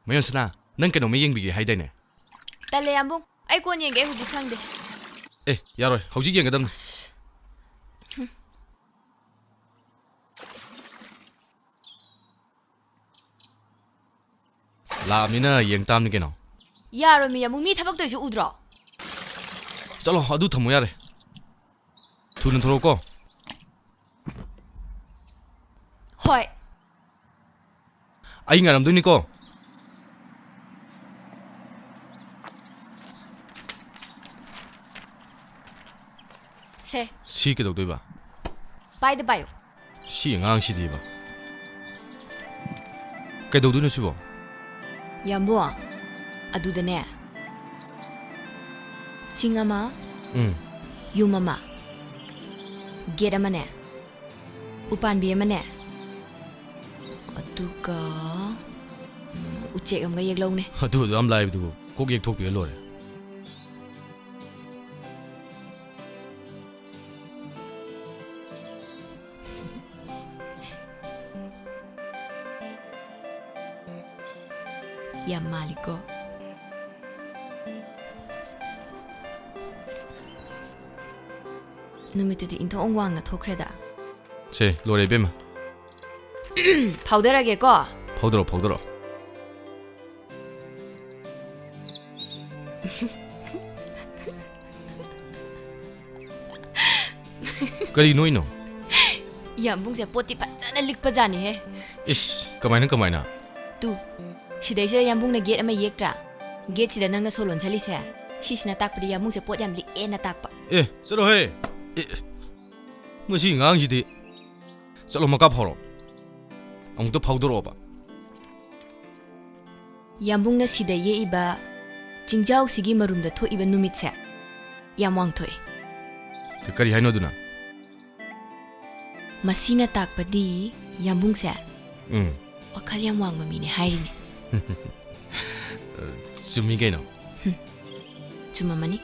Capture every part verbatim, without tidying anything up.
ꯃꯌꯣꯟꯁꯅꯥ, ꯅꯪ ꯀꯩꯅꯣꯝꯃ ꯌꯦꯡꯕꯤꯒꯦ ꯍꯥꯏꯗꯥꯏꯅꯦ? ꯇꯜꯂꯦ, ꯌꯥꯝꯕꯨꯡ꯫ ꯑꯩ ꯀꯣꯟ ꯌꯦꯡꯒꯦ, ꯑꯩ ꯍꯧꯖꯤꯛ ꯁꯪꯗꯦ꯫ ꯑꯦ, ꯌꯥꯔꯣꯏ, ꯍꯧꯖꯤꯛ ꯌꯦꯡꯒꯗꯕꯅꯤ꯫ ꯑꯁ꯫ ꯂꯥꯛꯑꯕꯅꯤꯅ ꯌꯦꯡ ꯇꯥꯕꯅꯤ ꯀꯩꯅꯣ꯫ ꯌꯥꯔꯣꯏ, ꯃꯤ ꯑꯃꯨꯛ ꯃꯤ ꯊꯕꯛ ꯇꯧꯔꯤꯁꯦ ꯎꯗ꯭ꯔꯣ? ꯆꯠꯂꯣ, ꯑꯗꯨ ꯊꯝꯃꯣ ꯌꯥꯔꯦ꯫ ꯊꯨꯅ ꯊꯣꯔꯛꯑꯣꯀꯣ꯫ ꯍꯣꯏ꯫ ꯑꯩ ꯉꯥꯏꯔꯝꯗꯣꯏꯅꯤꯀꯣ꯫ ꯁꯦ꯫ ꯁꯤ ꯀꯩꯗꯧꯗꯣꯏꯕ? ꯄꯥꯏꯗ ꯄꯥꯏꯌꯨ꯫ ꯁꯤ ꯑꯉꯥꯡꯁꯤꯗꯤꯕ꯫ ꯀꯩꯗꯧꯗꯣꯏꯅꯣ ꯁꯤꯕꯣ? ꯌꯥꯝꯕꯨꯡ, ꯑꯗꯨꯗꯅꯦ, ꯆꯤꯡ ꯑꯃ, ꯎꯝ꯫ ꯌꯨꯝ ꯑꯃ, ꯒꯦꯠ ꯑꯃꯅꯦ, ꯎꯄꯥꯟꯕꯤ ꯑꯃꯅꯦ, ꯑꯗꯨꯒ, ꯎꯝ, ꯎꯆꯦꯛ ꯑꯃꯒ ꯌꯦꯛꯂꯛꯎꯅꯦ꯫ ꯑꯗꯨ ꯑꯗꯨ ꯌꯥꯝ ꯂꯥꯏꯕꯗꯨꯕꯨ, ꯀꯣꯛ ꯌꯦꯛꯊꯣꯛꯄꯤꯔ ꯂꯣꯏꯔꯦ꯫ ꯌꯥꯝ ꯃꯥꯜꯂꯤꯀꯣ꯫ ꯅꯨꯃꯤꯠꯇꯨꯗꯤ ꯏꯟꯊꯣꯛ ꯋꯥꯡꯅ ꯊꯣꯛꯈ꯭ꯔꯦꯗ꯫ ꯁꯦ, ꯂꯣꯏꯔꯦ ꯏꯕꯦꯝꯃ꯫ ꯐꯥꯎꯗꯔꯒꯦꯀꯣ꯫ ꯐꯥꯎꯗꯔꯣ, ꯐꯥꯎꯗꯔꯣ꯫ ꯀꯔꯤ ꯅꯣꯏꯅꯣ? ꯌꯥꯝꯕꯨꯡꯁꯦ ꯄꯣꯠꯇꯤ ꯐꯖꯅ ꯂꯤꯛꯄꯖꯥꯠꯅꯤꯍꯦ꯫ ꯏꯁ, ꯀꯃꯥꯏꯅ, ꯀꯃꯥꯏꯅ? ꯇꯨ, ꯁꯤꯗꯩꯁꯤꯗ ꯌꯥꯝꯕꯨꯡꯅ ꯒꯦꯠ ꯑꯃ ꯌꯦꯛꯇ꯭ꯔꯥ? ꯒꯦꯠꯁꯤꯗ ꯅꯪꯅ ꯁꯣ ꯂꯣꯟꯁꯜꯂꯤꯁꯦ, ꯁꯤꯁꯤꯅ ꯇꯥꯛꯄꯗꯤ ꯌꯥꯝꯕꯨꯡꯁꯦ ꯄꯣꯠ ꯌꯥꯝ ꯂꯤꯛꯑꯦꯅ ꯇꯥꯛꯄ꯫ ꯑꯦ, ꯆꯠꯂꯣꯍꯦ꯫ ꯑꯦ, ꯃꯁꯤ ꯑꯉꯥꯡꯁꯤꯗꯤ꯫ ꯆꯠꯂꯣ, ꯃꯈꯥ ꯐꯥꯎꯔꯣ꯫ ꯑꯃꯨꯛꯇ ꯐꯥꯎꯗꯣꯔꯛꯑꯣꯕ꯫ ꯌꯥꯝꯕꯨꯡꯅ ꯁꯤꯗ ꯌꯦꯛꯏꯕ ꯆꯤꯡꯖꯥꯎꯁꯤꯒꯤ ꯃꯔꯨꯝꯗ ꯊꯣꯛꯏꯕ ꯅꯨꯃꯤꯠꯁꯦ ꯌꯥꯝ ꯋꯥꯡꯊꯣꯛꯏ꯫ ꯀ-, ꯀꯔꯤ ꯍꯥꯏꯅꯣ ꯑꯗꯨꯅ? ꯃꯁꯤꯅ ꯇꯥꯛꯄꯗꯤ ꯌꯥꯝꯕꯨꯡꯁꯦ ꯎꯝ꯫ ꯋꯥꯈꯜ ꯌꯥꯝ ꯋꯥꯡꯕ ꯃꯤꯅꯦ ꯍꯥꯏꯔꯤꯅꯦ꯫ ꯆꯨꯝꯃꯤ ꯀꯩꯅꯣ꯫ ꯍꯨꯝ, ꯆꯨꯝꯃꯝꯃꯅꯤ꯫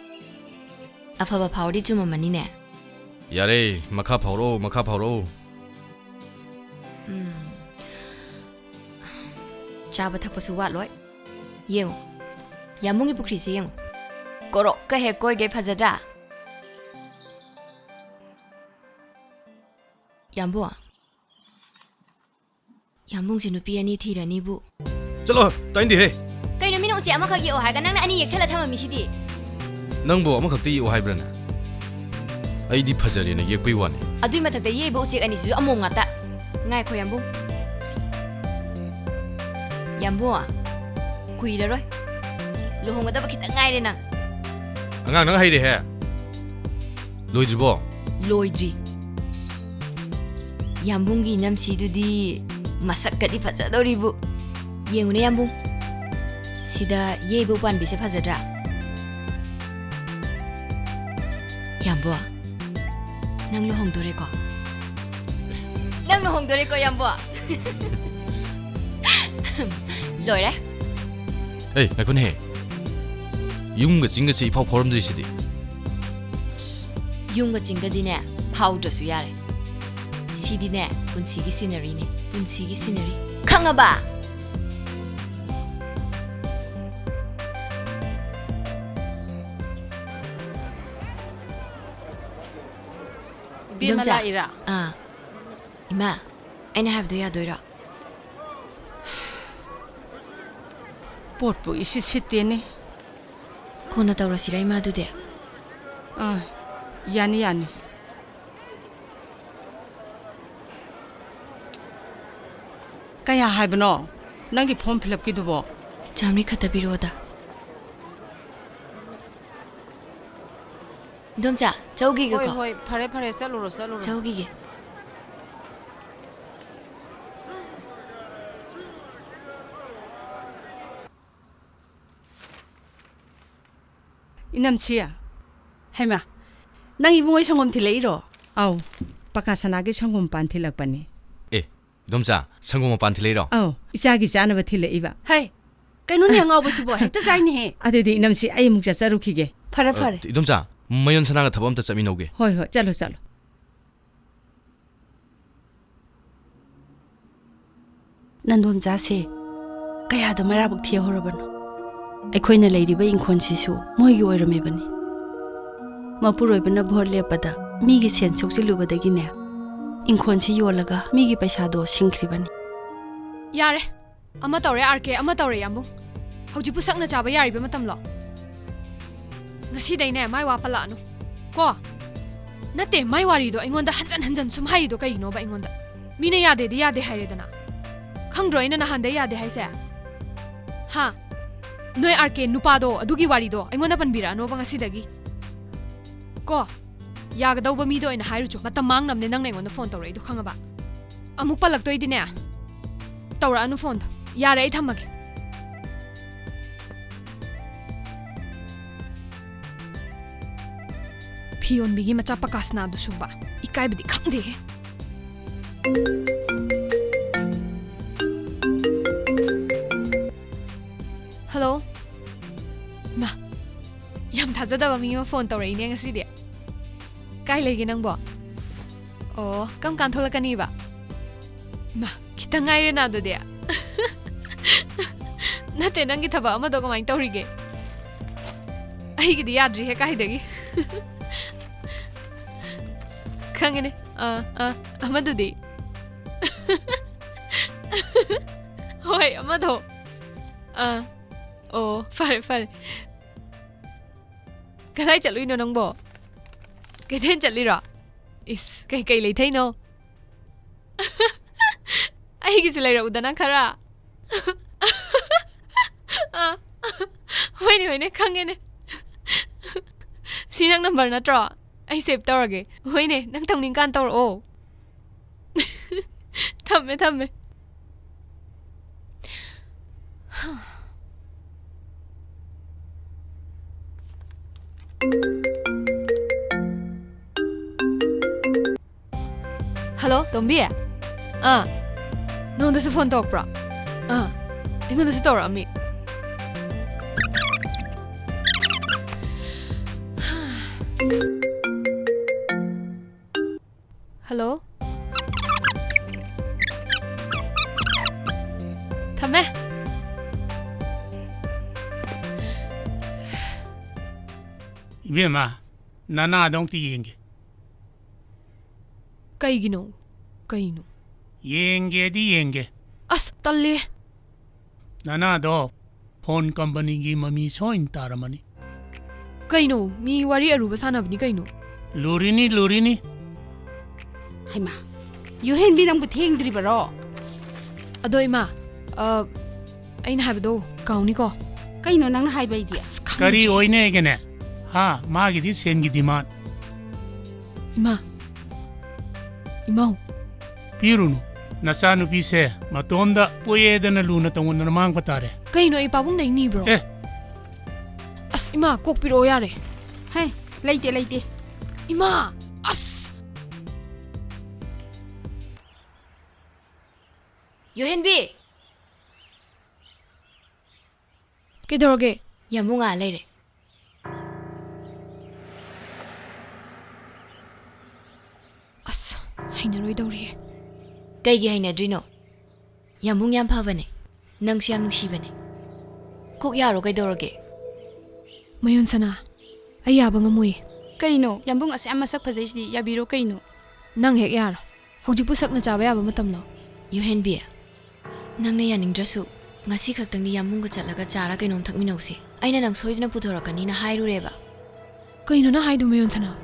ꯑꯐꯕ ꯐꯥꯎꯔꯗꯤ ꯆꯨꯝꯃꯝꯃꯅꯤꯅꯦ꯫ ꯌꯥꯔꯦ, ꯃꯈꯥ ꯐꯥꯎꯔꯛꯑꯣ, ꯃꯈꯥ ꯐꯥꯎꯔꯛꯑꯣ꯫ ꯎꯝ꯫ ꯆꯥꯕ ꯊꯛꯄꯁꯨ ꯋꯥꯠꯂꯣꯏ꯫ ꯌꯦꯡꯉꯨ, ꯌꯥꯝꯕꯨꯡꯒꯤ ꯄꯨꯈ꯭ꯔꯤꯁꯦ ꯌꯦꯡꯉꯨ, ꯀꯣꯔꯣꯛꯀ ꯍꯦꯛ ꯀꯣꯏꯒꯩ ꯐꯖꯗ꯭ꯔꯥ? ꯌꯥꯝꯕꯨꯡ, ꯌꯥꯝꯕꯨꯡꯁꯦ ꯅꯨꯄꯤ ꯑꯅꯤ ꯊꯤꯔꯅꯤꯕꯨ꯫ ꯆꯠꯂꯣ, ꯇꯥꯅꯤꯡꯗꯦꯍꯦ꯫ ꯀꯩꯅꯣ, ꯃꯤꯅ ꯎꯆꯦꯛ ꯑꯃꯈꯛ ꯌꯦꯛꯑꯣ ꯍꯥꯏꯔꯒ ꯅꯪꯅ ꯑꯅꯤ ꯌꯦꯛꯁꯜꯂ ꯊꯝꯃꯝꯃꯤꯁꯤꯗꯤ? ꯅꯪꯕꯨ ꯑꯃꯈꯛꯇ ꯌꯦꯛꯑꯣ ꯍꯥꯏꯕ꯭ꯔꯥꯅꯦ? ꯑꯩꯗꯤ ꯐꯖꯔꯦꯅ ꯌꯦꯛꯄꯩ ꯋꯥꯅꯤ꯫ ꯑꯗꯨꯏ ꯃꯊꯛꯇ ꯌꯦꯛꯏꯕ ꯎꯆꯦꯛ ꯑꯅꯤꯁꯤꯁꯨ ꯑꯃꯣꯝ ꯉꯥꯛꯇ꯫ ꯉꯥꯏꯈꯣ ꯌꯥꯝꯕꯨꯡ꯫ ꯌꯥꯝꯕꯨꯡ, ꯀꯨꯏꯔꯔꯣꯏ꯫ ꯂꯨꯍꯣꯡꯒꯗꯕ ꯈꯤꯇꯪ ꯉꯥꯏꯔꯦ ꯅꯪ꯫ ꯑꯉꯥꯡ ꯅꯪ ꯍꯩꯔꯦꯍꯦ꯫ ꯂꯣꯏꯗ꯭ꯔꯤꯕꯣ? ꯂꯣꯏꯗ꯭ꯔꯤ꯫ ꯌꯥꯝꯕꯨꯡꯒꯤ ꯏꯅꯝꯁꯤꯗꯨꯗꯤ ꯃꯁꯛꯀꯗꯤ ꯐꯖꯗꯧꯔꯤꯕꯨ꯫ ꯌꯦꯡꯉꯨꯅꯦ ꯌꯥꯝꯕꯨꯡ, ꯁꯤꯗ ꯌꯦꯛꯏꯕ ꯎꯄꯥꯟꯕꯤꯁꯦ ꯐꯖꯗ꯭ꯔꯥ? ꯌꯥꯝꯕꯨꯡ, ꯅꯪ ꯂꯨꯍꯣꯡꯗꯣꯔꯦꯀꯣ? ꯅꯪ ꯂꯨꯍꯣꯡꯗꯣꯔꯦꯀꯣ ꯌꯥꯝꯕꯨꯡ? ꯂꯣꯏꯔꯦ꯫ ꯑꯦ, ꯉꯥꯏꯈꯣꯅꯦꯍꯦ꯫ ꯌꯨꯝꯒ ꯆꯤꯡꯒꯁꯦ ꯏꯐꯥꯎ ꯐꯥꯎꯔꯝꯗ꯭ꯔꯤꯁꯤꯗꯤ꯫ ꯌꯨꯝꯒ ꯆꯤꯡꯒꯗꯤꯅꯦ, ꯐꯥꯎꯗ꯭ꯔꯁꯨ ꯌꯥꯔꯦ꯫ ꯁꯤꯗꯤꯅꯦ, ꯄꯨꯟꯁꯤꯒꯤ ꯁꯤꯅꯔꯤꯅꯦ, ꯄꯨꯟꯁꯤꯒꯤ ꯁꯤꯅꯔꯤ꯫ ꯈꯪꯉꯕ? ꯏꯕꯦꯝꯃ ꯏꯗꯣꯝꯆꯥ꯫ ꯂꯥꯛꯏꯔꯥ? ꯑꯥ꯫ ꯏꯃꯥ, ꯑꯩꯅ ꯍꯥꯏꯕꯗꯣ ꯌꯥꯗꯣꯏꯔꯣ? ꯄꯣꯠꯄꯨ ꯏꯁꯤꯠ ꯁꯤꯠꯇꯦꯅꯦ꯫ ꯀꯣꯟꯅ ꯇꯧꯔꯁꯤꯔꯥ ꯏꯃꯥ ꯑꯗꯨꯗꯤ? ꯑꯥ, ꯌꯥꯅꯤ, ꯌꯥꯅꯤ꯫ ꯀꯌꯥ ꯍꯥꯏꯕꯅꯣ ꯅꯪꯒꯤ form fill upꯀꯤꯗꯨꯕꯣ? ꯆꯥꯝꯃꯔꯤ ꯈꯛꯇ ꯄꯤꯔꯛꯑꯣꯗ꯫ ꯏꯗꯣꯝꯆꯥ, ꯆꯧꯈꯤꯒꯦꯀꯣ? ꯍꯣꯏ, ꯍꯣꯏ, ꯐꯔꯦ, ꯐꯔꯦ, ꯆꯠꯂꯨꯔꯣ, ꯆꯠꯂꯨꯔꯣ꯫ ꯆꯧꯈꯤꯒꯦ꯫ ꯏꯅꯝꯁꯤ꯫ ꯍꯩꯃꯥ, ꯅꯪ ꯏꯕꯨꯡꯉꯣ ꯁꯪꯒꯣꯝ ꯊꯤꯜꯂꯛꯏꯔꯣ? ꯑꯧ, ꯄꯀꯥ ꯁꯅꯥꯒꯤ ꯁꯪꯒꯣꯝ ꯄꯥꯟ ꯊꯤꯜꯂꯛꯄꯅꯤ꯫ ꯑꯦ, ꯏꯗꯣꯝꯆꯥ, ꯁꯪꯒꯣꯝ ꯃꯄꯥꯟ ꯊꯤꯜꯂꯛꯏꯔꯣ? ꯑꯧ, ꯏꯆꯥꯒꯤ ꯆꯥꯅꯕ ꯊꯤꯜꯂꯛꯏꯕ꯫ ꯍꯩ, ꯀꯩꯅꯣꯅꯦ ꯑꯉꯥꯎꯕꯁꯤꯕꯣ, ꯍꯦꯛꯇ ꯆꯥꯏꯅꯦꯍꯦ꯫ ꯑꯗꯨꯗꯤ ꯏꯅꯝꯁꯤ, ꯑꯩ ꯑꯃꯨꯛ ꯆꯠꯆꯔꯨꯈꯤꯒꯦ꯫ ꯐꯔꯦ, ꯑ, ꯐꯔꯦ꯫ ꯏꯗꯣꯝꯆꯥ, ꯃꯌꯣꯟ ꯁꯅꯥꯒ ꯊꯕꯛ ꯑꯝꯇ ꯆꯠꯃꯤꯟꯅꯧꯒꯦ꯫ ꯍꯣꯏ, ꯍꯣꯏ, ꯆꯠꯂꯣ, ꯆꯠꯂꯣ꯫ ꯅꯟꯗꯣꯝꯆꯥꯁꯦ ꯀꯌꯥꯗ ꯃꯩꯔꯥꯕꯛ ꯊꯤꯍꯧꯔꯕꯅꯣ? ꯑꯩꯈꯣꯏꯅ ꯂꯩꯔꯤꯕ ꯏꯪꯈꯣꯜꯁꯤꯁꯨ ꯃꯣꯏꯒꯤ ꯑꯣꯏꯔꯝꯃꯤꯕꯅꯤ꯫ ꯃꯄꯨꯔꯣꯏꯕꯅ ꯚꯣꯠ ꯂꯦꯞꯄꯗ ꯃꯤꯒꯤ ꯁꯦꯟ ꯁꯣꯛꯆꯤꯜꯂꯨꯕꯗꯒꯤꯅꯦ, ꯏꯪꯈꯣꯜꯁꯤ ꯌꯣꯜꯂꯒ ꯃꯤꯒꯤ ꯄꯩꯁꯥꯗꯣ ꯁꯤꯡꯈ꯭ꯔꯤꯕꯅꯤ꯫ ꯌꯥꯔꯦ, ꯑꯃ ꯇꯧꯔꯦ ꯑꯥꯔ ꯀꯦ, ꯑꯃ ꯇꯧꯔꯦ ꯌꯥꯝꯕꯨꯡ꯫ ꯍꯧꯖꯤꯛꯄꯨ ꯁꯛꯅ ꯆꯥꯕ ꯌꯥꯔꯤꯕ ꯃꯇꯝꯂꯣ? ꯉꯁꯤꯗꯩꯅꯦ ꯃꯥꯏ ꯋꯥ ꯄꯜꯂꯛꯑꯅꯨ ꯀꯣ꯫ ꯅꯠꯇꯦ, ꯃꯥꯏ ꯋꯥꯔꯤꯗꯣ ꯑꯩꯉꯣꯟꯗ ꯍꯟꯖꯟ ꯍꯟꯖꯟ ꯁꯨꯝ ꯍꯥꯏꯔꯤꯗꯣ ꯀꯩꯒꯤꯅꯣꯕ? ꯑꯩꯉꯣꯟꯗ ꯃꯤꯅ ꯌꯥꯗꯦꯗꯤ ꯌꯥꯗꯦ ꯍꯥꯏꯔꯦꯗꯅ꯫ ꯈꯪꯗ꯭ꯔꯣ ꯑꯩꯅ ꯅꯍꯥꯟꯗꯩ ꯌꯥꯗꯦ ꯍꯥꯏꯁꯦ? ꯍꯥ? ꯅꯣꯏ ꯑꯥꯔ ꯀꯦ ꯅꯨꯄꯥꯗꯣ ꯑꯗꯨꯒꯤ ꯋꯥꯔꯤꯗꯣ ꯑꯩꯉꯣꯟꯗ ꯄꯟꯕꯤꯔꯛꯑꯅꯣꯕ ꯉꯁꯤꯗꯒꯤ ꯀꯣ꯫ ꯌꯥꯒꯗꯧꯕ ꯃꯤꯗ ꯑꯣꯏꯅ ꯍꯥꯏꯔꯨꯆꯣ꯫ ꯃꯇꯝ ꯃꯥꯡꯅꯕꯅꯦ ꯅꯪꯅ ꯑꯩꯉꯣꯟꯗ ꯐꯣꯟ ꯇꯧꯔꯛꯏꯗꯣ, ꯈꯪꯉꯕ? ꯑꯃꯨꯛ ꯄꯜꯂꯛꯇꯣꯏꯗꯤꯅꯦ, ꯇꯧꯔꯛꯑꯅꯨ ꯐꯣꯟꯗꯣ꯫ ꯌꯥꯔꯦ, ꯑꯩ ꯊꯝꯃꯒꯦ꯫ ꯐꯤ ꯌꯣꯟꯕꯤꯒꯤ ꯃꯆꯥ ꯄꯀꯥꯁꯅꯥꯗꯨꯁꯨꯕ ꯏꯀꯥꯏꯕꯗꯤ ꯈꯪꯗꯦꯍꯦ꯫ ꯍꯜꯂꯣ꯫ ꯃꯥ, ꯌꯥꯝ ꯊꯥꯖꯗꯕ ꯃꯤ ꯑꯃ ꯐꯣꯟ ꯇꯧꯔꯛꯏꯅꯦ ꯉꯁꯤꯗꯤ꯫ ꯀꯥꯏ ꯂꯩꯒꯦ ꯅꯪꯕꯣ? ꯑꯣ, ꯀꯔꯝ ꯀꯥꯟ ꯊꯣꯛꯂꯛꯀꯅꯤꯕ? ꯃꯥ, ꯈꯤꯇꯪ ꯉꯥꯏꯔꯦꯅ ꯑꯗꯨꯗꯤ꯫ ꯅꯠꯇꯦ, ꯅꯪꯒꯤ ꯊꯕꯛ ꯑꯃꯗꯣ ꯀꯃꯥꯏꯅ ꯇꯧꯔꯤꯒꯦ? ꯑꯩꯒꯤꯗꯤ ꯌꯥꯗ꯭ꯔꯤꯍꯦ, ꯀꯥꯏꯗꯒꯤ? ꯈꯪꯉꯦꯅꯦ꯫ ꯑꯥ, ꯑꯥ, ꯑꯃꯗꯨꯗꯤ? ꯍꯣꯏ, ꯑꯃꯗꯣ꯫ ꯑꯥ, ꯑꯣ, ꯐꯔꯦ, ꯐꯔꯦ꯫ ꯀꯗꯥꯏ ꯆꯠꯂꯨꯏꯅꯣ ꯅꯪꯕꯣ? ꯀꯩꯊꯦꯜ ꯆꯠꯂꯤꯔꯣ? ꯏꯁ, ꯀꯩꯀꯩ ꯂꯩꯊꯩꯅꯣ? ꯑꯩꯒꯤꯁꯨ ꯂꯩꯔꯛꯎꯗꯅ ꯈꯔ꯫ ꯑ, ꯍꯣꯏꯅꯦ, ꯍꯣꯏꯅꯦ, ꯈꯪꯉꯦꯅꯦ꯫ ꯁꯤ ꯅꯪ ꯅꯝꯕꯔ ꯅꯠꯇ꯭ꯔꯣ? ꯑꯩ ꯁꯦꯚ ꯇꯧꯔꯒꯦ꯫ ꯍꯣꯏꯅꯦ, ꯅꯪ ꯇꯧꯅꯤꯡꯀꯥꯟ ꯇꯧꯔꯛꯑꯣ꯫ ꯊꯝꯃꯦ, ꯊꯝꯃꯦ꯫ ꯍꯜꯂꯣ, ꯇꯣꯝꯕꯤ? ꯑꯥ, ꯅꯉꯣꯟꯗꯁꯨ ꯐꯣꯟ ꯇꯧꯔꯛꯄ꯭ꯔꯣ? ꯑꯥ, ꯑꯩꯉꯣꯟꯗꯁꯨ ꯇꯧꯔꯛꯑꯝꯃꯤ꯫ ꯍꯜꯂꯣ? ꯊꯝꯃꯦ꯫ ꯏꯕꯦꯝꯃ, ꯅꯅꯥꯗꯣ ꯑꯝꯇ ꯌꯦꯡꯒꯦ꯫ ꯀꯩꯒꯤꯅꯣ? ꯀꯩꯅꯣ? ꯌꯦꯡꯒꯦꯗꯤ ꯌꯦꯡꯒꯦ꯫ ꯑꯁ, ꯇꯜꯂꯦ꯫ ꯅꯅꯥꯗꯣ ꯐꯣꯟ ꯀꯝꯄꯅꯤꯒꯤ ꯃꯃꯤ ꯁꯣꯏꯅ ꯇꯥꯔꯝꯃꯅꯤ꯫ ꯀꯩꯅꯣ? ꯃꯤ ꯋꯥꯔꯤ ꯑꯔꯨꯕ ꯁꯥꯟꯅꯕꯅꯤ ꯀꯩꯅꯣ꯫ ꯂꯨꯔꯤꯅꯤ, ꯂꯨꯔꯤꯅꯤ꯫ ꯍꯩꯃꯥ, ꯌꯨꯍꯦꯟꯕꯤ, ꯅꯪꯕꯨ ꯊꯦꯡꯗ꯭ꯔꯤꯕꯔꯣ? ꯑꯗꯣ ꯏꯃꯥ, ꯑ, ꯑꯩꯅ ꯍꯥꯏꯕꯗꯣ ꯀꯥꯎꯅꯤꯀꯣ? ꯀꯩꯅꯣ ꯅꯪꯅ ꯍꯥꯏꯕ ꯑꯩꯗꯤ? ꯑꯁ, ꯈꯪꯗ꯭ꯔꯦ꯫ ꯀꯔꯤ ꯑꯣꯏꯅꯦꯒꯦꯅꯦ? ꯍꯥ, ꯃꯥꯒꯤꯗꯤ ꯁꯦꯟꯒꯤ demand꯫ ꯏꯃꯥ, ꯏꯃꯧ꯫ ꯄꯤꯔꯨꯅꯨ꯫ ꯅꯆꯥꯅꯨꯄꯤꯁꯦ ꯃꯇꯣꯝꯗ ꯄꯣꯛꯑꯦꯗꯅ ꯂꯨꯅ ꯇꯧꯃꯟꯗꯅ ꯃꯥꯡꯕ ꯇꯥꯔꯦ꯫ ꯀꯩꯅꯣ, ꯑꯩ ꯄꯥꯕꯨꯡꯗꯩ ꯅꯤꯕ꯭ꯔꯣ? ꯑꯦ! ꯑꯁ, ꯏꯃꯥ, ꯀꯣꯛꯄꯤꯔꯛꯑꯣ ꯌꯥꯔꯦ꯫ ꯍꯦ, ꯂꯩꯇꯦ, ꯂꯩꯇꯦ꯫ ꯏꯃꯥ! ꯑꯁ! ꯌꯨꯍꯦꯟꯕꯤ! ꯀꯩꯗꯧꯔꯒꯦ? ꯌꯥꯝꯕꯨꯡ ꯑꯥ ꯂꯩꯔꯦ꯫ ꯑꯁ, ꯍꯩꯅꯔꯣꯏꯗꯧꯔꯤꯍꯦ꯫ ꯀꯩꯒꯤ ꯍꯩꯅꯗ꯭ꯔꯤꯅꯣ? ꯌꯥꯝꯕꯨꯡ ꯌꯥꯝ ꯐꯕꯅꯦ, ꯅꯪꯁꯨ ꯌꯥꯝ ꯅꯨꯡꯁꯤꯕꯅꯦ꯫ ꯀꯣꯛ ꯌꯥꯔꯣ, ꯀꯩꯗꯧꯔꯒꯦ? ꯃꯌꯣꯟ ꯁꯅꯥ, ꯑꯩ ꯌꯥꯕ ꯉꯝꯃꯣꯏꯌꯦ꯫ ꯀꯩꯅꯣ? ꯌꯥꯝꯕꯨꯡ ꯑꯁꯨꯛ ꯌꯥꯝ ꯃꯁꯛ ꯐꯖꯩꯁꯤꯗꯤ, ꯌꯥꯕꯤꯔꯣ ꯀꯩꯅꯣ? ꯅꯪ ꯍꯦꯛ ꯌꯥꯔꯣ꯫ ꯍꯧꯖꯤꯛꯄꯨ ꯁꯛꯅ ꯆꯥꯕ ꯌꯥꯕ ꯃꯇꯝꯂꯣ? ꯌꯨꯍꯦꯟꯕꯤ, ꯅꯪꯅ ꯌꯥꯅꯤꯡꯗ꯭ꯔꯁꯨ, ꯉꯁꯤ ꯈꯛꯇꯪꯗꯤ ꯌꯥꯝꯕꯨꯡꯒ ꯆꯠꯂꯒ ꯆꯥꯔ ꯀꯩꯅꯣꯝ ꯊꯛꯃꯤꯟꯅꯧꯁꯦ꯫ ꯑꯩꯅ ꯅꯪ ꯁꯣꯏꯗꯅ ꯄꯨꯊꯣꯔꯛꯀꯅꯤꯅ ꯍꯥꯏꯔꯨꯔꯦꯕ꯫ ꯀꯩꯅꯣ ꯅꯪ ꯍꯥꯏꯗꯣ, ꯃꯌꯣꯟ ꯁꯅꯥ?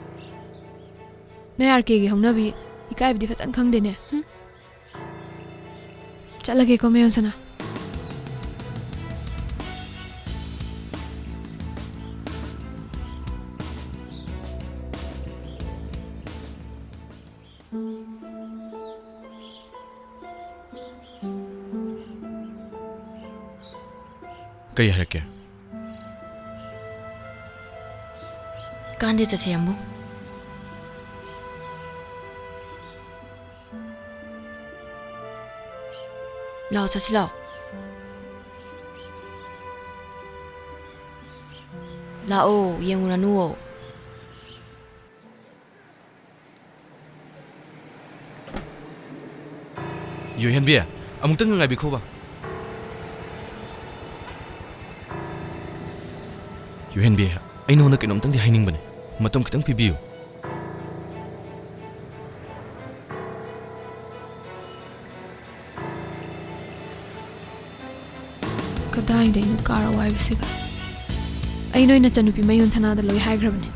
ꯅꯣꯏ ꯑꯥꯔ ꯀꯦꯒꯤ ꯍꯧꯅꯕꯤ, ꯏꯀꯥꯏꯕꯗꯤ ꯐꯖꯅ ꯈꯪꯗꯦꯅꯦ꯫ ꯍꯨꯝ? ꯆꯠꯂꯒꯦꯀꯣ, ꯃꯌꯣꯟ ꯁꯅꯥ꯫ ꯀꯩ ꯍꯥꯏꯔꯛꯀꯦ? ꯀꯥꯟꯗꯦ, ꯆꯠꯁꯦ, ꯌꯥꯝꯕꯨꯡ꯫ ꯂꯥꯛꯑꯣ, ꯆꯠꯁꯤ ꯂꯥꯛꯑꯣ꯫ ꯂꯥꯛꯑꯣ, ꯌꯦꯡꯉꯨꯔꯅꯨꯋꯣ꯫ ꯌꯨꯍꯦꯟꯕꯤ, ꯑꯃꯨꯛꯇꯪ ꯉꯥꯏꯕꯤꯈꯣꯕ꯫ ꯌꯨꯍꯦꯟꯕꯤ, ꯑꯩ ꯅꯉꯣꯟꯗ ꯀꯩꯅꯣꯝꯇꯪꯗꯤ ꯍꯥꯏꯅꯤꯡꯕꯅꯦ꯫ ꯃꯇꯝ ꯈꯤꯇꯪ ꯄꯤꯕꯤꯌꯨ꯫ ꯀꯗꯥꯏꯗ ꯑꯩꯅ ꯀꯥꯔ ꯋꯥꯏꯕꯁꯤꯒ? ꯑꯩ ꯅꯣꯏ ꯅꯆꯟꯅꯨꯄꯤ ꯃꯌꯣꯟ ꯁꯅꯥꯗ ꯂꯣꯏ ꯍꯥꯏꯈ꯭ꯔꯕꯅꯦ꯫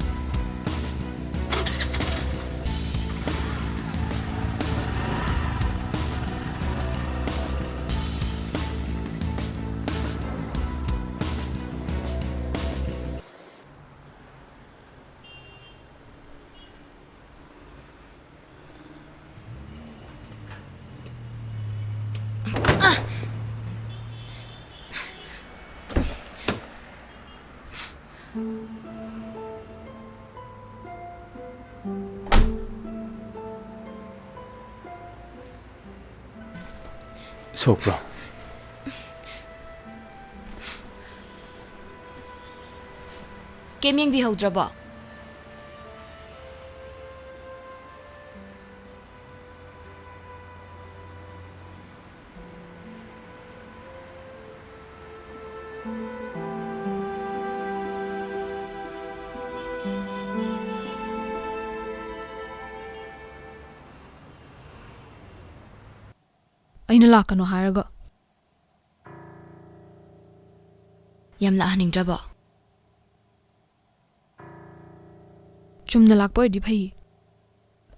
ꯁꯣꯛꯄ꯭ꯔꯣ? ꯀꯩꯝ ꯌꯦꯡꯕꯤꯍꯧꯗ꯭ꯔꯕꯣ? ꯑꯩꯅ ꯂꯥꯛꯀꯅꯣ ꯍꯥꯏꯔꯒ꯫ ꯌꯥꯝ ꯂꯥꯛꯍꯟꯅꯤꯡꯗ꯭ꯔꯕꯣ? ꯆꯨꯝꯅ ꯂꯥꯛꯄ ꯑꯣꯏꯔꯗꯤ ꯐꯩ꯫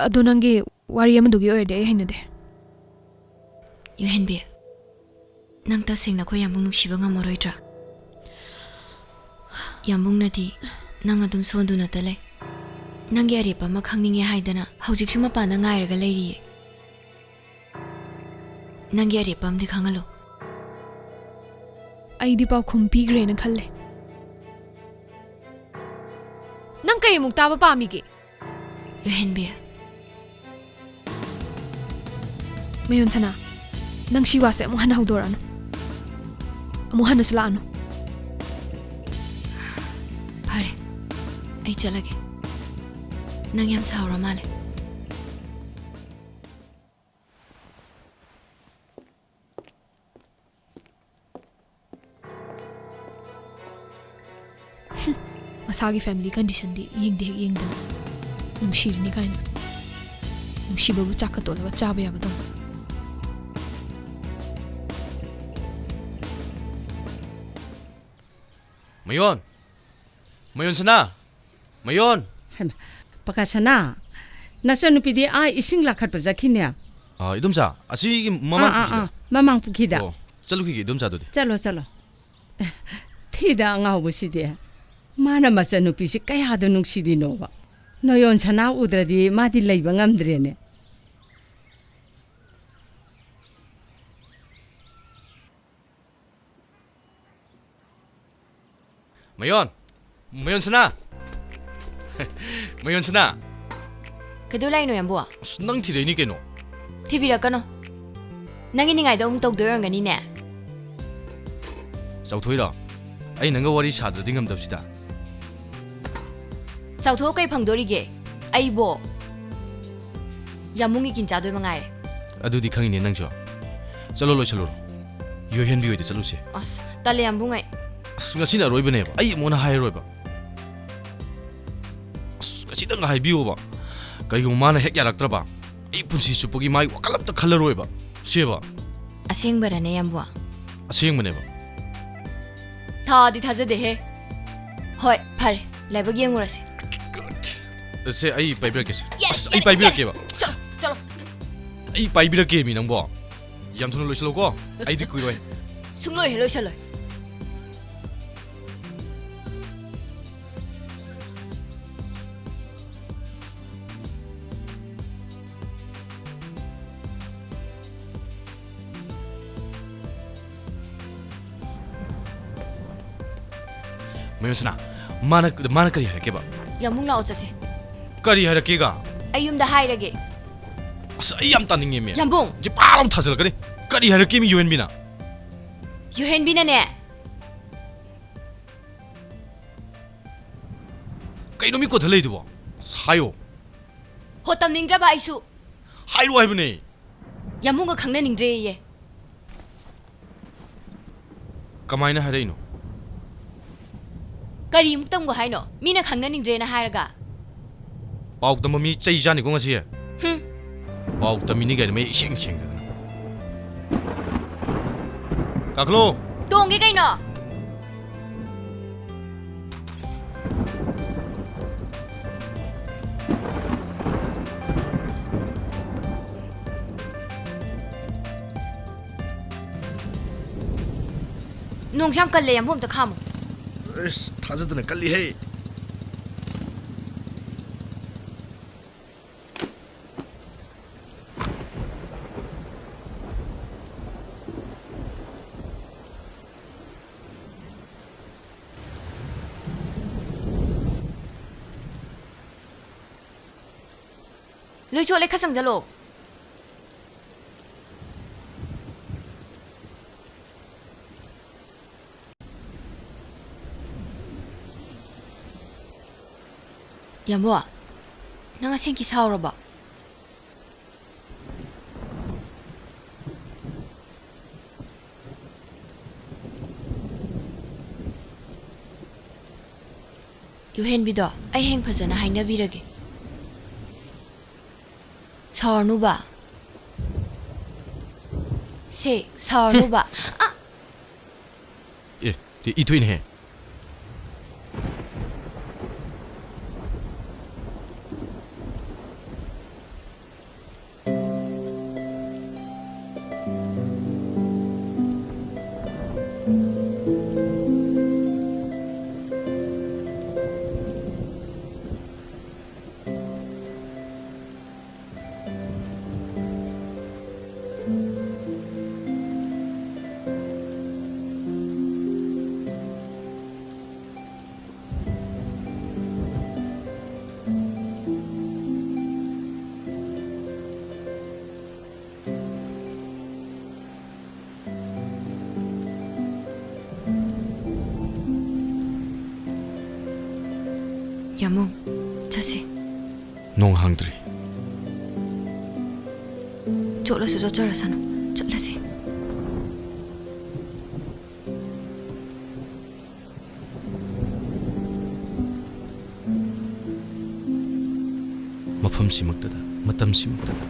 ꯑꯗꯣ ꯅꯪꯒꯤ ꯋꯥꯔꯤ ꯑꯃꯗꯨꯒꯤ ꯑꯣꯏꯔꯗꯤ ꯑꯩ ꯍꯩꯅꯗꯦ꯫ ꯌꯨꯍꯦꯟꯕꯤ, ꯅꯪ ꯇꯁꯦꯡꯅ ꯑꯩꯈꯣꯏ ꯌꯥꯝꯕꯨꯡ ꯅꯨꯡꯁꯤꯕ ꯉꯝꯃꯔꯣꯏꯗ꯭ꯔꯥ? ꯌꯥꯝꯕꯨꯡꯅꯗꯤ ꯅꯪ ꯑꯗꯨꯝ ꯁꯣꯟꯗꯨꯅꯇ ꯂꯩ꯫ ꯅꯪꯒꯤ ꯑꯔꯦꯞꯄ ꯑꯃ ꯈꯪꯅꯤꯡꯉꯦ ꯍꯥꯏꯗꯅ ꯍꯧꯖꯤꯛꯁꯨ ꯃꯄꯥꯟꯗ ꯉꯥꯏꯔꯒ ꯂꯩꯔꯤꯌꯦ꯫ ꯅꯪꯒꯤ ꯑꯔꯦꯞꯄ ꯑꯃꯗꯤ ꯈꯪꯍꯜꯂꯨ꯫ ꯑꯩꯗꯤ ꯄꯥꯎꯈꯨꯝ ꯄꯤꯈ꯭ꯔꯦꯅ ꯈꯜꯂꯦ꯫ ꯅꯪ ꯀꯩ ꯑꯃꯨꯛ ꯇꯥꯕ ꯄꯥꯝꯃꯤꯒꯦ? ꯌꯨꯍꯦꯟꯕꯤ꯫ ꯃꯌꯣꯟ ꯁꯅꯥ, ꯅꯪ ꯁꯤ ꯋꯥꯁꯦ ꯑꯃꯨꯛ ꯍꯟꯅ ꯍꯧꯗꯣꯔꯛꯑꯅꯨ꯫ ꯑꯃꯨꯛ ꯍꯟꯅꯁꯨ ꯂꯥꯛꯑꯅꯨ꯫ ꯐꯔꯦ, ꯑꯩ ꯆꯠꯂꯒꯦ꯫ ꯅꯪ ꯌꯥꯝ ꯁꯥꯎꯔ ꯃꯥꯜꯂꯦ꯫ ꯃꯁꯥꯒꯤ family conditionꯗꯤ ꯌꯦꯡꯗꯤ ꯍꯦꯛ ꯌꯦꯡꯗꯕ꯫ ꯅꯨꯡꯁꯤꯔꯤꯅꯤ ꯀꯥꯏꯅ꯫ ꯅꯨꯡꯁꯤꯕꯕꯨ ꯆꯥꯛꯀ ꯇꯣꯠꯂꯒ ꯆꯥꯕ ꯌꯥꯕꯗꯧꯅ꯫ ꯃꯌꯣꯟ! ꯃꯌꯣꯟ ꯁꯅꯥ! ꯃꯌꯣꯟ! ꯍꯩꯃꯥ, ꯄꯀꯥꯁꯅꯥ, ꯅꯆꯟꯅꯨꯄꯤꯗꯤ ꯑꯥ ꯏꯁꯤꯡ ꯂꯥꯈꯠꯄ ꯆꯠꯈꯤꯅꯦ꯫ ꯑꯥ, ꯏꯗꯣꯝꯆꯥ, ꯑꯁꯤꯒꯤ ꯃꯃꯥꯡ ꯑꯥ, ꯑꯥ, ꯄꯨꯈ꯭ꯔꯤꯗ꯫ ꯑꯥ, ꯃꯃꯥꯡ ꯄꯨꯈ꯭ꯔꯤꯗ꯫ ꯑꯣ, ꯆꯠꯂꯨꯈꯤꯒꯦ, ꯏꯗꯣꯝꯆꯥꯗꯨꯗꯤ꯫ ꯆꯠꯂꯣ, ꯆꯠꯂꯣ꯫ ꯊꯤꯗ ꯑꯉꯥꯎꯕꯁꯤꯗꯤ꯫ ꯃꯥꯅ ꯃꯆꯟꯅꯨꯄꯤꯁꯤ ꯀꯌꯥꯗ ꯅꯨꯡꯁꯤꯔꯤꯅꯣꯕ꯫ ꯅꯣꯌꯣꯟ ꯁꯅꯥ ꯎꯗ꯭ꯔꯗꯤ ꯃꯥꯗꯤ ꯂꯩꯕ ꯉꯝꯗ꯭ꯔꯦꯅꯦ꯫ ꯃꯌꯣꯟ! ꯃꯌꯣꯟ ꯁꯅꯥ! ꯃꯌꯣꯟ ꯁꯅꯥ! ꯀꯩꯗꯧ ꯂꯥꯛꯏꯅꯣ, ꯌꯥꯝꯕꯨ? ꯑꯁ, ꯅꯪ ꯊꯤꯔꯛꯏꯅꯤ ꯀꯩꯅꯣ꯫ ꯊꯤꯕꯤꯔꯛꯀꯅꯣ꯫ ꯅꯪꯒꯤ ꯅꯤꯡꯉꯥꯏꯗꯣ ꯑꯃꯨꯛ ꯇꯧꯗꯣꯏ ꯑꯣꯏꯔꯝꯒꯅꯤꯅꯦ꯫ ꯆꯥꯎꯊꯣꯏꯔꯣ? ꯑꯩ ꯅꯪꯒ ꯋꯥꯔꯤ ꯁꯥꯗ꯭ꯔꯗꯤ ꯉꯝꯗꯕꯁꯤꯗ꯫ ꯆꯥꯎꯊꯣꯛꯑ ꯀꯩ ꯐꯪꯗꯣꯔꯤꯒꯦ? ꯑꯩꯕꯣ ꯌꯥꯝꯕꯨꯡꯒꯤ ꯀꯤꯟ ꯆꯥꯗꯣꯏ ꯃꯉꯥꯏꯔꯦ꯫ ꯑꯗꯨꯗꯤ ꯈꯪꯉꯤꯅꯦ ꯅꯪꯁꯨ꯫ ꯆꯠꯂꯣ, ꯂꯣꯏꯁꯜꯂꯨꯔꯣ꯫ ꯌꯣꯏꯍꯦꯟꯕꯤ ꯍꯣꯏꯗ ꯆꯠꯂꯨꯁꯦ꯫ ꯑꯁ, ꯇꯜꯂꯦ ꯌꯥꯝꯕꯨꯡ ꯑꯩ꯫ ꯑꯁ, ꯉꯁꯤꯅ ꯑꯔꯣꯏꯕꯅꯦꯕ꯫ ꯑꯩ ꯑꯃꯨꯛ ꯍꯟꯅ ꯍꯥꯏꯔꯔꯣꯏꯕ꯫ ꯑꯁ, ꯉꯁꯤꯗꯪ ꯍꯥꯏꯕꯤꯌꯣꯕ꯫ ꯀꯩꯒꯨꯝꯕ ꯃꯥꯅ ꯍꯦꯛ ꯌꯥꯔꯛꯇ꯭ꯔꯕ, ꯑꯩ ꯄꯨꯟꯁꯤ ꯆꯨꯞꯄꯒꯤ ꯃꯥꯒꯤ ꯋꯥꯈꯜ ꯑꯝꯇ ꯈꯜꯂꯔꯣꯏꯕ꯫ ꯁꯦꯕ꯫ ꯑꯁꯦꯡꯕꯔꯅꯦ, ꯌꯥꯝꯕꯨ? ꯑꯁꯦꯡꯕꯅꯦꯕ꯫ ꯊꯥꯗꯤ ꯊꯥꯖꯗꯦꯍꯦ꯫ ꯍꯣꯏ, ꯐꯔꯦ, ꯂꯥꯏꯕꯛ ꯌꯦꯡꯉꯨꯔꯁꯦ꯫ ꯁꯦ, ꯑꯩ ꯄꯥꯏꯕꯤꯔꯛꯀꯦꯁꯦ꯫ ꯌꯥꯔꯦ, ꯑꯁ, ꯑꯩ ꯌꯥꯔꯦ, ꯄꯥꯏꯕꯤꯔꯛꯀꯦꯕ꯫ ꯌꯥꯔꯦ꯫ ꯆꯠꯂꯣ, ꯆꯠꯂꯣ꯫ ꯑꯩ ꯄꯥꯏꯕꯤꯔꯛꯀꯦ ꯃꯤ ꯅꯪꯕꯣ꯫ ꯌꯥꯝ ꯊꯨꯅ ꯂꯣꯏꯁꯤꯜꯂꯣꯀꯣ꯫ ꯑꯩꯗꯤ ꯀꯨꯏꯔꯣꯏ꯫ ꯁꯨꯡꯂꯣꯏ ꯍꯦꯛ ꯂꯣꯏꯁꯤꯜꯂꯣꯏ꯫ ꯃꯌꯣꯟꯁꯅꯥ, ꯃꯥꯅ, ꯃꯥꯅ ꯀꯔꯤ ꯍꯥꯏꯔꯛꯀꯦꯕ? ꯌꯥꯝꯕꯨꯡ, ꯂꯥꯛꯑꯣ ꯆꯠꯁꯦ꯫ ꯀꯔꯤ ꯍꯥꯏꯔꯛꯀꯦꯒ? ꯑꯩ ꯌꯨꯝꯗ ꯍꯥꯏꯔꯒꯦ꯫ ꯑꯁ, ꯑꯩ ꯌꯥꯝ ꯇꯥꯅꯤꯡꯉꯦ ꯃꯤ꯫ ꯌꯥꯝꯕꯨꯡ! ꯖꯤꯄꯥ ꯂꯥꯎ ꯊꯥꯖꯤꯜꯂꯛꯀꯅꯤ꯫ ꯀꯔꯤ ꯍꯥꯏꯔꯛꯀꯦ ꯃꯤ ꯌꯣꯍꯦꯟꯕꯤꯅ? ꯌꯣꯍꯦꯟꯕꯤꯅꯅꯦ꯫ ꯀꯩꯅꯣ ꯃꯤ ꯀꯣꯟꯊ ꯂꯩꯗꯨꯕꯣ? ꯍꯥꯏꯌꯣ꯫ ꯍꯣ, ꯇꯝꯅꯤꯡꯗ꯭ꯔꯕ ꯑꯩꯁꯨ꯫ ꯍꯥꯏꯔꯣ ꯍꯥꯏꯕꯅꯦ꯫ ꯌꯥꯝꯕꯨꯡꯒ ꯈꯪꯅꯅꯤꯡꯗ꯭ꯔꯦꯌꯦ꯫ ꯀꯃꯥꯏꯅ ꯍꯥꯏꯔꯛꯏꯅꯣ? ꯀꯔꯤꯃꯨꯛ ꯇꯝꯒꯣ ꯍꯥꯏꯅꯣ? ꯃꯤꯅ ꯈꯪꯅꯅꯤꯡꯗ꯭ꯔꯦꯅ ꯍꯥꯏꯔꯒ꯫ ꯄꯥꯎ ꯇꯝꯕ ꯃꯤ ꯆꯩ ꯆꯥꯅꯤꯀꯣ ꯉꯁꯤ꯫ ꯍꯨꯝ꯫ ꯄꯥꯎ ꯇꯝꯃꯤꯅꯤ ꯀꯥꯏꯅ ꯃꯌꯦꯛ ꯏꯁꯦꯡ ꯁꯦꯡꯗꯗꯅ꯫ ꯀꯥꯈꯠꯂꯣ꯫ ꯇꯣꯡꯒꯦ ꯀꯩꯅꯣ? ꯅꯣꯡꯁꯦ ꯌꯥꯝ ꯀꯜꯂꯦ, ꯌꯥꯝꯕꯨ ꯑꯝꯇ ꯈꯥꯝꯃꯣ꯫ ꯑꯁ, ꯊꯥꯖꯗꯅ ꯀꯜꯂꯤꯍꯦ꯫ ꯂꯣꯏ ꯆꯣꯠꯂꯦ, ꯈꯔ ꯆꯪꯁꯤꯜꯂꯣ꯫ ꯌꯥꯝꯕꯣ, ꯅꯪ ꯑꯁꯦꯡꯀꯤ ꯁꯥꯎꯔꯕꯣ? ꯌꯨꯍꯦꯟꯕꯤꯗꯣ ꯑꯩ ꯍꯌꯦꯡ ꯐꯖꯅ ꯍꯥꯏꯅꯕꯤꯔꯒꯦ꯫ ꯁꯥꯎꯔꯅꯨꯕ꯫ ꯁꯦ, ꯁꯥꯎꯔꯅꯨꯕ꯫ ꯑ! ꯑꯦ, ꯇꯤ-, ꯏꯊꯣꯏꯅꯦꯍꯦ꯫ ꯌꯥꯃꯣ, ꯆꯠꯁꯦ꯫ ꯅꯣꯡ ꯍꯥꯡꯗ꯭ꯔꯤ꯫ ꯆꯣꯠꯂꯁꯨ ꯆꯣꯠꯆꯔꯁꯅꯨ, ꯆꯠꯂꯁꯦ꯫ ꯃꯇꯝꯁꯤꯃꯛꯇꯗ, ꯃꯇꯝꯁꯤꯃꯛꯇꯗ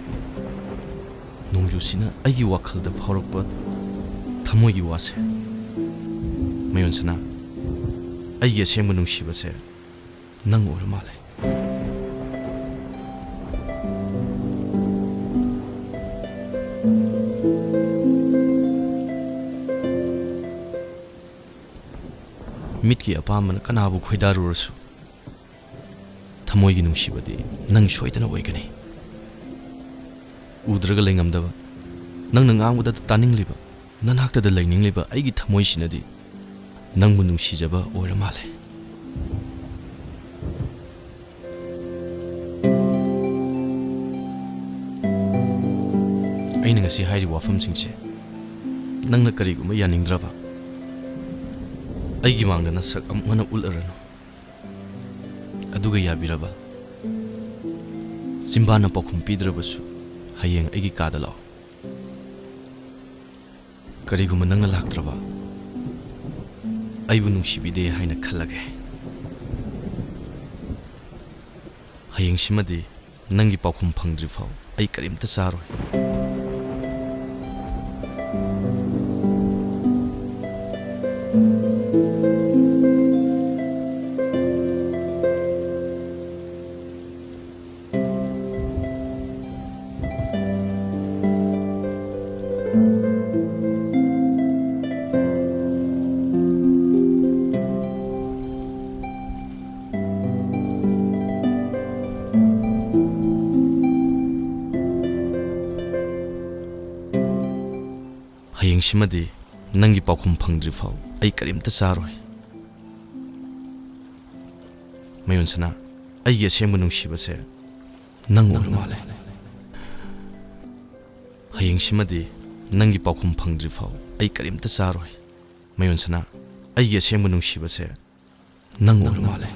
ꯅꯣꯡꯖꯨꯁꯤꯅ ꯑꯩꯒꯤ ꯋꯥꯈꯜꯗ ꯐꯥꯎꯔꯛꯄ ꯊꯃꯣꯏꯒꯤ ꯋꯥꯁꯦ, ꯃꯌꯣꯟꯁꯅꯥ, ꯑꯩꯒꯤ ꯑꯁꯦꯡꯕ ꯅꯨꯡꯁꯤꯕꯁꯦ ꯅꯪ ꯑꯣꯏꯔ ꯃꯥꯜꯂꯦ꯫ ꯃꯤꯠꯀꯤ ꯑꯄꯥꯝꯕꯅ ꯀꯅꯥꯕꯨ ꯈꯣꯏꯗꯥꯔꯨꯔꯁꯨ, ꯊꯃꯣꯏꯒꯤ ꯅꯨꯡꯁꯤꯕꯗꯤ ꯅꯪ ꯁꯣꯏꯗꯅ ꯑꯣꯏꯒꯅꯤ꯫ ꯎꯗ꯭ꯔꯒ ꯂꯩꯉꯝꯗꯕ, ꯅꯪꯅ ꯉꯥꯡꯕꯗ ꯇꯥꯅꯤꯡꯂꯤꯕ, ꯅꯅꯥꯛꯇꯗ ꯂꯩꯅꯤꯡꯂꯤꯕ ꯑꯩꯒꯤ ꯊꯃꯣꯏꯁꯤꯅꯗꯤ ꯅꯪꯕꯨ ꯅꯨꯡꯁꯤꯖꯕ ꯑꯣꯏꯔ ꯃꯥꯜꯂꯦ꯫ ꯑꯩꯅ ꯉꯁꯤ ꯍꯥꯏꯔꯤꯕ ꯋꯥꯐꯝꯁꯤꯡꯁꯦ ꯅꯪꯅ ꯀꯔꯤꯒꯨꯝꯕ ꯌꯥꯅꯤꯡꯗ꯭ꯔꯕ, ꯑꯩꯒꯤ ꯃꯥꯡꯗ ꯅꯁꯛ ꯑꯃꯨꯛ ꯍꯟꯅ ꯎꯠꯂꯔꯅꯨ꯫ ꯑꯗꯨꯒ ꯌꯥꯕꯤꯔꯕ, ꯆꯤꯝꯕꯥꯟꯅ ꯄꯥꯎꯈꯨꯝ ꯄꯤꯗ꯭ꯔꯕꯁꯨ, ꯍꯌꯦꯡ ꯑꯩꯒꯤ ꯀꯥꯗ ꯂꯥꯛꯑꯣ꯫ ꯀꯔꯤꯒꯨꯝꯕ ꯅꯪꯅ ꯂꯥꯛꯇ꯭ꯔꯕ, ꯑꯩꯕꯨ ꯅꯨꯡꯁꯤꯕꯤꯗꯦ ꯍꯥꯏꯅ ꯈꯜꯂꯒꯦ꯫ ꯍꯌꯦꯡꯁꯤꯃꯗꯤ ꯅꯪꯒꯤ ꯄꯥꯎꯈꯨꯝ ꯐꯪꯗ꯭ꯔꯤ ꯐꯥꯎ ꯑꯩ ꯀꯔꯤꯝꯇ ꯆꯥꯔꯣꯏ꯫ ꯍꯌꯦꯡꯁꯤꯃꯗꯤ ꯅꯪꯒꯤ ꯄꯥꯎꯈꯨꯝ ꯐꯪꯗ꯭ꯔꯤ ꯐꯥꯎ ꯑꯩ ꯀꯔꯤꯝꯇ ꯆꯥꯔꯣꯏ꯫ ꯃꯌꯣꯟꯁꯅꯥ, ꯑꯩꯒꯤ ꯑꯁꯦꯡꯕ ꯅꯨꯡꯁꯤꯕꯁꯦ ꯅꯪ ꯑꯣꯏꯔ ꯃꯥꯜꯂꯦ꯫ ꯍꯌꯦꯡꯁꯤꯃꯗꯤ ꯅꯪꯒꯤ ꯄꯥꯎꯈꯨꯝ ꯐꯪꯗ꯭ꯔꯤ ꯐꯥꯎ ꯑꯩ ꯀꯔꯤꯝꯇ ꯆꯥꯔꯣꯏ꯫ ꯃꯌꯣꯟꯁꯅꯥ, ꯑꯩꯒꯤ ꯑꯁꯦꯡꯕ ꯅꯨꯡꯁꯤꯕꯁꯦ ꯅꯪ ꯑꯣꯏꯔ ꯃꯥꯜꯂꯦ꯫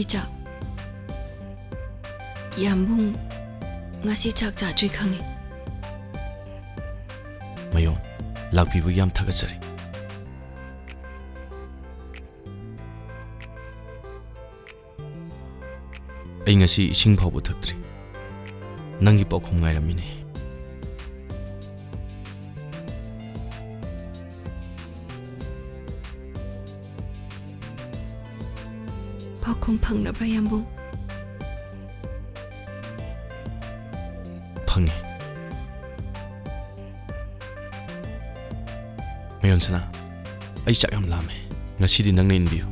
ꯏꯆꯥ, ꯌꯥꯝꯕꯨꯡ ꯉꯁꯤ ꯆꯥꯛ ꯆꯥꯗ꯭ꯔꯤ ꯈꯪꯉꯤ꯫ ꯃꯌꯣꯟ, ꯂꯥꯛꯄꯤꯕꯒꯤ ꯌꯥꯝ ꯊꯥꯒꯠꯆꯔꯤ꯫ ꯑꯩ ꯉꯁꯤ ꯏꯁꯤꯡ ꯐꯥꯎꯕ ꯊꯛꯇ꯭ꯔꯤ꯫ ꯅꯪꯒꯤ ꯄꯥꯎꯈꯨꯝ ꯉꯥꯏꯔꯝꯃꯤꯅꯦ꯫ ꯄꯥꯎꯈꯨꯝ ꯐꯪꯂꯕ꯭ꯔꯥ, ꯌꯥꯝꯕꯨꯡ? ꯐꯪꯉꯦ꯫ ꯃꯌꯣꯟꯁꯅꯥ, ꯑꯩ ꯆꯥꯛ ꯌꯥꯝ ꯂꯥꯝꯃꯦ꯫ ꯉꯁꯤꯗꯤ ꯅꯪꯅ ꯏꯟꯕꯤꯌꯨ꯫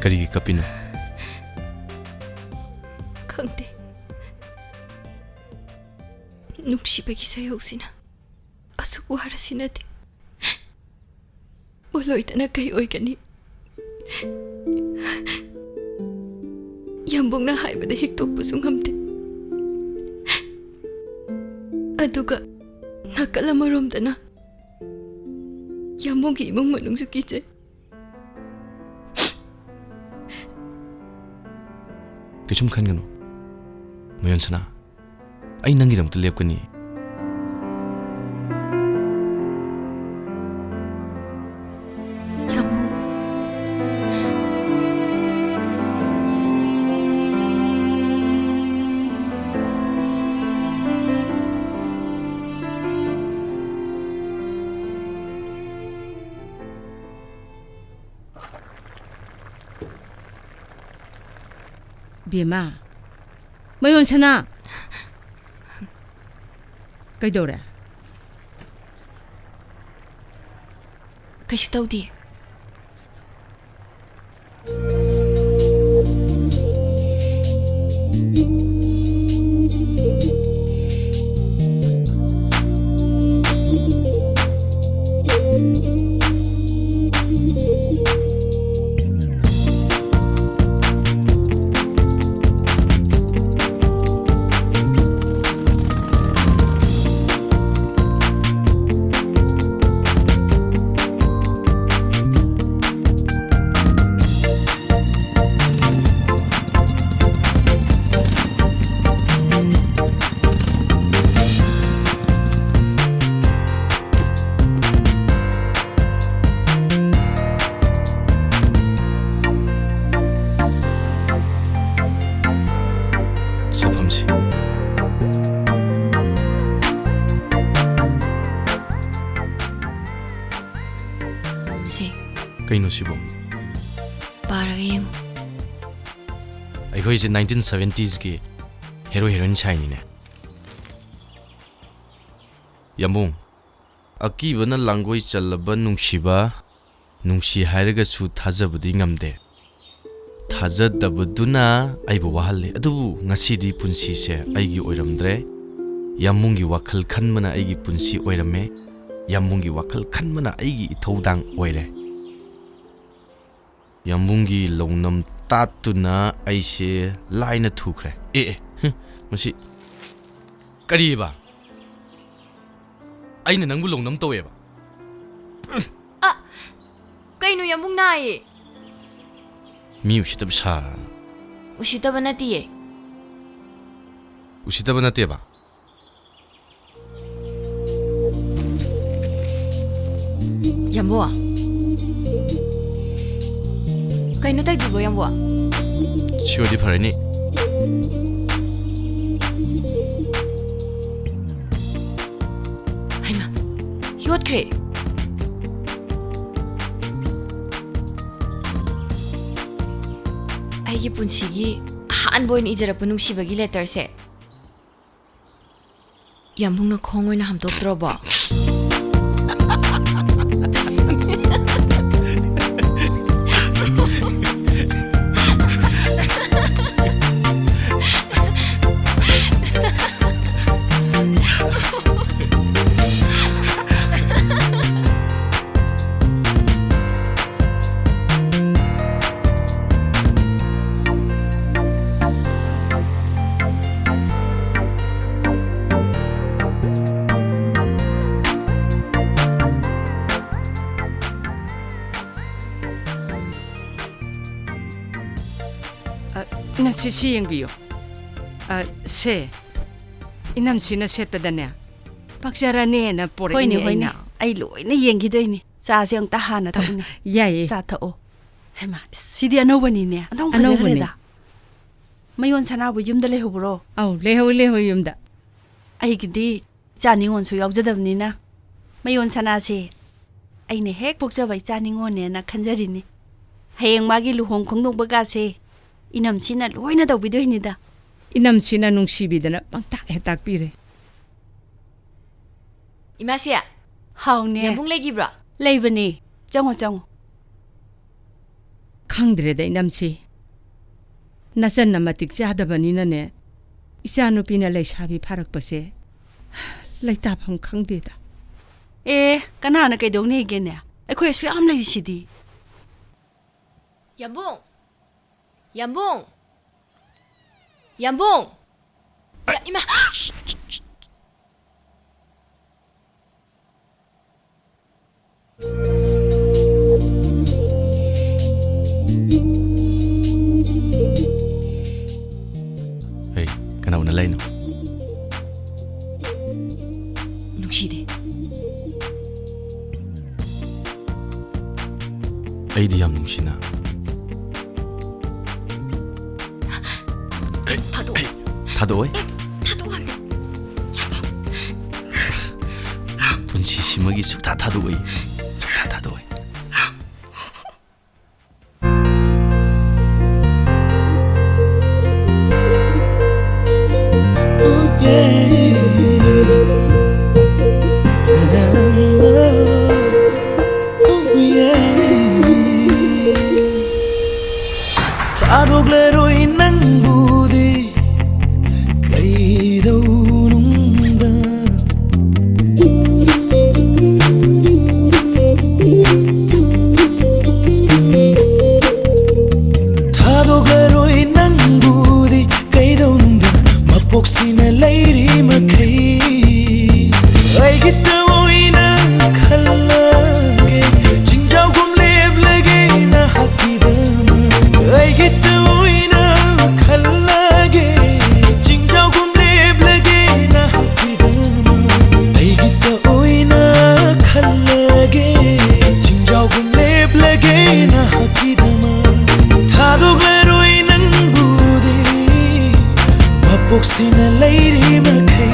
ꯀꯔꯤꯒꯤ ꯀꯞꯄꯤꯅꯣ? ꯈꯪꯗꯦ꯫ ꯅꯨꯡꯁꯤꯕꯒꯤ ꯁꯥꯏꯍꯧꯁꯤꯅ ꯑꯁꯨꯛ ꯋꯥꯔꯁꯤꯅꯗꯤ꯫ ꯎꯠꯂꯣꯏꯗꯅ ꯀꯩ ꯑꯣꯏꯒꯅꯤ? ꯌꯥꯝꯕꯨꯡꯅ ꯍꯥꯏꯕꯗ ꯍꯤꯛꯇꯣꯛꯄꯁꯨ ꯉꯝꯗꯦ꯫ ꯑꯗꯨꯒ ꯅꯥꯀꯜ ꯑꯃꯔꯣꯝꯗꯅ ꯌꯥꯝꯕꯨꯡꯒꯤ ꯏꯃꯨꯡ ꯃꯅꯨꯡꯁꯨ ꯀꯤꯖꯩ꯫ ꯀꯩꯁꯨꯝ ꯈꯟꯒꯅꯨ, ꯃꯌꯣꯟꯁꯅꯥ꯫ ꯑꯩ ꯅꯪꯒꯤꯗꯃꯛꯇ ꯂꯦꯞꯀꯅꯤ꯫ ꯌꯥꯝꯕꯨꯡ꯫ ꯕꯦꯝꯃ, ꯃꯌꯣꯟ ꯁꯅꯥ꯫ ꯀꯩꯗꯧꯔꯦ? ꯀꯩꯁꯨ ꯇꯧꯗꯦ꯫ ꯁꯤꯗ ꯐꯝꯁꯤ꯫ ꯁꯦ꯫ ꯀꯩꯅꯣ ꯁꯤꯕꯣ? ꯄꯥꯔꯒ ꯌꯦꯡꯉꯨ꯫ ꯑꯩꯈꯣꯏꯁꯦ ꯅꯥꯏꯟꯇꯤꯟ ꯁꯚꯦꯟꯇꯤꯁꯀꯤ ꯍꯦꯔꯣ ꯍꯦꯔꯣꯏꯟ ꯁꯥꯏꯅꯤꯅꯦ꯫ ꯌꯥꯝꯕꯨꯡ, ꯑꯀꯤꯕꯅ ꯂꯥꯡꯒꯣꯏ ꯆꯜꯂꯕ ꯅꯨꯡꯁꯤꯕ, ꯅꯨꯡꯁꯤ ꯍꯥꯏꯔꯒꯁꯨ ꯊꯥꯖꯕꯗꯤ ꯉꯝꯗꯦ꯫ ꯊꯥꯖꯗꯕꯗꯨꯅ ꯑꯩꯕꯨ ꯋꯥꯍꯜꯂꯤ꯫ ꯑꯗꯨꯕꯨ ꯉꯁꯤꯗꯤ ꯄꯨꯟꯁꯤꯁꯦ ꯑꯩꯒꯤ ꯑꯣꯏꯔꯝꯗ꯭ꯔꯦ꯫ ꯌꯥꯝꯕꯨꯡꯒꯤ ꯋꯥꯈꯜ ꯈꯟꯕꯅ ꯑꯩꯒꯤ ꯄꯨꯟꯁꯤ ꯑꯣꯏꯔꯝꯃꯦ꯫ ꯌꯥꯝꯕꯨꯡꯒꯤ ꯋꯥꯈꯜ ꯈꯟꯕꯅ ꯑꯩꯒꯤ ꯏꯊꯧꯗꯥꯡ ꯑꯣꯏꯔꯦ꯫ ꯌꯥꯝꯕꯨꯡꯒꯤ ꯂꯧꯅꯝ ꯇꯥꯠꯇꯨꯅ ꯑꯩꯁꯦ ꯂꯥꯏꯅ ꯊꯨꯈ꯭ꯔꯦ꯫ ꯑꯦ, ꯑꯦ, ꯍꯨꯝ, ꯃꯁꯤ ꯀꯔꯤꯕ? ꯑꯩꯅ ꯅꯪꯕꯨ ꯂꯧꯅꯝ ꯇꯧꯋꯦꯕ? ꯑ, ꯀꯩꯅꯣ, ꯌꯥꯝꯕꯨꯡ ꯅꯥꯏꯌꯦ? ꯃꯤ ꯎꯁꯤꯠꯇꯕ ꯁꯥ꯫ ꯎꯁꯤꯠꯇꯕ ꯅꯠꯇꯤꯌꯦ꯫ ꯎꯁꯤꯠꯇꯕ ꯅꯠꯇꯦꯕ? ꯌꯥꯝꯕꯣ꯫ ꯀꯩꯅꯣ ꯇꯧꯗ꯭ꯔꯤꯕꯣ, ꯌꯥꯝꯕꯣ? ꯁꯤ ꯑꯣꯏꯗꯤ ꯐꯔꯅꯤ꯫ ꯍꯩꯃꯥ, ꯌꯣꯠꯈ꯭ꯔꯦ꯫ ꯑꯩꯒꯤ ꯄꯨꯟꯁꯤꯒꯤ ꯑꯍꯥꯟꯕ ꯑꯣꯏꯅ ꯏꯖꯔꯛꯄ ꯅꯨꯡꯁꯤꯕꯒꯤ ꯂꯦꯇꯔꯁꯦ꯫ ꯌꯥꯝꯕꯨꯡꯅ ꯈꯣꯡ ꯑꯣꯏꯅ ꯍꯥꯝꯗꯣꯛꯇ꯭ꯔꯣꯕꯣ? ꯑ, ꯅꯁꯤ ꯁꯤ ꯌꯦꯡꯕꯤꯌꯨ꯫ ꯑ, ꯁꯦ, ꯏꯅꯝꯁꯤꯅ ꯁꯦꯠꯄꯗꯅꯦ, ꯄꯛꯆꯔꯅꯦꯅ ꯄꯣꯔꯛꯏꯅꯦ꯫ ꯍꯣꯏꯅꯦ, ꯍꯣꯏꯅꯦ꯫ ꯑꯩꯅ꯫ ꯑꯩ ꯂꯣꯏꯅ ꯌꯦꯡꯈꯤꯗꯣꯏꯅꯦ꯫ ꯆꯥꯁꯦ ꯑꯃꯨꯛꯇ ꯍꯥꯟꯅ ꯊꯛꯎꯅꯦ꯫ ꯌꯥꯏꯌꯦ꯫ ꯆꯥ ꯊꯛꯑꯣ꯫ ꯍꯩꯃꯥ, ꯁꯤꯗꯤ ꯑꯅꯧꯕꯅꯤꯅꯦ꯫ ꯑꯣꯟꯊꯣꯛ ꯑꯅꯧꯕꯅꯦ꯫ ꯐꯖꯈ꯭ꯔꯦꯗ꯫ ꯃꯌꯣꯟ ꯁꯅꯥꯕꯨ ꯌꯨꯝꯗ ꯂꯩꯍꯧꯕ꯭ꯔꯣ? ꯑꯧ, ꯂꯩꯍꯧꯏ, ꯂꯩꯍꯧꯏ ꯌꯨꯝꯗ꯫ ꯑꯩꯒꯤꯗꯤ ꯏꯆꯥ ꯅꯤꯉꯣꯜꯁꯨ ꯌꯥꯎꯖꯗꯕꯅꯤꯅ ꯃꯌꯣꯟ ꯁꯅꯥꯁꯦ ꯑꯩꯅ ꯍꯦꯛ ꯄꯣꯛꯆꯕ ꯏꯆꯥ ꯅꯤꯉꯣꯜꯅꯦꯅ ꯈꯟꯖꯔꯤꯅꯤ꯫ ꯍꯌꯦꯡ ꯃꯥꯒꯤ ꯂꯨꯍꯣꯡ ꯈꯣꯡꯗꯣꯡꯕꯒꯥꯁꯦ ꯏꯅꯝꯁꯤꯅ ꯂꯣꯏꯅ ꯇꯧꯕꯤꯗꯣꯏꯅꯤꯗ꯫ ꯏꯅꯝꯁꯤꯅ ꯅꯨꯡꯁꯤꯕꯤꯗꯅ ꯄꯪꯇꯥꯛ ꯍꯦꯛ ꯇꯥꯛꯄꯤꯔꯦ꯫ ꯏꯃꯥꯁꯤ꯫ ꯍꯥꯎꯅꯦ꯫ ꯌꯥꯝꯕꯨꯡ ꯂꯩꯈꯤꯕ꯭ꯔꯣ? ꯂꯩꯕꯅꯦ꯫ ꯆꯪꯉꯣ, ꯆꯪꯉꯣ꯫ ꯈꯪꯗ꯭ꯔꯦꯗ, ꯏꯅꯝꯁꯤ꯫ ꯅꯆꯟꯅ ꯃꯇꯤꯛ ꯆꯥꯗꯕꯅꯤꯅꯅꯦ, ꯏꯆꯥꯅꯨꯄꯤꯅ ꯂꯩꯁꯥꯕꯤ ꯐꯥꯔꯛꯄꯁꯦ ꯂꯩꯇꯥꯐꯝ ꯈꯪꯗꯦꯗ꯫ ꯑꯦ, ꯀꯅꯥꯅ ꯀꯩꯗꯧꯅꯤꯒꯦꯅꯦ? ꯑꯩꯈꯣꯏ ꯑꯁꯨꯛ ꯌꯥꯝ ꯂꯩꯔꯤꯁꯤꯗꯤ꯫ ꯌꯥꯝꯕꯨꯡ! ꯌꯥꯝꯕꯨꯡ! ꯌꯥꯝꯕꯨꯡ! ꯌꯥ-, ꯏꯃꯥ! ꯍꯩ, ꯀꯅꯥ ꯎꯅ ꯂꯥꯛꯏꯅꯣ? ꯅꯨꯡꯁꯤꯗꯦ꯫ ꯑꯩꯗꯤ ꯌꯥꯝ ꯅꯨꯡꯁꯤꯅ꯫ ꯊꯥꯗꯣꯛꯑꯣ꯫ ꯊꯥꯗꯣꯛꯑꯣꯏ꯫ ꯊꯥꯗꯣꯛꯑꯣ ꯍꯥꯏꯕ꯫ ꯄꯨꯟꯁꯤꯁꯤꯃꯒꯤ ꯁꯨꯛꯊꯥ ꯊꯥꯗꯣꯛꯑꯣꯏ꯫ ꯁꯨꯛꯊꯥ ꯊꯥꯗꯣꯛꯑꯣꯏ꯫ ꯊꯥꯗꯣꯛꯂꯔꯣꯏ ꯅꯪꯕꯨꯗꯤ ꯀꯩꯗꯧꯅꯨꯡꯗ꯫ ꯊꯥꯗꯣꯛꯂꯔꯣꯏ ꯅꯪꯕꯨꯗꯤ ꯀꯩꯗꯧꯅꯨꯡꯗ꯫ ꯃꯄꯣꯛꯁꯤꯅ ꯂꯩꯔꯤ ꯃꯈꯩ ꯑꯩꯒꯤꯇ ꯑꯣꯏꯅ ꯈꯜꯂꯒꯦ꯫ ꯆꯤꯡꯖꯥꯎꯒꯨꯝ ꯂꯦꯞꯂꯒꯦ ꯅꯍꯥꯛꯀꯤꯗꯃꯛ꯫ ꯑꯩꯒꯤꯇ ꯑꯣꯏꯅ ꯈꯜꯂꯒꯦ꯫ ꯆꯤꯡꯖꯥꯎꯒꯨꯝ ꯂꯦꯞꯂꯒꯦ ꯅꯍꯥꯛꯀꯤꯗꯃꯛ꯫ ꯑꯩꯒꯤꯇ ꯑꯣꯏꯅ ꯈꯜꯂꯒꯦ꯫ ꯆꯤꯡꯖꯥꯎꯒꯨꯝ ꯂꯦꯞꯂꯒꯦ ꯅꯍꯥꯛꯀꯤꯗꯃꯛ꯫ ꯊꯥꯗꯣꯛꯂꯔꯣꯏ ꯅꯪꯕꯨꯗꯤ ꯃꯄꯣꯛꯁꯤꯅ ꯂꯩꯔꯤ ꯃꯈꯩ꯫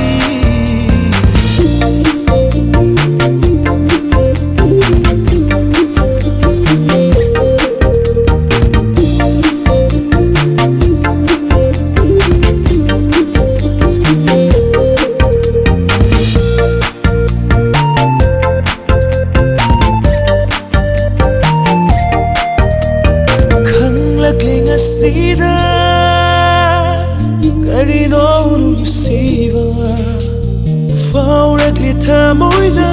ꯈꯪꯂꯛꯂꯦ ꯉꯁꯤꯗ ꯀꯔꯤꯅꯣ ꯅꯨꯡꯁꯤꯕ ꯐꯥꯎꯔꯛꯂꯦ ꯊꯃꯣꯏꯗ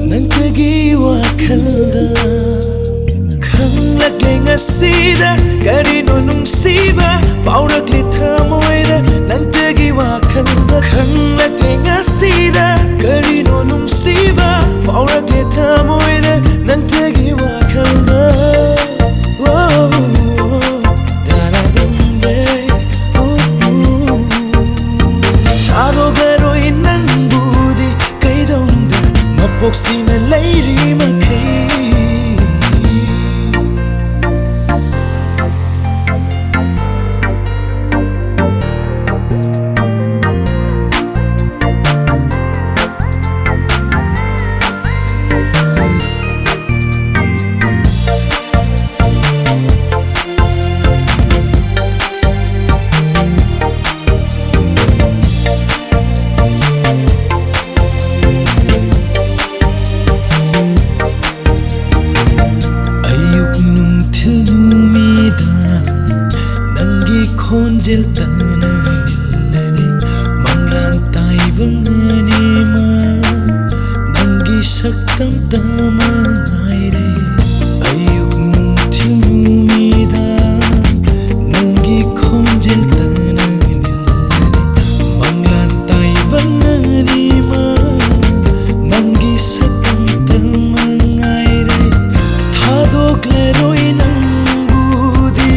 ꯅꯪꯇꯒꯤ ꯋꯥꯈꯜꯗ꯫ ꯈꯪꯂꯛꯂꯦ ꯉꯁꯤꯗ ꯀꯔꯤꯅꯣ ꯅꯨꯡꯁꯤꯕ ꯐꯥꯎꯔꯛꯂꯦ ꯊꯃꯣꯏꯗ ꯅꯪꯇꯒꯤ ꯋꯥꯈꯜꯗ꯫ ꯈꯪꯂꯛꯂꯦ ꯉꯁꯤꯗ ꯀꯔꯤꯅꯣ ꯅꯨꯡꯁꯤꯕ ꯐꯥꯎꯔꯛꯂꯦ ꯊꯃꯣꯏꯗ ꯅꯪꯇꯒꯤ ꯋꯥꯈꯜꯗ꯫ ꯇꯥꯔꯥꯗꯨꯝ ꯂꯩ꯫ ꯊꯥꯗꯣꯛꯂꯔꯣꯏ ꯅꯪꯕꯨꯗꯤ ꯀꯩꯗꯧꯅꯨꯡꯗ ꯃꯄꯣꯛꯁꯤꯅ ꯂꯩꯔꯤ ꯃꯈꯩ꯫ ꯈꯣꯟꯖꯦꯜꯇꯅ ꯅꯤꯜꯂꯔꯦ ꯃꯪꯂꯥꯟ ꯇꯥꯏꯕꯪ ꯑꯅꯤꯃꯛ ꯅꯪꯒꯤ ꯁꯛꯇꯝꯇ ꯃꯉꯥꯏꯔꯦ꯫ ꯑꯌꯨꯛ ꯅꯨꯡꯊꯤꯜ ꯅꯨꯃꯤꯗꯥꯡ ꯅꯪꯒꯤ ꯈꯣꯟꯖꯦꯜꯇꯅ ꯅꯤꯜꯂꯔꯦ ꯃꯪꯂꯥꯟ ꯇꯥꯏꯕꯪ ꯑꯅꯤꯃꯛ ꯅꯪꯒꯤ ꯁꯛꯇꯝꯇ ꯃꯉꯥꯏꯔꯦ꯫ ꯊꯥꯗꯣꯛꯂꯔꯣꯏ ꯅꯪꯕꯨꯗꯤ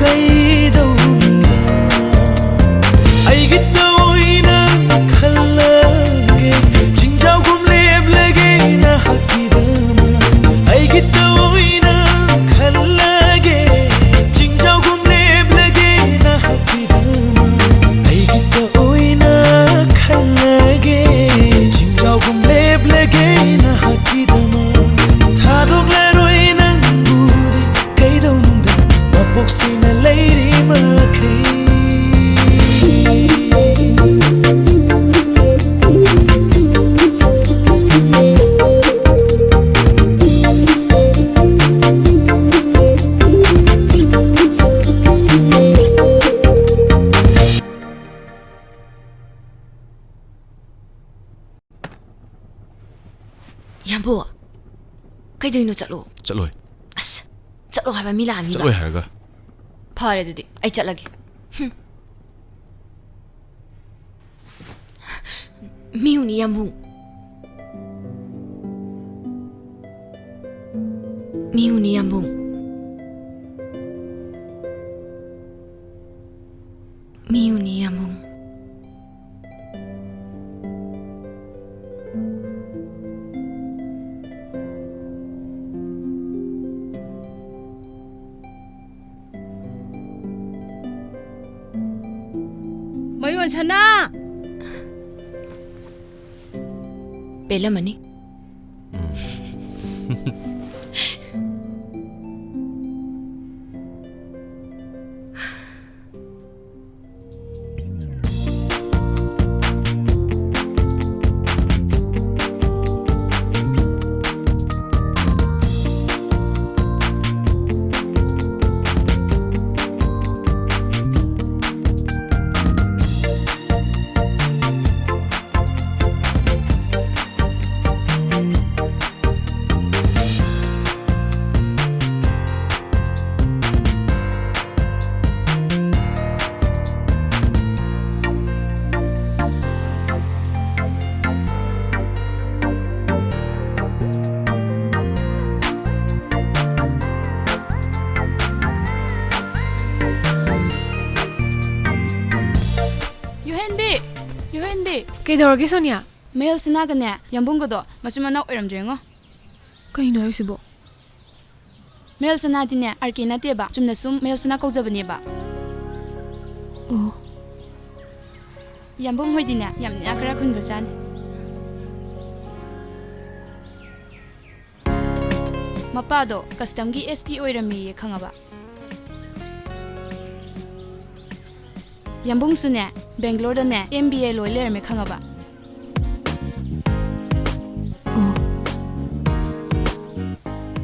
ꯀꯩꯗꯧꯅꯨꯡꯗ꯫ ꯑꯩꯒꯤ ꯇꯑꯣꯏꯅ ꯈꯜꯂꯒꯦ ꯆꯤꯡꯖꯥꯎꯒꯨꯝ ꯂꯦꯞꯂꯒꯦ ꯅꯍꯥꯛꯀꯤꯗꯃꯛ꯫ ꯑꯩꯒꯤ ꯇꯑꯣꯏꯅ ꯈꯜꯂꯒꯦ ꯆꯤꯡꯖꯥꯎꯒꯨꯝ ꯂꯦꯞꯂꯒꯦ ꯅꯍꯥꯛꯀꯤꯗꯃꯛ꯫ ꯑꯩꯒꯤ ꯇꯑꯣꯏꯅ ꯈꯜꯂꯒꯦ ꯆꯤꯡꯖꯥꯎꯒꯨꯝ ꯂꯦꯞꯂꯒꯦ ꯅꯍꯥꯛꯀꯤꯗꯃꯛ꯫ ꯊꯥꯗꯣꯛꯂꯔꯣꯏ ꯅꯪꯕꯨꯗꯤ ꯀꯩꯗꯧꯅꯨꯡꯗ ꯃꯄꯣꯛꯁꯤꯅ ꯂꯩꯔꯤ ꯃꯈꯩ꯫ ꯌꯥꯝꯕꯨ, ꯀꯩꯗꯧꯅꯣ? ꯆꯠꯂꯣ꯫ ꯆꯠꯂꯣꯏ꯫ ꯑꯁ, ꯆꯠꯂꯣ ꯍꯥꯏꯕ, ꯃꯤ ꯂꯥꯛꯑꯅꯤꯕ꯫ ꯆꯠꯂꯣꯏ ꯍꯥꯏꯔꯒ꯫ ꯐꯔꯦ ꯑꯗꯨꯗꯤ, ꯑꯩ ꯆꯠꯂꯒꯦ꯫ ꯍꯨꯝ꯫ ꯃꯤ ꯎꯅꯤ, ꯌꯥꯝꯕꯨꯡ꯫ ꯃꯤ ꯎꯅꯤ, ꯌꯥꯝꯕꯨꯡ꯫ ꯃꯤ ꯎꯅꯤ, ꯌꯥꯝꯕꯨꯡ꯫ ꯃꯌꯣꯟ ꯁꯅꯥ! ꯄꯦꯜꯂꯝꯃꯅꯤ꯫ ꯎꯝ꯫ ꯀꯩꯗꯧꯔꯒꯦ, ꯁꯣꯅꯤꯌꯥ? ꯃꯌꯦꯜ ꯁꯅꯥꯒꯅꯦ, ꯌꯥꯝꯕꯨꯡꯒꯗꯣ ꯃꯆꯤꯟ ꯃꯅꯥꯎ ꯑꯣꯏꯔꯝꯗ꯭ꯔꯦꯉꯣ꯫ ꯀꯩꯅꯣ ꯍꯥꯏꯁꯤꯕꯣ? ꯃꯌꯦꯜ ꯁꯅꯥꯗꯤꯅꯦ, ꯑꯥꯔ ꯀꯦ ꯅꯠꯇꯦꯕ, ꯆꯨꯝꯅ ꯁꯨꯝ ꯃꯌꯦꯜ ꯁꯅꯥ ꯀꯧꯖꯕꯅꯦꯕ꯫ ꯑꯣ꯫ ꯌꯥꯝꯕꯨꯡ ꯍꯣꯏꯗꯤꯅꯦ, ꯌꯥꯝ ꯏꯅꯥꯛ ꯀꯥꯏꯔꯥ ꯈꯨꯟꯈ꯭ꯔꯖꯥꯠꯅꯤ꯫ ꯃꯄꯥꯗꯣ ꯀꯁꯇꯝꯒꯤ ꯑꯦꯁ ꯄꯤ ꯑꯣꯏꯔꯝꯃꯦꯌꯦ, ꯈꯪꯉꯕ? ꯌꯥꯝꯕꯨꯡꯁꯨꯅꯦ, ꯕꯦꯡꯒ꯭ꯂꯣꯔꯗꯅꯦ ꯑꯦꯝ ꯕꯤ ꯑꯦ ꯂꯣꯏ ꯂꯩꯔꯝꯃꯦ, ꯈꯪꯉꯕ? ꯑꯣ꯫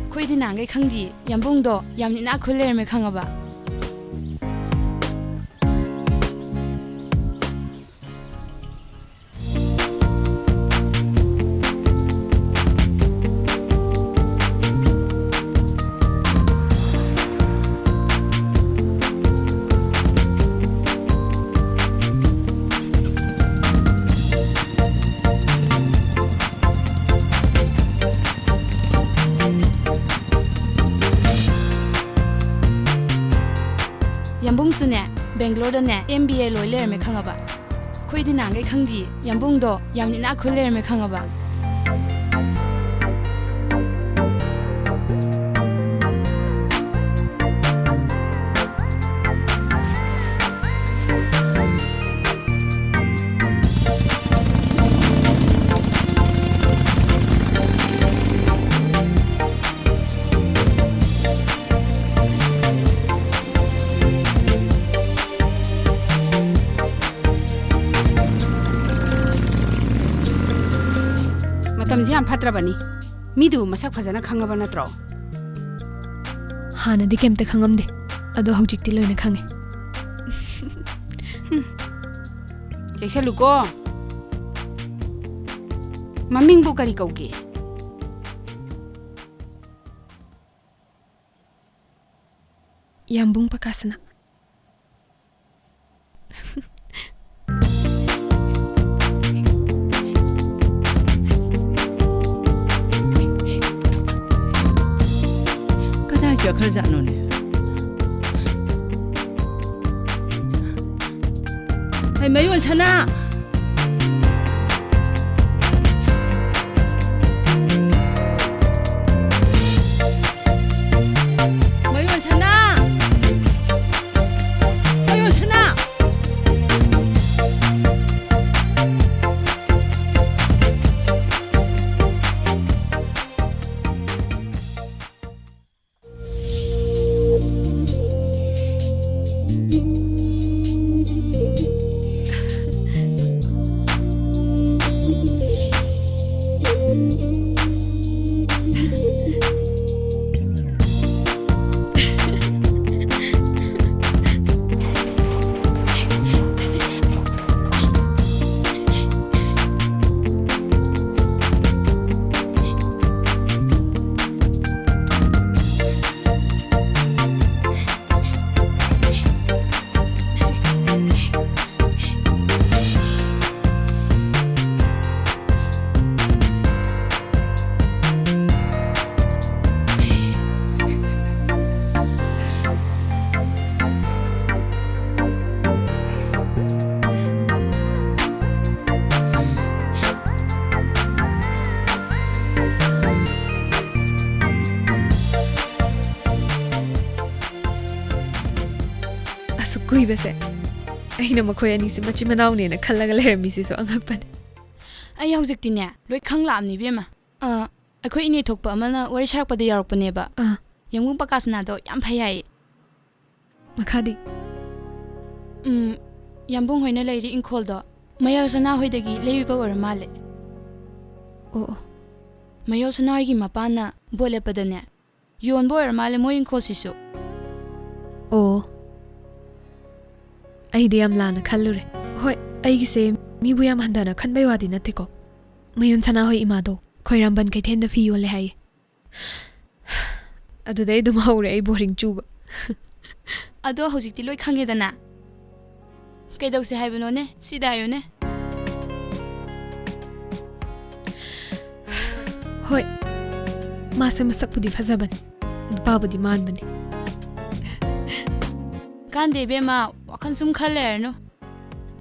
ꯑꯩꯈꯣꯏꯗꯤ ꯅꯍꯥꯟꯈꯩ ꯈꯪꯗꯤꯌꯦ, ꯌꯥꯝꯕꯨꯡꯗꯣ ꯌꯥꯝ ꯏꯅꯥꯛ ꯈꯨꯜ ꯂꯩꯔꯝꯃꯦ, ꯈꯪꯉꯕ? ꯌꯥꯝꯕꯨꯡꯁꯨꯅꯦ, ꯕꯦꯡꯒ꯭ꯂꯣꯔꯗꯅꯦ ꯑꯦꯝ ꯕꯤ ꯑꯦ ꯂꯣꯏ ꯂꯩꯔꯝꯃꯦ, ꯈꯪꯉꯕ? ꯑꯩꯈꯣꯏꯗꯤ ꯅꯍꯥꯟꯈꯩ ꯈꯪꯗꯤꯌꯦ, ꯌꯥꯝꯕꯨꯡꯗꯣ ꯌꯥꯝ ꯏꯅꯥꯛ ꯈꯨꯜ ꯂꯩꯔꯝꯃꯦ, ꯈꯪꯉꯕ? ꯃꯇꯝꯁꯤ ꯌꯥꯝ ꯐꯠꯇ꯭ꯔꯕꯅꯤ꯫ ꯃꯤꯗꯨꯕꯨ ꯃꯁꯛ ꯐꯖꯅ ꯈꯪꯉꯕ ꯅꯠꯇ꯭ꯔꯣ? ꯍꯥꯟꯅꯗꯤ ꯀꯩꯝꯇ ꯈꯪꯉꯝꯗꯦ, ꯑꯗꯣ ꯍꯧꯖꯤꯛꯇꯤ ꯂꯣꯏꯅ ꯈꯪꯉꯦ꯫ ꯆꯦꯛꯁꯜꯂꯨꯀꯣ꯫ ꯃꯃꯤꯡꯕꯨ ꯀꯔꯤ ꯀꯧꯒꯦ? ꯌꯥꯝꯕꯨꯡ ꯄꯀꯥꯁꯅ꯫ ꯀꯗꯥꯏ ꯆꯠꯈ꯭ꯔꯖꯥꯠꯅꯣꯅꯦ? ꯍꯩ, ꯃꯌꯣꯟ ꯁꯅꯥ! ꯑꯁꯨꯛ ꯀꯨꯏꯕꯁꯦ ꯑꯩꯅ ꯃꯈꯣꯏ ꯑꯅꯤꯁꯦ ꯃꯆꯤꯟ ꯃꯅꯥꯎꯅꯦꯅ ꯈꯜꯂꯒ ꯂꯩꯔꯝꯃꯤꯁꯤꯁꯨ ꯑꯉꯛꯄꯅꯦ꯫ ꯑꯩ ꯍꯧꯖꯤꯛꯇꯤꯅꯦ ꯂꯣꯏ ꯈꯪꯂꯛꯑꯕꯅꯤ ꯏꯕꯦꯝꯃ꯫ ꯑ, ꯑꯩꯈꯣꯏ ꯏꯅꯦ ꯊꯣꯛꯄ ꯑꯃꯅ ꯋꯥꯔꯤ ꯁꯥꯔꯛꯄꯗ ꯌꯥꯎꯔꯛꯄꯅꯦꯕ꯫ ꯑꯥ꯫ ꯌꯥꯝꯕꯨꯡ ꯄꯀꯥꯁꯅꯥꯗꯣ ꯌꯥꯝ ꯐꯩ ꯍꯥꯏꯌꯦ꯫ ꯃꯈꯥꯗꯤ? ꯎꯝ, ꯌꯥꯝꯕꯨꯡ ꯍꯣꯏꯅ ꯂꯩꯔꯤ ꯏꯪꯈꯣꯜꯗꯣ ꯃꯌꯥꯏ ꯁꯅꯥ ꯍꯣꯏꯗꯒꯤ ꯂꯩꯕ ꯑꯣꯏꯔ ꯃꯥꯜꯂꯦ꯫ ꯑꯣ, ꯑꯣ꯫ ꯃꯌꯥꯏ ꯁꯅꯥ ꯍꯣꯏꯒꯤ ꯃꯄꯥꯅ ꯚꯣꯠ ꯂꯦꯞꯄꯗꯅꯦ, ꯌꯣꯟꯕ ꯑꯣꯏꯔ ꯃꯥꯜꯂꯦ ꯃꯣꯏ ꯏꯪꯈꯣꯜꯁꯤꯁꯨ꯫ ꯑꯣ꯫ ꯑꯩꯗꯤ ꯌꯥꯝ ꯂꯥꯟꯅ ꯈꯜꯂꯨꯔꯦ꯫ ꯍꯣꯏ, ꯑꯩꯒꯤꯁꯦ ꯃꯤꯕꯨ ꯌꯥꯝ ꯍꯟꯊꯅ ꯈꯟꯕꯩ ꯋꯥꯗꯤ ꯅꯠꯇꯦꯀꯣ꯫ ꯃꯌꯥꯏ ꯁꯅꯥ ꯍꯣꯏ ꯏꯃꯥꯗꯣ ꯈ꯭ꯋꯥꯏꯔꯝꯕꯟ ꯀꯩꯊꯦꯜꯗ ꯐꯤ ꯌꯣꯜꯂꯦ ꯍꯥꯏꯌꯦ꯫ ꯑꯗꯨꯗꯩ ꯑꯗꯨꯝ ꯍꯧꯔꯦ ꯑꯩ ꯕꯣꯔꯤꯡ ꯆꯨꯕ꯫ ꯑꯗꯣ ꯍꯧꯖꯤꯛꯇꯤ ꯂꯣꯏ ꯈꯪꯉꯦꯗꯅ꯫ ꯀꯩꯗꯧꯁꯦ ꯍꯥꯏꯕꯅꯣꯅꯦ? ꯁꯤꯗ ꯍꯥꯏꯌꯨꯅꯦ꯫ ꯍꯣꯏ, ꯃꯥꯁꯦ ꯃꯁꯛꯄꯨꯗꯤ ꯐꯖꯕꯅꯤ, ꯅꯨꯄꯥꯕꯨꯗꯤ ꯃꯥꯟꯕꯅꯤ꯫ ꯀꯥꯟꯗꯦ ꯏꯕꯦꯝꯃ, ꯋꯥꯈꯜ ꯁꯨꯝ ꯈꯜ ꯂꯩꯔꯅꯨ꯫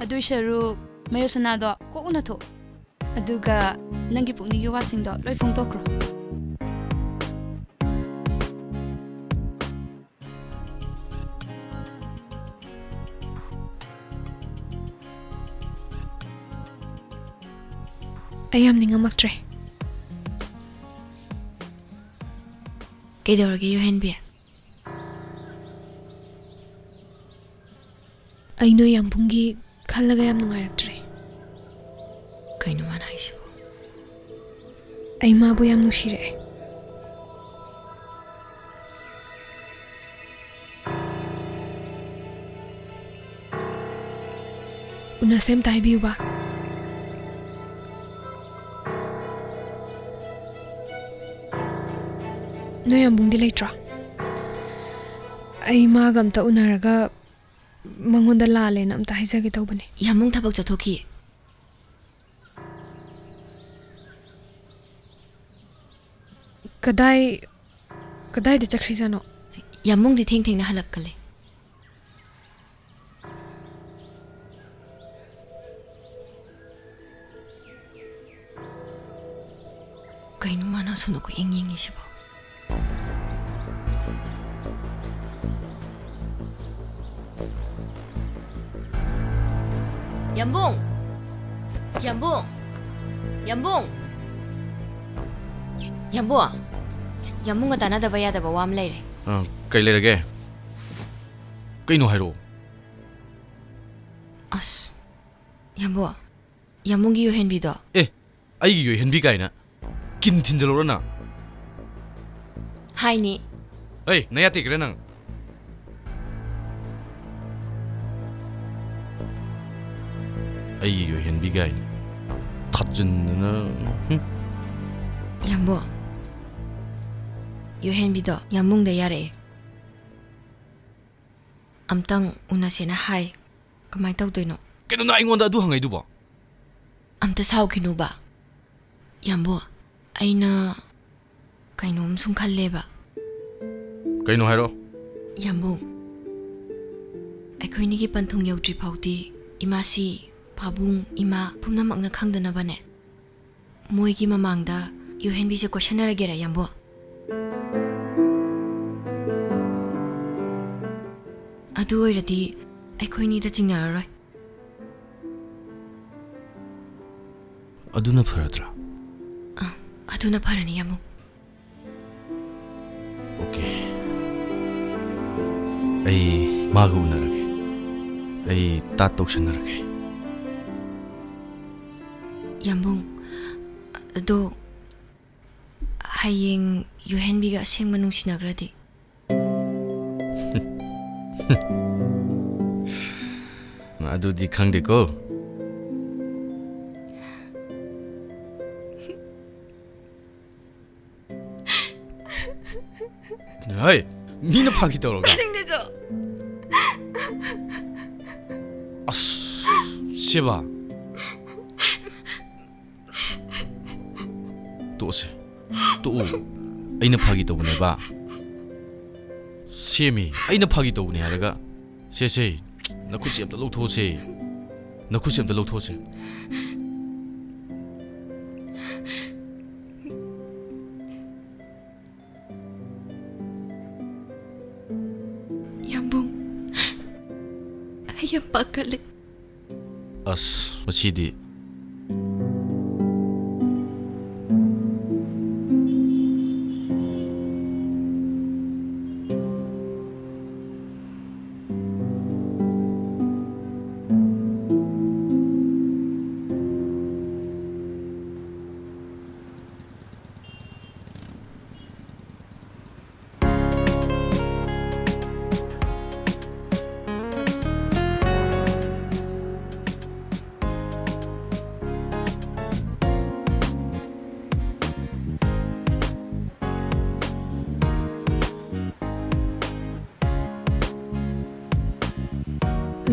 ꯑꯗꯨꯏ ꯁꯔꯨꯛ ꯃꯌꯥꯏ ꯁꯅꯥꯗꯣ ꯀꯣꯛ ꯎꯅꯊꯣꯛ꯫ ꯑꯗꯨꯒ ꯅꯪꯒꯤ ꯄꯨꯛꯅꯤꯡꯒꯤ ꯋꯥꯁꯤꯡꯗꯣ ꯂꯣꯏ ꯐꯣꯡꯗꯣꯛꯈ꯭ꯔꯣ꯫ ꯑꯩ ꯌꯥꯝ ꯅꯤꯡꯉꯝꯃꯛꯇ꯭ꯔꯦ꯫ ꯀꯩꯗꯧꯔꯒꯦ ꯌꯨꯍꯦꯟꯕꯤ? ꯑꯩ ꯅꯣꯏ ꯌꯥꯝꯕꯨꯡꯒꯤ ꯈꯜꯂꯒ ꯌꯥꯝ ꯅꯨꯡꯉꯥꯏꯔꯛꯇ꯭ꯔꯦ꯫ ꯀꯩꯅꯣ ꯃꯥꯅ ꯍꯥꯏꯁꯤꯕꯣ? ꯑꯩ ꯃꯥꯕꯨ ꯌꯥꯝ ꯅꯨꯡꯁꯤꯔꯛꯑꯦ꯫ ꯎꯅꯁꯦ ꯑꯝꯇ ꯍꯥꯏꯕꯤꯌꯨꯕ꯫ ꯅꯣꯏ ꯌꯥꯝꯕꯨꯡꯗꯤ ꯂꯩꯇ꯭ꯔꯣ? ꯑꯩ ꯃꯥꯒ ꯑꯝꯇ ꯎꯅꯔꯒ ꯃꯉꯣꯟꯗ ꯂꯥꯜꯂꯦꯅ ꯑꯝꯇ ꯍꯥꯏꯖꯒꯦ ꯇꯧꯕꯅꯦ꯫ ꯌꯥꯝꯕꯨꯡ ꯊꯕꯛ ꯆꯠꯊꯣꯛꯈꯤ꯫ ꯀꯗꯥꯏ, ꯀꯗꯥꯏꯗ ꯆꯠꯈ꯭ꯔꯤꯖꯥꯠꯅꯣ? ꯌꯥꯝꯕꯨꯡꯗꯤ ꯊꯦꯡ ꯊꯦꯡꯅ ꯍꯜꯂꯛꯀꯜꯂꯦ꯫ ꯀꯩꯅꯣ ꯃꯥꯅ ꯑꯁꯣꯝꯗ ꯀꯣꯏꯌꯦꯡ ꯌꯦꯡꯉꯤꯁꯤꯕꯣ? ꯌꯥꯝꯕꯨꯡ! ꯌꯥꯝꯕꯨꯡ! ꯌꯥꯝꯕꯨꯡ! ꯌꯥꯝꯕꯨꯡ! ꯌꯥꯝꯕꯨꯡꯒ ꯇꯥꯟꯅꯗꯕ ꯌꯥꯗꯕ ꯋꯥ ꯑꯃ ꯂꯩꯔꯦ꯫ ꯑꯥ, ꯀꯩ ꯂꯩꯔꯒꯦ? ꯀꯩꯅꯣ ꯍꯥꯏꯔꯛꯑꯣ꯫ ꯑꯁ, ꯌꯥꯝꯕꯨꯡ, ꯌꯥꯝꯕꯨꯡꯒꯤ ꯌꯣꯏꯍꯦꯟꯕꯤꯗꯣ꯫ ꯑꯦ, ꯑꯩꯒꯤ ꯌꯣꯏꯍꯦꯟꯕꯤ ꯀꯥꯏꯅ? ꯀꯤꯟ ꯊꯤꯟꯖꯜꯂꯨꯔ ꯅꯪ? ꯍꯥꯏꯅꯤ꯫ ꯑꯩ ꯅꯌꯥ ꯇꯦꯛꯈ꯭ꯔꯦ ꯅꯪ꯫ ꯑꯩꯒꯤ ꯌꯣꯏꯍꯦꯟꯕꯤ ꯀꯥꯏꯅ ꯊꯥꯖꯤꯟꯗꯅ, ꯍꯨꯝ꯫ ꯌꯥꯝꯕꯨꯡ, ꯌꯣꯏꯍꯦꯟꯕꯤꯗꯣ ꯌꯥꯝꯕꯨꯡꯗ ꯌꯥꯔꯛꯑꯦ꯫ ꯑꯝꯇꯪ ꯎꯅꯁꯦꯅ ꯍꯥꯏ꯫ ꯀꯃꯥꯏ ꯇꯧꯗꯣꯏꯅꯣ? ꯀꯩꯅꯣ ꯅꯪ ꯑꯩꯉꯣꯟꯗ ꯑꯗꯨ ꯍꯪꯉꯛꯏꯗꯨꯕꯣ? ꯑꯝꯇ ꯁꯥꯎꯈꯤꯅꯨꯕ꯫ ꯌꯥꯝꯕꯨꯡ, ꯑꯩꯅ ꯀꯩꯅꯣꯝ ꯁꯨꯝ ꯈꯜꯂꯦꯕ꯫ ꯀꯩꯅꯣ ꯍꯥꯏꯔꯣ꯫ ꯌꯥꯝꯕꯨꯡ, ꯑꯩꯈꯣꯏꯅꯤꯒꯤ ꯄꯟꯊꯨꯡ ꯌꯧꯗ꯭ꯔꯤ ꯐꯥꯎꯗꯤ ꯏꯃꯥꯁꯤ, ꯄꯥꯕꯨꯡ, ꯏꯃꯥ ꯄꯨꯝꯅꯃꯛꯅ ꯈꯪꯗꯅꯕꯅꯦ꯫ ꯃꯣꯏꯒꯤ ꯃꯃꯥꯡꯗ ꯌꯣꯍꯦꯟꯕꯤꯁꯦ ꯀꯣꯏꯁꯟꯅꯔꯒꯦꯔꯥ, ꯌꯥꯝꯕꯨꯡ? ꯑꯗꯨ ꯑꯣꯏꯔꯗꯤ ꯑꯩꯈꯣꯏꯅꯤꯗ ꯆꯤꯡꯅꯔꯔꯣꯏ꯫ ꯑꯗꯨꯅ ꯐꯔꯗ꯭ꯔꯥ? ꯑ, ꯑꯗꯨꯅ ꯐꯔꯅꯤ, ꯌꯥꯝꯕꯨꯡ꯫ ꯑꯣꯀꯦ꯫ ꯑꯩ ꯃꯥꯒ ꯎꯅꯔꯒꯦ꯫ ꯑꯩ ꯇꯥꯠ ꯇꯧꯁꯟꯅꯔꯒꯦ꯫ ꯌꯥꯝꯕꯨꯡ, ꯑꯗꯣ ꯍꯌꯦꯡ ꯌꯣꯍꯦꯟꯕꯤꯒ ꯑꯁꯦꯡꯕ ꯅꯨꯡꯁꯤꯅꯈ꯭ꯔꯗꯤ? ꯑꯗꯨꯗꯤ ꯈꯪꯗꯦꯀꯣ꯫ ꯍꯩ, ꯃꯤꯅ ꯐꯥꯒꯤ ꯇꯧꯔꯒ꯫ ꯇꯥꯅꯤꯡꯗꯦ, ꯖꯣ꯫ ꯑꯁ, ꯁꯦꯕꯥ꯫ ꯇꯣꯛꯑꯁꯦ꯫ ꯇꯣꯛꯎ꯫ ꯑꯩꯅ ꯐꯥꯒꯤ ꯇꯧꯕꯅꯦꯕ꯫ ꯁꯦꯝꯃꯤ꯫ ꯑꯩꯅ ꯐꯥꯒꯤ ꯇꯧꯕꯅꯦ ꯍꯥꯏꯔꯒ꯫ ꯁꯦ, ꯁꯦ꯫ ꯅꯈꯨꯠꯁꯦ ꯑꯝꯇ ꯂꯧꯊꯣꯛꯑꯁꯦ꯫ ꯅꯈꯨꯠꯁꯦ ꯑꯝꯇ ꯂꯧꯊꯣꯛꯑꯁꯦ꯫ ꯌꯥꯝꯕꯨꯡ, ꯑꯩ ꯌꯥꯝ ꯄꯥꯈꯠꯂꯦ꯫ ꯑꯁ, ꯃꯁꯤꯗꯤ꯫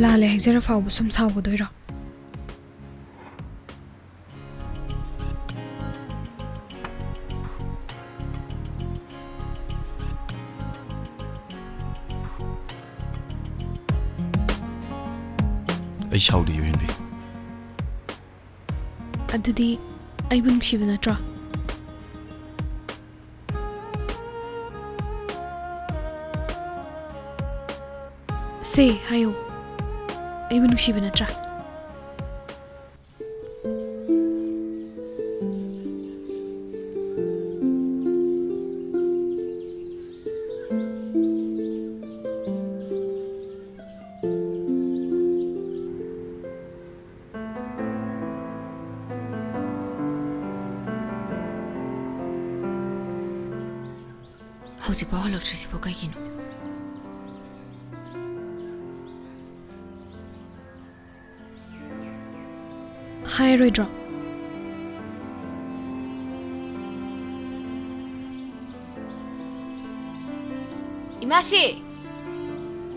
ꯂꯥꯜꯂꯦ ꯍꯥꯏꯖꯔ ꯐꯥꯎꯕ ꯁꯨꯝ ꯁꯥꯎꯒꯗꯣꯏꯔꯣ? ꯑꯩ ꯁꯥꯎꯗꯦ, ꯌꯨꯍꯦꯟꯕꯤ꯫ ꯑꯗꯨꯗꯤ ꯑꯩꯕꯨ ꯅꯨꯡꯁꯤꯕ ꯅꯠꯇ꯭ꯔꯣ? ꯁꯦ, ꯍꯥꯏꯌꯨ꯫ ꯑꯩꯕꯨ ꯅꯨꯡꯁꯤꯕ ꯅꯠꯇ꯭ꯔꯥ? ꯍꯧꯖꯤꯛꯐꯥꯎ ꯍꯜꯂꯛꯇ꯭ꯔꯤꯁꯤꯕꯨ ꯀꯩꯒꯤꯅꯣ? ꯍꯥꯏꯔꯣꯏꯗ꯭ꯔꯣ? ꯏꯃꯥꯁꯤ!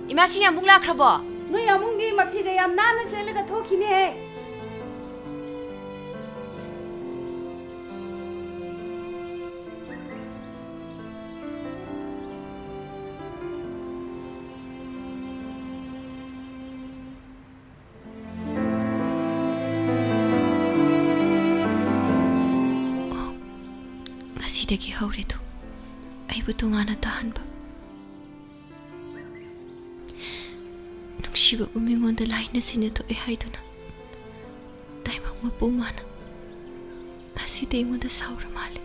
ꯏꯃꯥꯁꯤ, ꯌꯥꯝꯕꯨꯡ ꯂꯥꯛꯈ꯭ꯔꯕꯣ? ꯅꯣꯏ ꯌꯥꯝꯕꯨꯡꯗꯤ ꯃꯐꯤꯒ ꯌꯥꯝ ꯅꯥꯟꯅ ꯁꯦꯠꯂꯒ ꯊꯣꯛꯈꯤꯅꯦꯍꯦ꯫ ꯑꯣ, ꯉꯁꯤꯗꯒꯤ ꯍꯧꯔꯦꯗꯣ, ꯑꯩꯕꯨ ꯇꯣꯉꯥꯟꯅ ꯇꯥꯍꯟꯕ꯫ ꯅꯨꯡꯁꯤꯕꯕꯨ ꯃꯤꯉꯣꯟꯗ ꯂꯥꯏꯅ ꯁꯤꯅ ꯊꯣꯛꯑꯦ ꯍꯥꯏꯗꯨꯅ ꯃꯄꯨ ꯃꯥꯅ ꯉꯁꯤꯗꯤ ꯑꯩꯉꯣꯟꯗ ꯁꯥꯎꯔ ꯃꯥꯜꯂꯦ꯫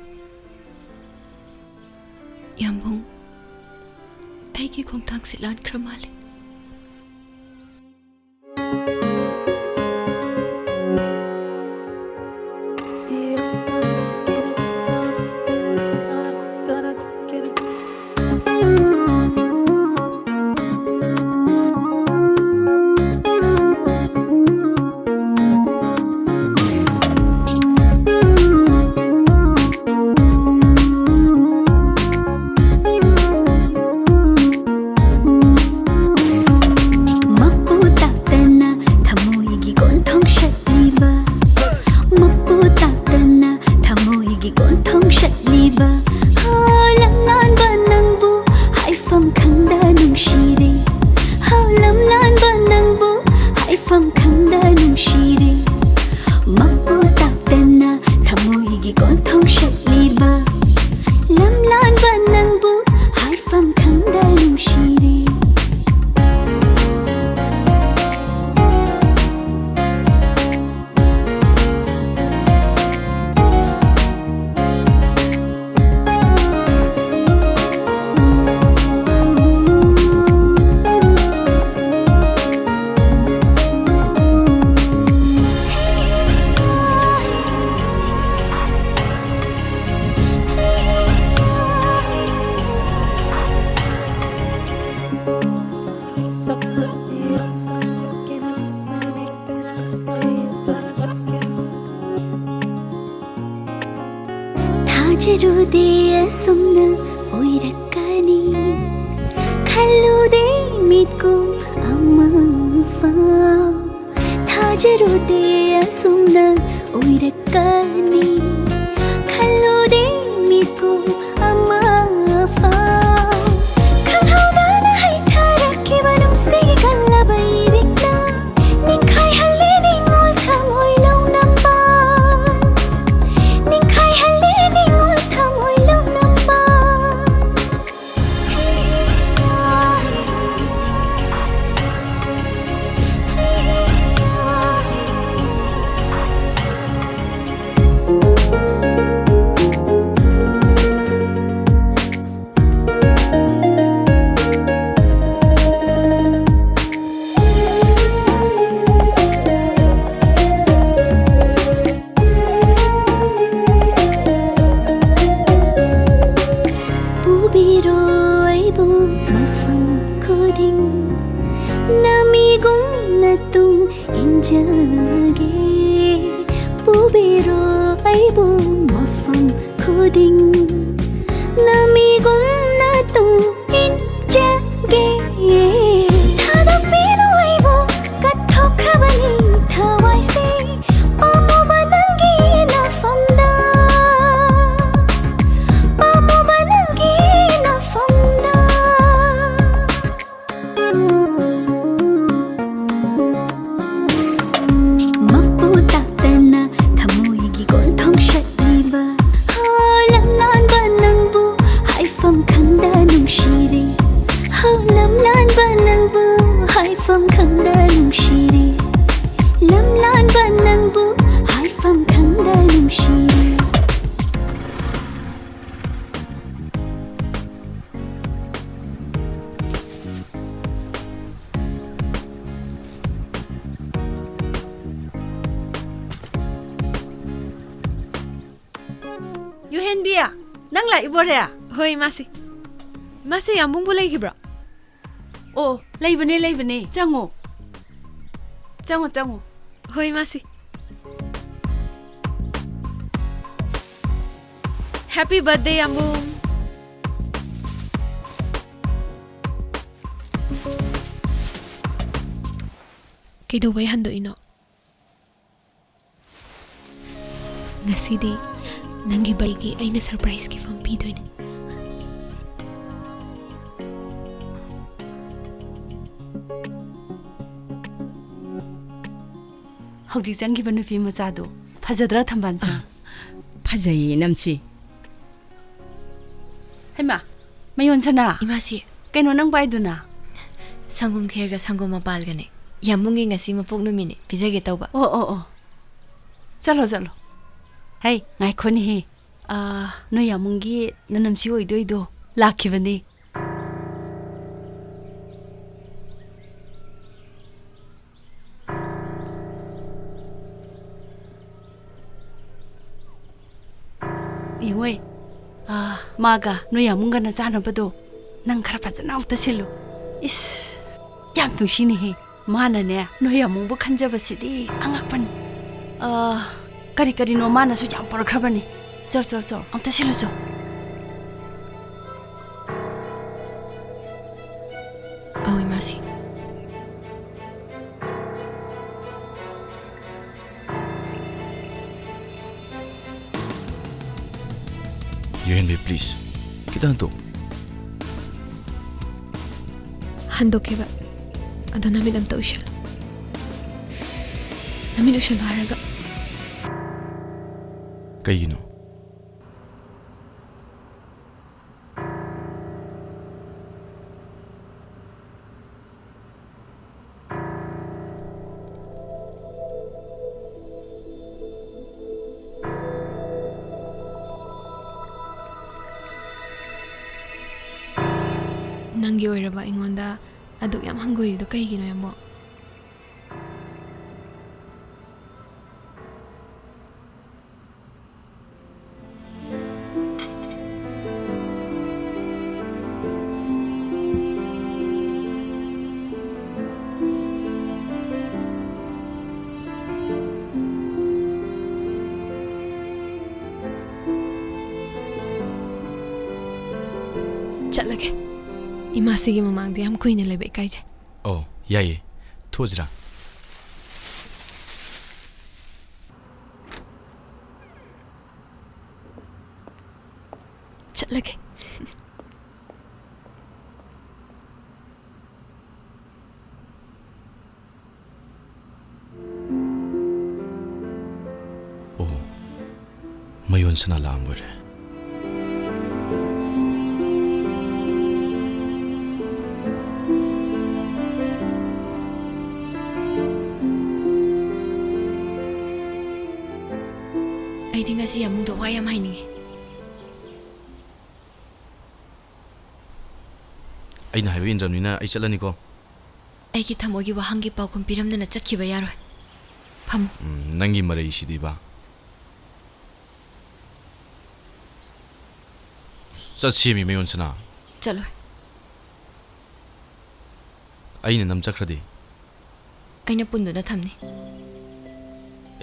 ꯌꯥꯝꯕꯨꯡ, ꯑꯩꯒꯤ ꯈꯣꯡꯊꯥꯡꯁꯤ ꯂꯥꯟꯈ꯭ꯔ ꯃꯥꯜꯂꯦ꯫ ꯃꯄꯨ ꯇꯥꯛꯇꯅ ꯊꯃꯣꯏꯒꯤ ꯀꯣꯟꯊꯣꯡ ꯁꯠꯂꯤꯕ, ꯃꯄꯨ ꯇꯥꯛꯇꯅ ꯊꯃꯣꯏꯒꯤ ꯀꯣꯟꯊꯣꯡ ꯁꯠꯂꯤꯕ, ꯍꯣ, ꯂꯝꯂꯥꯟꯕ ꯅꯪꯕꯨ ꯍꯥꯏꯐꯝ ꯈꯪꯗ ꯅꯨꯡꯁꯤꯔꯦ, ꯍꯣ, ꯂꯝꯂꯥꯟꯕ ꯅꯪꯕꯨ ꯍꯥꯏꯐꯝ ꯈꯪꯗ ꯅꯨꯡꯁꯤꯔꯦ꯫ ꯃꯄꯨ ꯇꯥꯛꯇꯅ ꯊꯃꯣꯏꯒꯤ ꯀꯣꯟꯊꯣꯡ ꯁꯠꯂꯤꯕ, ꯂꯝꯂꯥꯟꯕ ꯅꯪꯕꯨ ꯍꯥꯏꯐꯝ ꯈꯪꯗ ꯅꯨꯡꯁꯤꯔꯦ꯫ ꯊꯥꯖꯔꯨꯗꯦ ꯑꯁꯨꯝꯅ ꯑꯣꯏꯔꯛꯀꯅꯤ, ꯈꯜꯂꯨꯗꯦ ꯃꯤꯠꯀꯨꯝ ꯑꯃꯐꯥꯎ꯫ ꯊꯥꯖꯔꯨꯗꯦ ꯑꯁꯨꯝꯅ ꯑꯣꯏꯔꯛꯀꯅꯤ, ꯈꯜꯂꯨꯗꯦ ꯃꯤꯠꯀꯨꯝ ꯑꯃꯐꯥꯎ꯫ ꯈꯪꯍꯧꯗꯅ ꯍꯩꯊꯔꯛꯈꯤꯕ ꯅꯨꯡꯁꯤꯒꯤ ꯀꯜꯂꯕ ꯏꯔꯤꯛꯅ ꯅꯤꯡꯈꯥꯏꯍꯜꯂꯦ ꯅꯤꯡꯉꯣꯜ ꯊꯃꯣꯏ ꯂꯧꯅꯝꯕ, ꯅꯤꯡꯈꯥꯏꯍꯜꯂꯦ ꯅꯤꯡꯉꯣꯜ ꯊꯃꯣꯏ ꯂꯧꯅꯝꯕ꯫ ꯈꯨꯗꯤꯡ ꯅꯃꯤꯒꯨꯝꯅ ꯇꯨꯡ ꯏꯟꯖꯒꯦ꯫ ꯄꯨꯕꯤꯔꯣ ꯑꯩꯕꯨ ꯃꯐꯝ ꯈꯨꯗꯤꯡ ꯅꯃꯤꯒꯨꯝꯅ ꯇꯨꯡ ꯏꯟꯖꯒꯦ꯫ ꯊꯥꯗꯣꯛꯄꯤꯅꯨ ꯑꯩꯕꯨ, ꯀꯠꯊꯣꯛꯈ꯭ꯔꯕꯅꯤ ꯊꯋꯥꯏꯁꯦ꯫ ꯄꯥꯝꯃꯨꯕ ꯅꯪꯒꯤ ꯅꯐꯝꯗ, ꯄꯥꯝꯃꯨꯕ ꯅꯪꯒꯤ ꯅꯐꯝꯗ꯫ ꯃꯄꯨ ꯇꯥꯛꯇꯅ ꯊꯃꯣꯏꯒꯤ ꯀꯣꯟꯊꯣꯡ ꯁꯠꯂꯤꯕ꯫ ꯍꯣ, ꯂꯝꯂꯥꯟꯕ ꯅꯪꯕꯨ ꯍꯥꯏꯐꯝ ꯈꯪꯗ ꯅꯨꯡꯁꯤꯔꯦ꯫ ꯍꯣ, ꯂꯝꯂꯥꯟꯕ ꯅꯪꯕꯨ ꯍꯥꯏꯐꯝ ꯈꯪꯗ ꯅꯨꯡꯁꯤꯔꯦ꯫ ꯂꯝꯂꯥꯟꯕ ꯅꯪꯕꯨ ꯍꯥꯏꯐꯝ ꯈꯪꯗ ꯅꯨꯡꯁꯤꯔꯦ꯫ ꯌꯨꯍꯦꯟꯕꯤ, ꯅꯪ ꯂꯥꯛꯏꯕꯣꯔꯦ? ꯍꯣꯏ, ꯏꯃꯥꯁꯤ꯫ ꯏꯃꯥꯁꯤ, ꯌꯥꯝꯕꯨꯡꯕꯨ ꯂꯩꯈꯤꯕ꯭ꯔꯣ? ꯑꯣ, ꯂꯩꯕꯅꯦ, ꯂꯩꯕꯅꯦ꯫ ꯆꯪꯉꯣ꯫ ꯆꯪꯉꯣ, ꯆꯪꯉꯣ꯫ ꯍꯣꯏ, ꯏꯃꯥꯁꯤ꯫ Happy birthday, ꯌꯥꯝꯕꯨꯡ꯫ ꯀꯩꯗꯧꯕꯩ ꯍꯟꯗꯣꯛꯏꯅꯣ? ꯉꯁꯤꯗꯤ ꯅꯪꯒꯤ ꯕꯥꯔꯗꯦꯒꯤ ꯑꯩꯅ surprise gift ꯑꯃ ꯄꯤꯗꯣꯏꯅꯦ꯫ ꯍꯧꯖꯤꯛ ꯆꯪꯈꯤꯕ ꯅꯨꯄꯤ ꯃꯆꯥꯗꯣ ꯐꯖꯗ꯭ꯔꯥ, ꯊꯝꯕꯥꯜꯁꯦ? ꯐꯖꯩꯌꯦ, ꯏꯅꯝꯁꯤ꯫ ꯍꯩꯃꯥ, ꯃꯌꯣꯟ ꯁꯅꯥ꯫ ꯏꯃꯥꯁꯤ꯫ ꯀꯩꯅꯣ ꯅꯪ ꯄꯥꯏꯗꯨꯅ? ꯁꯪꯒꯣꯝ ꯈꯦꯔꯒ ꯁꯪꯒꯣꯝ ꯃꯄꯥꯜꯒꯅꯦ꯫ ꯌꯥꯝꯕꯨꯡꯒꯤ ꯉꯁꯤ ꯃꯄꯣꯛ ꯅꯨꯃꯤꯠꯅꯦ, ꯄꯤꯖꯒꯦ ꯇꯧꯕ꯫ ꯑꯣ, ꯑꯣ, ꯑꯣ꯫ ꯆꯠꯂꯣ, ꯆꯠꯂꯣ꯫ ꯍꯩ, ꯉꯥꯏꯈꯣꯅꯦꯍꯦ꯫ ꯑꯥ, ꯅꯣꯏ ꯌꯥꯝꯕꯨꯡꯒꯤ ꯅꯅꯝꯁꯤ ꯑꯣꯏꯗꯣꯏꯗꯣ ꯂꯥꯛꯈꯤꯕꯅꯦ꯫ ꯌꯦꯡꯉꯣꯏ, ꯑꯥ, ꯃꯥꯒ ꯅꯣꯏ ꯌꯥꯝꯕꯨꯡꯒꯅ ꯆꯥꯅꯕꯗꯣ ꯅꯪ ꯈꯔ ꯐꯖꯅ ꯑꯃꯨꯛꯇ ꯁꯤꯜꯂꯨ꯫ ꯏꯁ, ꯌꯥꯝ ꯅꯨꯡꯁꯤꯅꯦꯍꯦ꯫ ꯃꯥꯅꯅꯦ, ꯅꯣꯏ ꯌꯥꯃꯨꯡꯕꯨ ꯈꯟꯖꯕꯁꯤꯗꯤ ꯑꯉꯛꯄꯅꯤ꯫ ꯑ, ꯀꯔꯤ ꯀꯔꯤꯅꯣ ꯃꯥꯅꯁꯨ ꯌꯥꯝ ꯄꯨꯔꯛꯈ꯭ꯔꯕꯅꯤ꯫ ꯆꯣ, ꯆꯣ, ꯆꯣ, ꯑꯝꯇ ꯁꯤꯜꯂꯨ ꯆꯣ꯫ ꯑꯧ, ꯏꯃꯥꯁꯤ꯫ ꯌꯨꯍꯦꯟꯕꯤ, please, ꯈꯤꯇꯪ ꯍꯟꯗꯣꯛ꯫ ꯍꯟꯗꯣꯛꯀꯦꯕ꯫ ꯑꯗꯣ ꯅꯃꯤꯠ ꯑꯝꯇ ꯎꯏꯁꯜꯂꯨ꯫ ꯅꯃꯤꯠ ꯎꯏꯁꯜꯂꯨ ꯍꯥꯏꯔꯒ꯫ ꯀꯩꯒꯤꯅꯣ? ꯅꯪꯒꯤ ꯑꯣꯏꯔꯕ ꯑꯩꯉꯣꯟꯗ ꯑꯗꯨꯛ ꯌꯥꯝ ꯍꯪꯒꯣꯏꯔꯤꯗꯣ ꯀꯩꯒꯤꯅꯣ, ꯌꯥꯝꯕꯣ? ꯆꯠꯂꯒꯦ꯫ ꯏꯃꯥꯁꯤꯒꯤ ꯃꯃꯥꯡꯗ ꯌꯥꯝ ꯀꯨꯏꯅ ꯂꯩꯕ ꯏꯀꯥꯏꯖꯩ꯫ ꯑꯣ, ꯌꯥꯏꯌꯦ꯫ ꯊꯣꯛꯑꯁꯤꯔꯥ? ꯆꯠꯂꯒꯦ꯫ ꯑꯣ, ꯃꯌꯣꯟ ꯁꯅꯥ ꯂꯥꯛꯑꯝꯕꯣꯏꯔꯦ꯫ ꯑꯩꯗꯤ ꯉꯁꯤ ꯌꯥꯃꯨꯡꯗ ꯋꯥ ꯌꯥꯝ ꯍꯥꯏꯅꯤꯡꯉꯤ꯫ ꯑꯩꯅ ꯍꯥꯏꯕ ꯏꯟꯗ꯭ꯔꯕꯅꯤꯅ ꯑꯩ ꯆꯠꯂꯅꯤꯀꯣ꯫ ꯑꯩꯒꯤ ꯊꯃꯣꯏꯒꯤ ꯋꯥꯍꯪꯒꯤ ꯄꯥꯎꯈꯨꯝ ꯄꯤꯔꯝꯗꯅ ꯆꯠꯈꯤꯕ ꯌꯥꯔꯣꯏ꯫ ꯐꯝꯃꯨ꯫ ꯎꯝ, ꯅꯪꯒꯤ ꯃꯔꯩꯁꯤꯗꯤꯕ꯫ ꯆꯠꯁꯦꯃꯤ, ꯃꯌꯣꯟ ꯁꯅꯥ꯫ ꯆꯠꯂꯣꯏ꯫ ꯑꯩꯅ ꯅꯝꯖꯈ꯭ꯔꯗꯤ? ꯑꯩꯅ ꯄꯨꯟꯗꯨꯅ ꯊꯝꯅꯤ꯫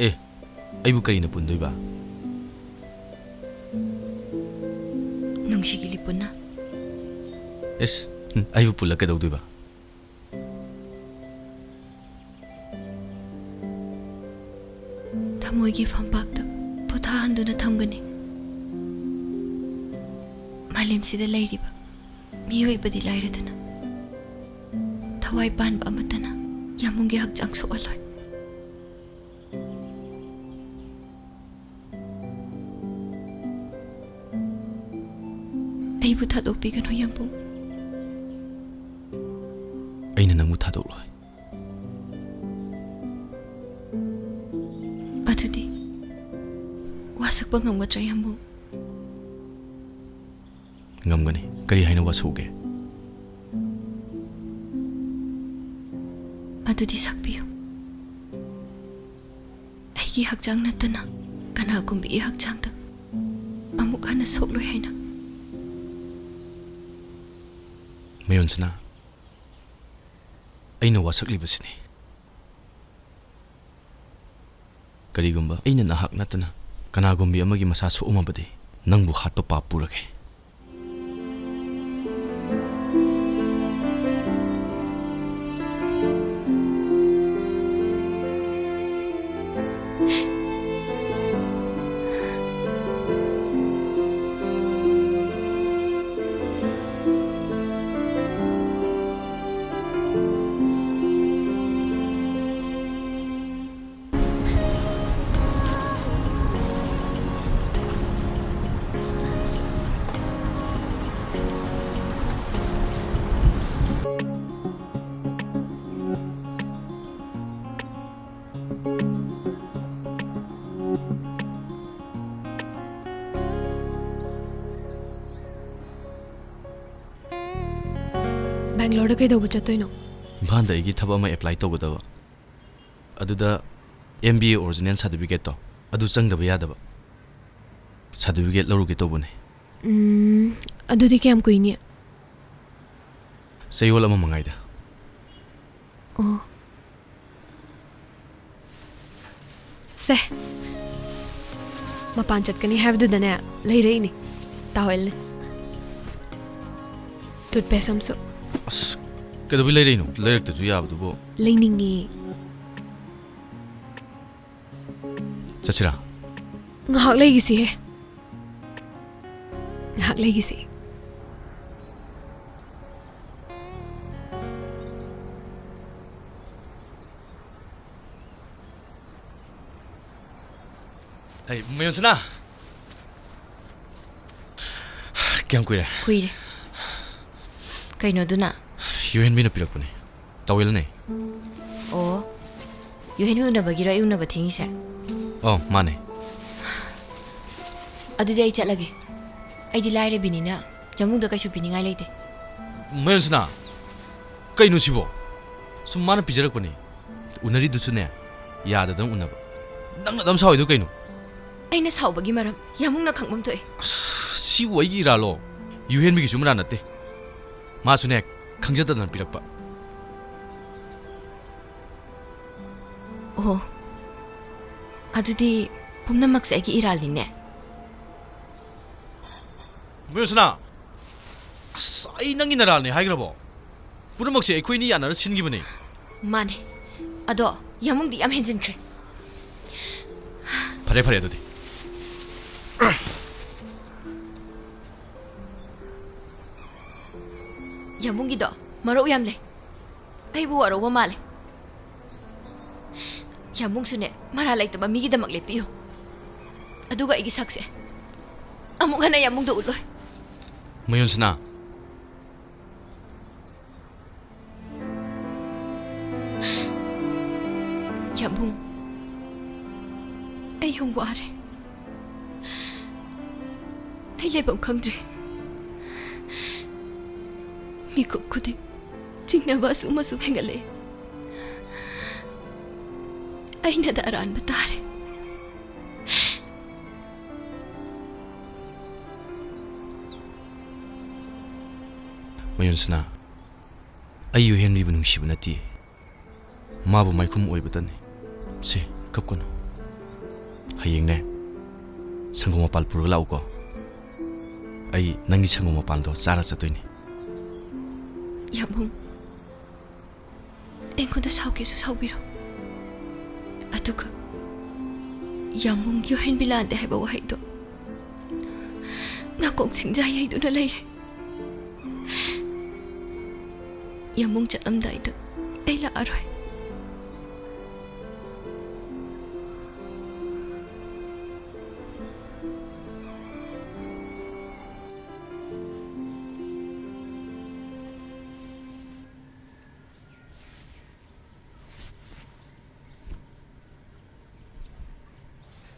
ꯑꯦ, ꯑꯩꯕꯨ ꯀꯔꯤꯅ ꯄꯨꯟꯗꯣꯏꯕ? ꯅꯨꯡꯁꯤꯒꯤ ꯂꯤꯄꯨꯟꯅ꯫ ꯏꯁ, ꯍꯨꯝ, ꯑꯩꯕꯨ ꯄꯨꯜꯂ ꯀꯩꯗꯧꯗꯣꯏꯕ? ꯊꯃꯣꯏꯒꯤ ꯐꯝꯄꯥꯛꯇ ꯄꯣꯊꯥꯍꯟꯗꯨꯅ ꯊꯝꯒꯅꯤ꯫ ꯃꯥꯂꯦꯝꯁꯤꯗ ꯂꯩꯔꯤꯕ ꯃꯤꯑꯣꯏꯕꯗꯤ ꯂꯥꯏꯔꯗꯅ, ꯊꯋꯥꯏ ꯄꯥꯟꯕ ꯑꯃꯠꯇꯅ ꯌꯥꯝꯕꯨꯡꯒꯤ ꯍꯛꯆꯥꯡ ꯁꯣꯛꯍꯜꯂꯣꯏ꯫ ꯑꯩꯕꯨ ꯊꯥꯗꯣꯛꯄꯤꯒꯅꯨ, ꯌꯥꯝꯕꯨꯡ꯫ ꯑꯩꯅ ꯅꯪꯕꯨ ꯊꯥꯗꯣꯛꯂꯣꯏ꯫ ꯑꯗꯨꯗꯤ ꯋꯥꯁꯛꯄ ꯉꯝꯒꯗ꯭ꯔꯥ, ꯌꯥꯝꯕꯨꯡ? ꯉꯝꯒꯅꯤ꯫ ꯀꯔꯤ ꯍꯥꯏꯅ ꯋꯥꯁꯛꯎꯒꯦ? ꯑꯗꯨꯗꯤ ꯁꯛꯄꯤꯌꯨ꯫ ꯑꯩꯒꯤ ꯍꯛꯆꯥꯡ ꯅꯠꯇꯅ ꯀꯅꯥꯒꯨꯝꯕꯒꯤ ꯍꯛꯆꯥꯡꯗ ꯑꯃꯨꯛ ꯍꯟꯅ ꯁꯣꯛꯂꯣꯏ ꯍꯥꯏꯅ꯫ ꯃꯌꯣꯟꯁꯅꯥ, ꯑꯩꯅ ꯋꯥꯁꯛꯂꯤꯕꯁꯤꯅꯤ꯫ ꯀꯔꯤꯒꯨꯝꯕ ꯑꯩꯅ ꯅꯍꯥꯛ ꯅꯠꯇꯅ ꯀꯅꯥꯒꯨꯝꯕꯤ ꯑꯃꯒꯤ ꯃꯁꯥ ꯁꯣꯛꯑꯝꯃꯕꯗꯤ, ꯅꯪꯕꯨ ꯍꯥꯠꯄ ꯄꯥꯞ ꯄꯨꯔꯒꯦ꯫ ꯕꯦꯡꯒ꯭ꯂꯣꯔꯗ ꯀꯩꯗꯧꯕ ꯆꯠꯇꯣꯏꯅꯣ? ꯏꯝꯐꯥꯜꯗ ꯑꯩꯒꯤ ꯊꯕꯛ ꯑꯃ ꯑꯦꯄ꯭ꯂꯥꯏ ꯇꯧꯒꯗꯕ꯫ ꯑꯗꯨꯗ ꯑꯦꯝ ꯕꯤ ꯑꯦ ꯑꯣꯔꯤꯖꯤꯅꯦꯜ ꯁꯥꯔꯇꯤꯐꯤꯀꯦꯠꯇꯣ ꯑꯗꯨ ꯆꯪꯗꯕ ꯌꯥꯗꯕ꯫ ꯁꯥꯔꯇꯤꯐꯤꯀꯦꯠ ꯂꯧꯔꯨꯒꯦ ꯇꯧꯕꯅꯦ꯫ ꯎꯝ, ꯑꯗꯨꯗꯤ ꯀꯌꯥꯝ ꯀꯨꯏꯅꯤ? ꯆꯌꯣꯜ ꯑꯃ ꯃꯉꯥꯏꯗ꯫ ꯑꯣ꯫ ꯁꯦ, ꯃꯄꯥꯟ ꯆꯠꯀꯅꯤ ꯍꯥꯏꯕꯗꯨꯗꯅꯦ, ꯂꯩꯔꯛꯏꯅꯤ꯫ ꯇꯥꯋꯦꯜꯅꯦ꯫ ꯇꯨꯠꯄꯦꯁ ꯑꯃꯁꯨ꯫ ꯑꯁ, ꯀꯩꯗꯧꯕꯩ ꯂꯩꯔꯛꯏꯅꯣ? ꯂꯩꯔꯛꯇꯁꯨ ꯌꯥꯕꯗꯨꯕꯨ꯫ ꯂꯩꯅꯤꯡꯉꯦ꯫ ꯆꯠꯁꯤꯔꯥ? ꯉꯥꯏꯍꯥꯛ ꯂꯩꯈꯤꯁꯤꯍꯦ꯫ ꯉꯥꯏꯍꯥꯛ ꯂꯩꯈꯤꯁꯤ꯫ ꯍꯩ, ꯃꯌꯣꯟꯁꯅꯥ! ꯀꯌꯥꯝ ꯀꯨꯏꯔꯦ? ꯀꯨꯏꯔꯦ꯫ ꯀꯩꯅꯣ ꯑꯗꯨꯅ? ꯌꯨꯍꯦꯟꯕꯤꯅ ꯄꯤꯔꯛꯄꯅꯦ꯫ ꯇꯥꯋꯦꯜꯅꯦ꯫ ꯑꯣ, ꯌꯨꯍꯦꯟꯕꯤ ꯎꯅꯕꯒꯤꯔꯣ ꯑꯩ ꯎꯅꯕ ꯊꯦꯡꯉꯤꯁꯦ? ꯑꯣ, ꯃꯥꯅꯦ꯫ ꯑꯗꯨꯗꯤ ꯑꯩ ꯆꯠꯂꯒꯦ꯫ ꯑꯩꯗꯤ ꯂꯥꯏꯔꯕꯤꯅꯤꯅ ꯌꯥꯃꯨꯡꯗ ꯀꯩꯁꯨ ꯄꯤꯅꯤꯡꯉꯥꯏ ꯂꯩꯇꯦ꯫ ꯃꯌꯣꯟꯁꯅꯥ, ꯀꯩꯅꯣ ꯁꯤꯕꯣ? ꯁꯨꯝ ꯃꯥꯅ ꯄꯤꯖꯔꯛꯄꯅꯦ꯫ ꯎꯅꯔꯤꯗꯨꯁꯨꯅꯦ, ꯌꯥꯗꯗꯅ ꯎꯅꯕ꯫ ꯅꯪꯅ ꯑꯗꯨꯝ ꯁꯥꯎꯏꯗꯣ ꯀꯩꯅꯣ? ꯑꯩꯅ ꯁꯥꯎꯕꯒꯤ ꯃꯔꯝ ꯌꯥꯃꯨꯡꯅ ꯈꯪꯐꯝ ꯊꯣꯛꯑꯦ꯫ ꯑꯁ, ꯁꯤꯕꯨ ꯑꯩꯒꯤ ꯏꯔꯥꯜꯂꯣ? ꯌꯨꯍꯦꯟꯕꯤꯒꯤꯁꯨ ꯃꯔꯥꯜ ꯅꯠꯇꯦ꯫ ꯃꯥꯁꯨꯅꯦ, ꯈꯪꯖꯗꯗꯅ ꯄꯤꯔꯛꯄ꯫ ꯑꯣ, ꯑꯗꯨꯗꯤ ꯄꯨꯝꯅꯃꯛꯁꯦ ꯑꯩꯒꯤ ꯏꯔꯥꯜꯅꯤꯅꯦ꯫ ꯃꯌꯣꯟꯁꯅꯥ! ꯑꯁ, ꯑꯩ ꯅꯪꯒꯤ ꯅꯔꯥꯜꯅꯦ ꯍꯥꯏꯈ꯭ꯔꯕꯣ? ꯄꯨꯝꯅꯃꯛꯁꯦ ꯑꯩꯈꯣꯏꯅꯤ ꯌꯥꯅꯔ ꯁꯤꯟꯈꯤꯕꯅꯦ꯫ ꯃꯥꯅꯦ꯫ ꯑꯗꯣ ꯌꯥꯃꯨꯡꯗꯤ ꯌꯥꯝ ꯍꯦꯟꯖꯤꯟꯈ꯭ꯔꯦ꯫ ꯐꯔꯦ, ꯐꯔꯦ ꯑꯗꯨꯗꯤ꯫ ꯌꯥꯃꯨꯡꯒꯤꯗꯣ ꯃꯔꯧ ꯌꯥꯝ ꯂꯩ꯫ ꯑꯩꯕꯨ ꯋꯥꯔꯧꯕ ꯃꯥꯜꯂꯦ꯫ ꯌꯥꯃꯨꯡꯁꯨꯅꯦ, ꯃꯔꯥꯜ ꯂꯩꯇꯕ ꯃꯤꯒꯤꯗꯃꯛ ꯂꯦꯞꯄꯤꯌꯨ꯫ ꯑꯗꯨꯒ ꯑꯩꯒꯤ ꯁꯛꯁꯦ ꯑꯃꯨꯛ ꯍꯟꯅ ꯌꯥꯃꯨꯡꯗ ꯎꯠꯂꯣꯏ꯫ ꯃꯌꯣꯟꯁꯅꯥ꯫ ꯌꯥꯃꯨꯡ, ꯑꯩ ꯌꯥꯝ ꯋꯥꯔꯦ꯫ ꯑꯩ ꯂꯩꯐꯝ ꯈꯪꯗ꯭ꯔꯦ꯫ ꯃꯤꯀꯨꯞ ꯈꯨꯗꯤꯡ ꯆꯤꯡꯅꯕ ꯑꯁꯨꯝ ꯑꯁꯨꯝ ꯍꯦꯟꯒꯠꯂꯛꯑꯦ꯫ ꯑꯩꯅꯗ ꯑꯔꯥꯟꯕ ꯇꯥꯔꯦ꯫ ꯃꯌꯣꯟꯁꯅꯥ, ꯑꯩ ꯌꯨꯍꯦꯟꯕꯤꯕꯨ ꯅꯨꯡꯁꯤꯕ ꯅꯠꯇꯦ꯫ ꯃꯥꯕꯨ ꯃꯥꯏꯈꯨꯝ ꯑꯣꯏꯕꯇꯅꯤ꯫ ꯁꯦ, ꯀꯞꯀꯅꯨ꯫ ꯍꯌꯦꯡꯅꯦ, ꯁꯪꯒꯣꯝ ꯃꯄꯥꯜ ꯄꯨꯔꯒ ꯂꯥꯛꯎꯀꯣ꯫ ꯑꯩ ꯅꯪꯒꯤ ꯁꯪꯒꯣꯝ ꯃꯄꯥꯜꯗꯣ ꯆꯥꯔ ꯆꯠꯇꯣꯏꯅꯤ꯫ ꯌꯥꯝꯕꯨꯡ, ꯑꯩꯉꯣꯟꯗ ꯁꯥꯎꯒꯦꯁꯨ ꯁꯥꯎꯕꯤꯔꯣ꯫ ꯑꯗꯨꯒ ꯌꯥꯝꯕꯨꯡ ꯌꯣꯍꯦꯟꯕꯤ ꯂꯥꯟꯗꯦ ꯍꯥꯏꯕ ꯋꯥꯍꯩꯗꯣ ꯅꯥꯀꯣꯡ ꯁꯤꯡꯖꯥ ꯌꯩꯗꯨꯅ ꯂꯩꯔꯦ꯫ ꯌꯥꯝꯕꯨꯡ ꯆꯠꯂꯝꯗꯥꯏꯗ ꯑꯩ ꯂꯥꯛꯑꯔꯣꯏ꯫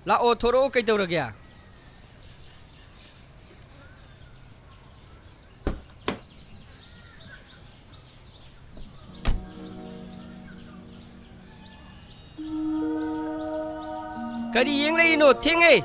ꯂꯥꯛꯑꯣ, ꯊꯣꯔꯛꯑꯣ, ꯀꯩꯗꯧꯔꯒꯦ? ꯀꯔꯤ ꯌꯦꯡ ꯂꯩꯔꯤꯅꯣ? ꯊꯦꯡꯉꯦ꯫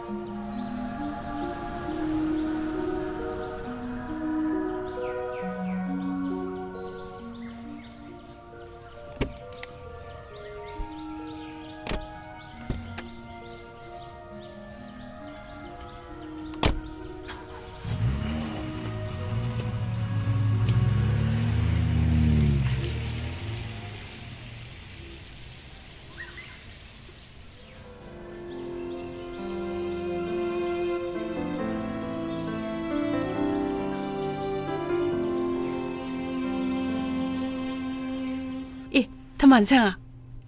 ꯑꯦ, ꯊꯝꯕꯥꯜ ꯁꯥꯉꯥ,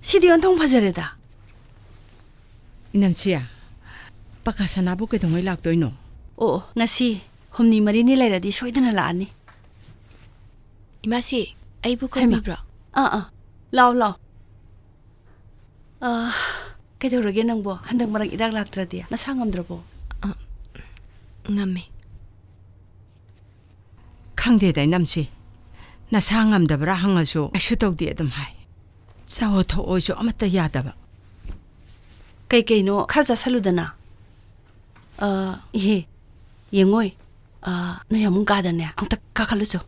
ꯁꯤꯗꯤ ꯑꯣꯟꯊꯣꯡ ꯐꯖꯔꯦꯗ꯫ ꯏꯅꯝꯁꯤ, ꯄꯀꯥ ꯁꯅꯥꯕꯨ ꯀꯩꯗꯧꯉꯩ ꯂꯥꯛꯇꯣꯏꯅꯣ? ꯑꯣ, ꯑꯣ, ꯉꯁꯤ ꯍꯨꯝꯅꯤ ꯃꯔꯤꯅꯤ ꯂꯩꯔꯗꯤ ꯁꯣꯏꯗꯅ ꯂꯥꯛꯑꯅꯤ꯫ ꯏꯃꯥꯁꯤ, ꯑꯩꯕꯨ ꯍꯩꯃꯥ꯫ ꯀꯧꯕꯤꯕ꯭ꯔꯣ? ꯑꯥ, ꯑꯥ, ꯂꯥꯎ, ꯂꯥꯎ꯫ ꯑꯥ, ꯀꯩꯗꯧꯔꯒꯦ ꯅꯪꯕꯣ? ꯍꯟꯗꯛ ꯃꯔꯛ ꯏꯔꯥꯛ ꯂꯥꯛꯇ꯭ꯔꯗꯤ ꯅꯁꯥ ꯉꯝꯗ꯭ꯔꯕꯣ? ꯑ, ꯉꯝꯃꯦ꯫ ꯈꯪꯗꯦꯗ, ꯏꯅꯝꯁꯤ꯫ ꯅꯁꯥ ꯉꯝꯗꯕ꯭ꯔꯥ ꯍꯪꯉꯁꯨ ꯀꯩꯁꯨ ꯇꯧꯗꯦ ꯑꯗꯨꯝ ꯍꯥꯏ꯫ ꯆꯥꯑꯣ ꯊꯛꯑꯣꯁꯨ ꯑꯃꯠꯇ ꯌꯥꯗꯕ꯫ ꯀꯩꯀꯩꯅꯣ ꯈꯔ ꯆꯥꯁꯜꯂꯨꯗꯅ꯫ ꯑ, ꯏꯍꯦ, ꯌꯦꯡꯉꯣꯏ꯫ ꯑ, ꯅꯣꯏ ꯌꯥꯝꯕꯨꯡ ꯀꯥꯗꯅꯦ ꯑꯝꯇ ꯀꯥꯈꯠꯂꯨꯆꯣ꯫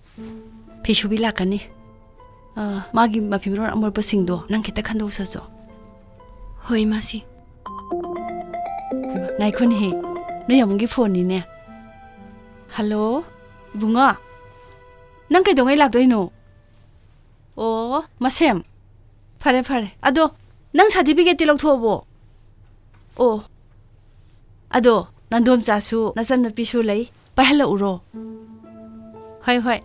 ꯐꯤ ꯁꯨꯕꯤ ꯂꯥꯛꯀꯅꯤ꯫ ꯑ, ꯃꯥꯒꯤ ꯃꯐꯤ ꯃꯔꯣꯟ ꯑꯃꯣꯠꯄꯁꯤꯡꯗꯣ ꯅꯪ ꯈꯤꯇ ꯈꯟꯗꯣꯛꯆꯆꯣ꯫ ꯍꯣꯏ, ꯃꯥꯁꯤ꯫ ꯉꯥꯏꯈꯣꯅꯦꯍꯦ, ꯅꯣꯏ ꯌꯥꯝꯕꯨꯡꯒꯤ ꯐꯣꯟꯅꯤꯅꯦ꯫ ꯍꯜꯂꯣ, ꯏꯕꯨꯡꯉꯣ, ꯅꯪ ꯀꯩꯗꯧꯉꯩ ꯂꯥꯛꯇꯣꯏꯅꯣ? ꯑꯣ, ꯃꯁꯦꯝ, ꯐꯔꯦ, ꯐꯔꯦ꯫ ꯑꯗꯣ ꯅꯪ ꯁꯥꯔꯇꯤꯐꯤꯀꯦꯠꯇꯤ ꯂꯧꯊꯣꯛꯑꯕꯣ? ꯑꯣ, ꯑꯗꯣ ꯅꯟꯗꯣꯝꯆꯥꯁꯨ ꯅꯆꯟꯅꯨꯄꯤꯁꯨ ꯂꯩ, ꯄꯥꯏꯍꯜꯂꯛꯎꯔꯣ? ꯍꯣꯏ, ꯍꯣꯏ,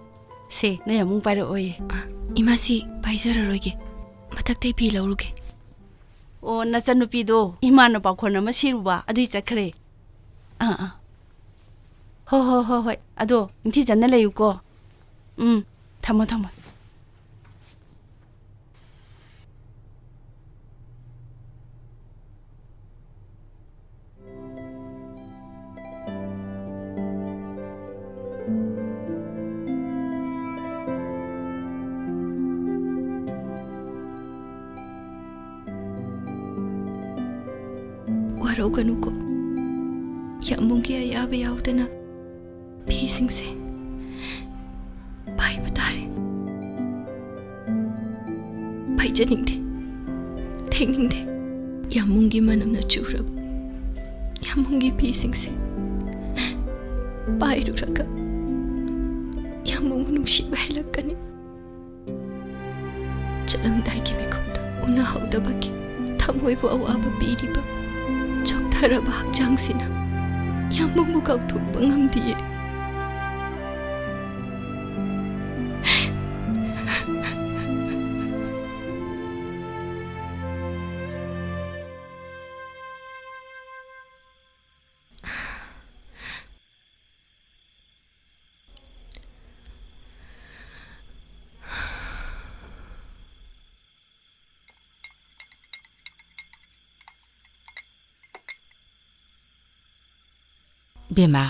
ꯁꯦ, ꯅꯣꯏ ꯑꯃꯨꯛ ꯄꯥꯏꯔꯛꯑꯣꯌꯦ꯫ ꯑ, ꯏꯃꯥꯁꯤ ꯄꯥꯏꯖꯔꯔꯣꯏꯒꯦ, ꯃꯊꯛꯇꯩ ꯐꯤ ꯂꯧꯔꯨꯒꯦ꯫ ꯑꯣ, ꯅꯆꯟꯅꯨꯄꯤꯗꯣ ꯏꯃꯥꯅ ꯄꯥꯈꯣꯟ ꯑꯃ ꯁꯤꯔꯨꯕ, ꯑꯗꯨꯏ ꯆꯠꯈ꯭ꯔꯦ꯫ ꯑꯥ, ꯑꯥ꯫ ꯍꯣ, ꯍꯣ, ꯍꯣ, ꯍꯣꯏ꯫ ꯑꯗꯣ ꯅꯤꯡꯊꯤꯖꯅ ꯂꯩꯌꯨꯀꯣ꯫ ꯎꯝ, ꯊꯝꯃꯣ, ꯊꯝꯃꯣ꯫ ꯋꯥꯔꯧꯒꯅꯨꯀꯣ꯫ ꯌꯥꯝꯕꯨꯡꯒꯤ ꯑꯌꯥꯕ ꯌꯥꯎꯗꯅ ꯐꯤꯁꯤꯡꯁꯦ ꯄꯥꯏꯕ ꯇꯥꯔꯦ꯫ ꯄꯥꯏꯖꯅꯤꯡꯗꯦ, ꯊꯦꯡꯅꯤꯡꯗꯦ꯫ ꯌꯥꯝꯕꯨꯡꯒꯤ ꯃꯅꯝꯅ ꯆꯨꯔꯕ ꯌꯥꯝꯕꯨꯡꯒꯤ ꯐꯤꯁꯤꯡꯁꯦ ꯄꯥꯏꯔꯨꯔꯒ ꯌꯥꯝꯕꯨꯡꯕꯨ ꯅꯨꯡꯁꯤꯕ ꯍꯦꯜꯂꯛꯀꯅꯤ꯫ ꯆꯠꯂꯝꯗꯥꯏꯒꯤ ꯃꯤꯀꯨꯞꯇ ꯎꯅꯍꯧꯗꯕꯒꯤ ꯊꯃꯣꯏꯕꯨ ꯑꯋꯥꯕ ꯄꯤꯔꯤꯕ ꯆꯣꯛꯊꯔꯕ ꯍꯛꯆꯥꯡꯁꯤꯅ ꯌꯥꯝꯕꯨꯡꯕꯨ ꯀꯥꯎꯊꯣꯛꯄ ꯉꯝꯗꯤꯌꯦ꯫ ꯕꯦꯝꯃ,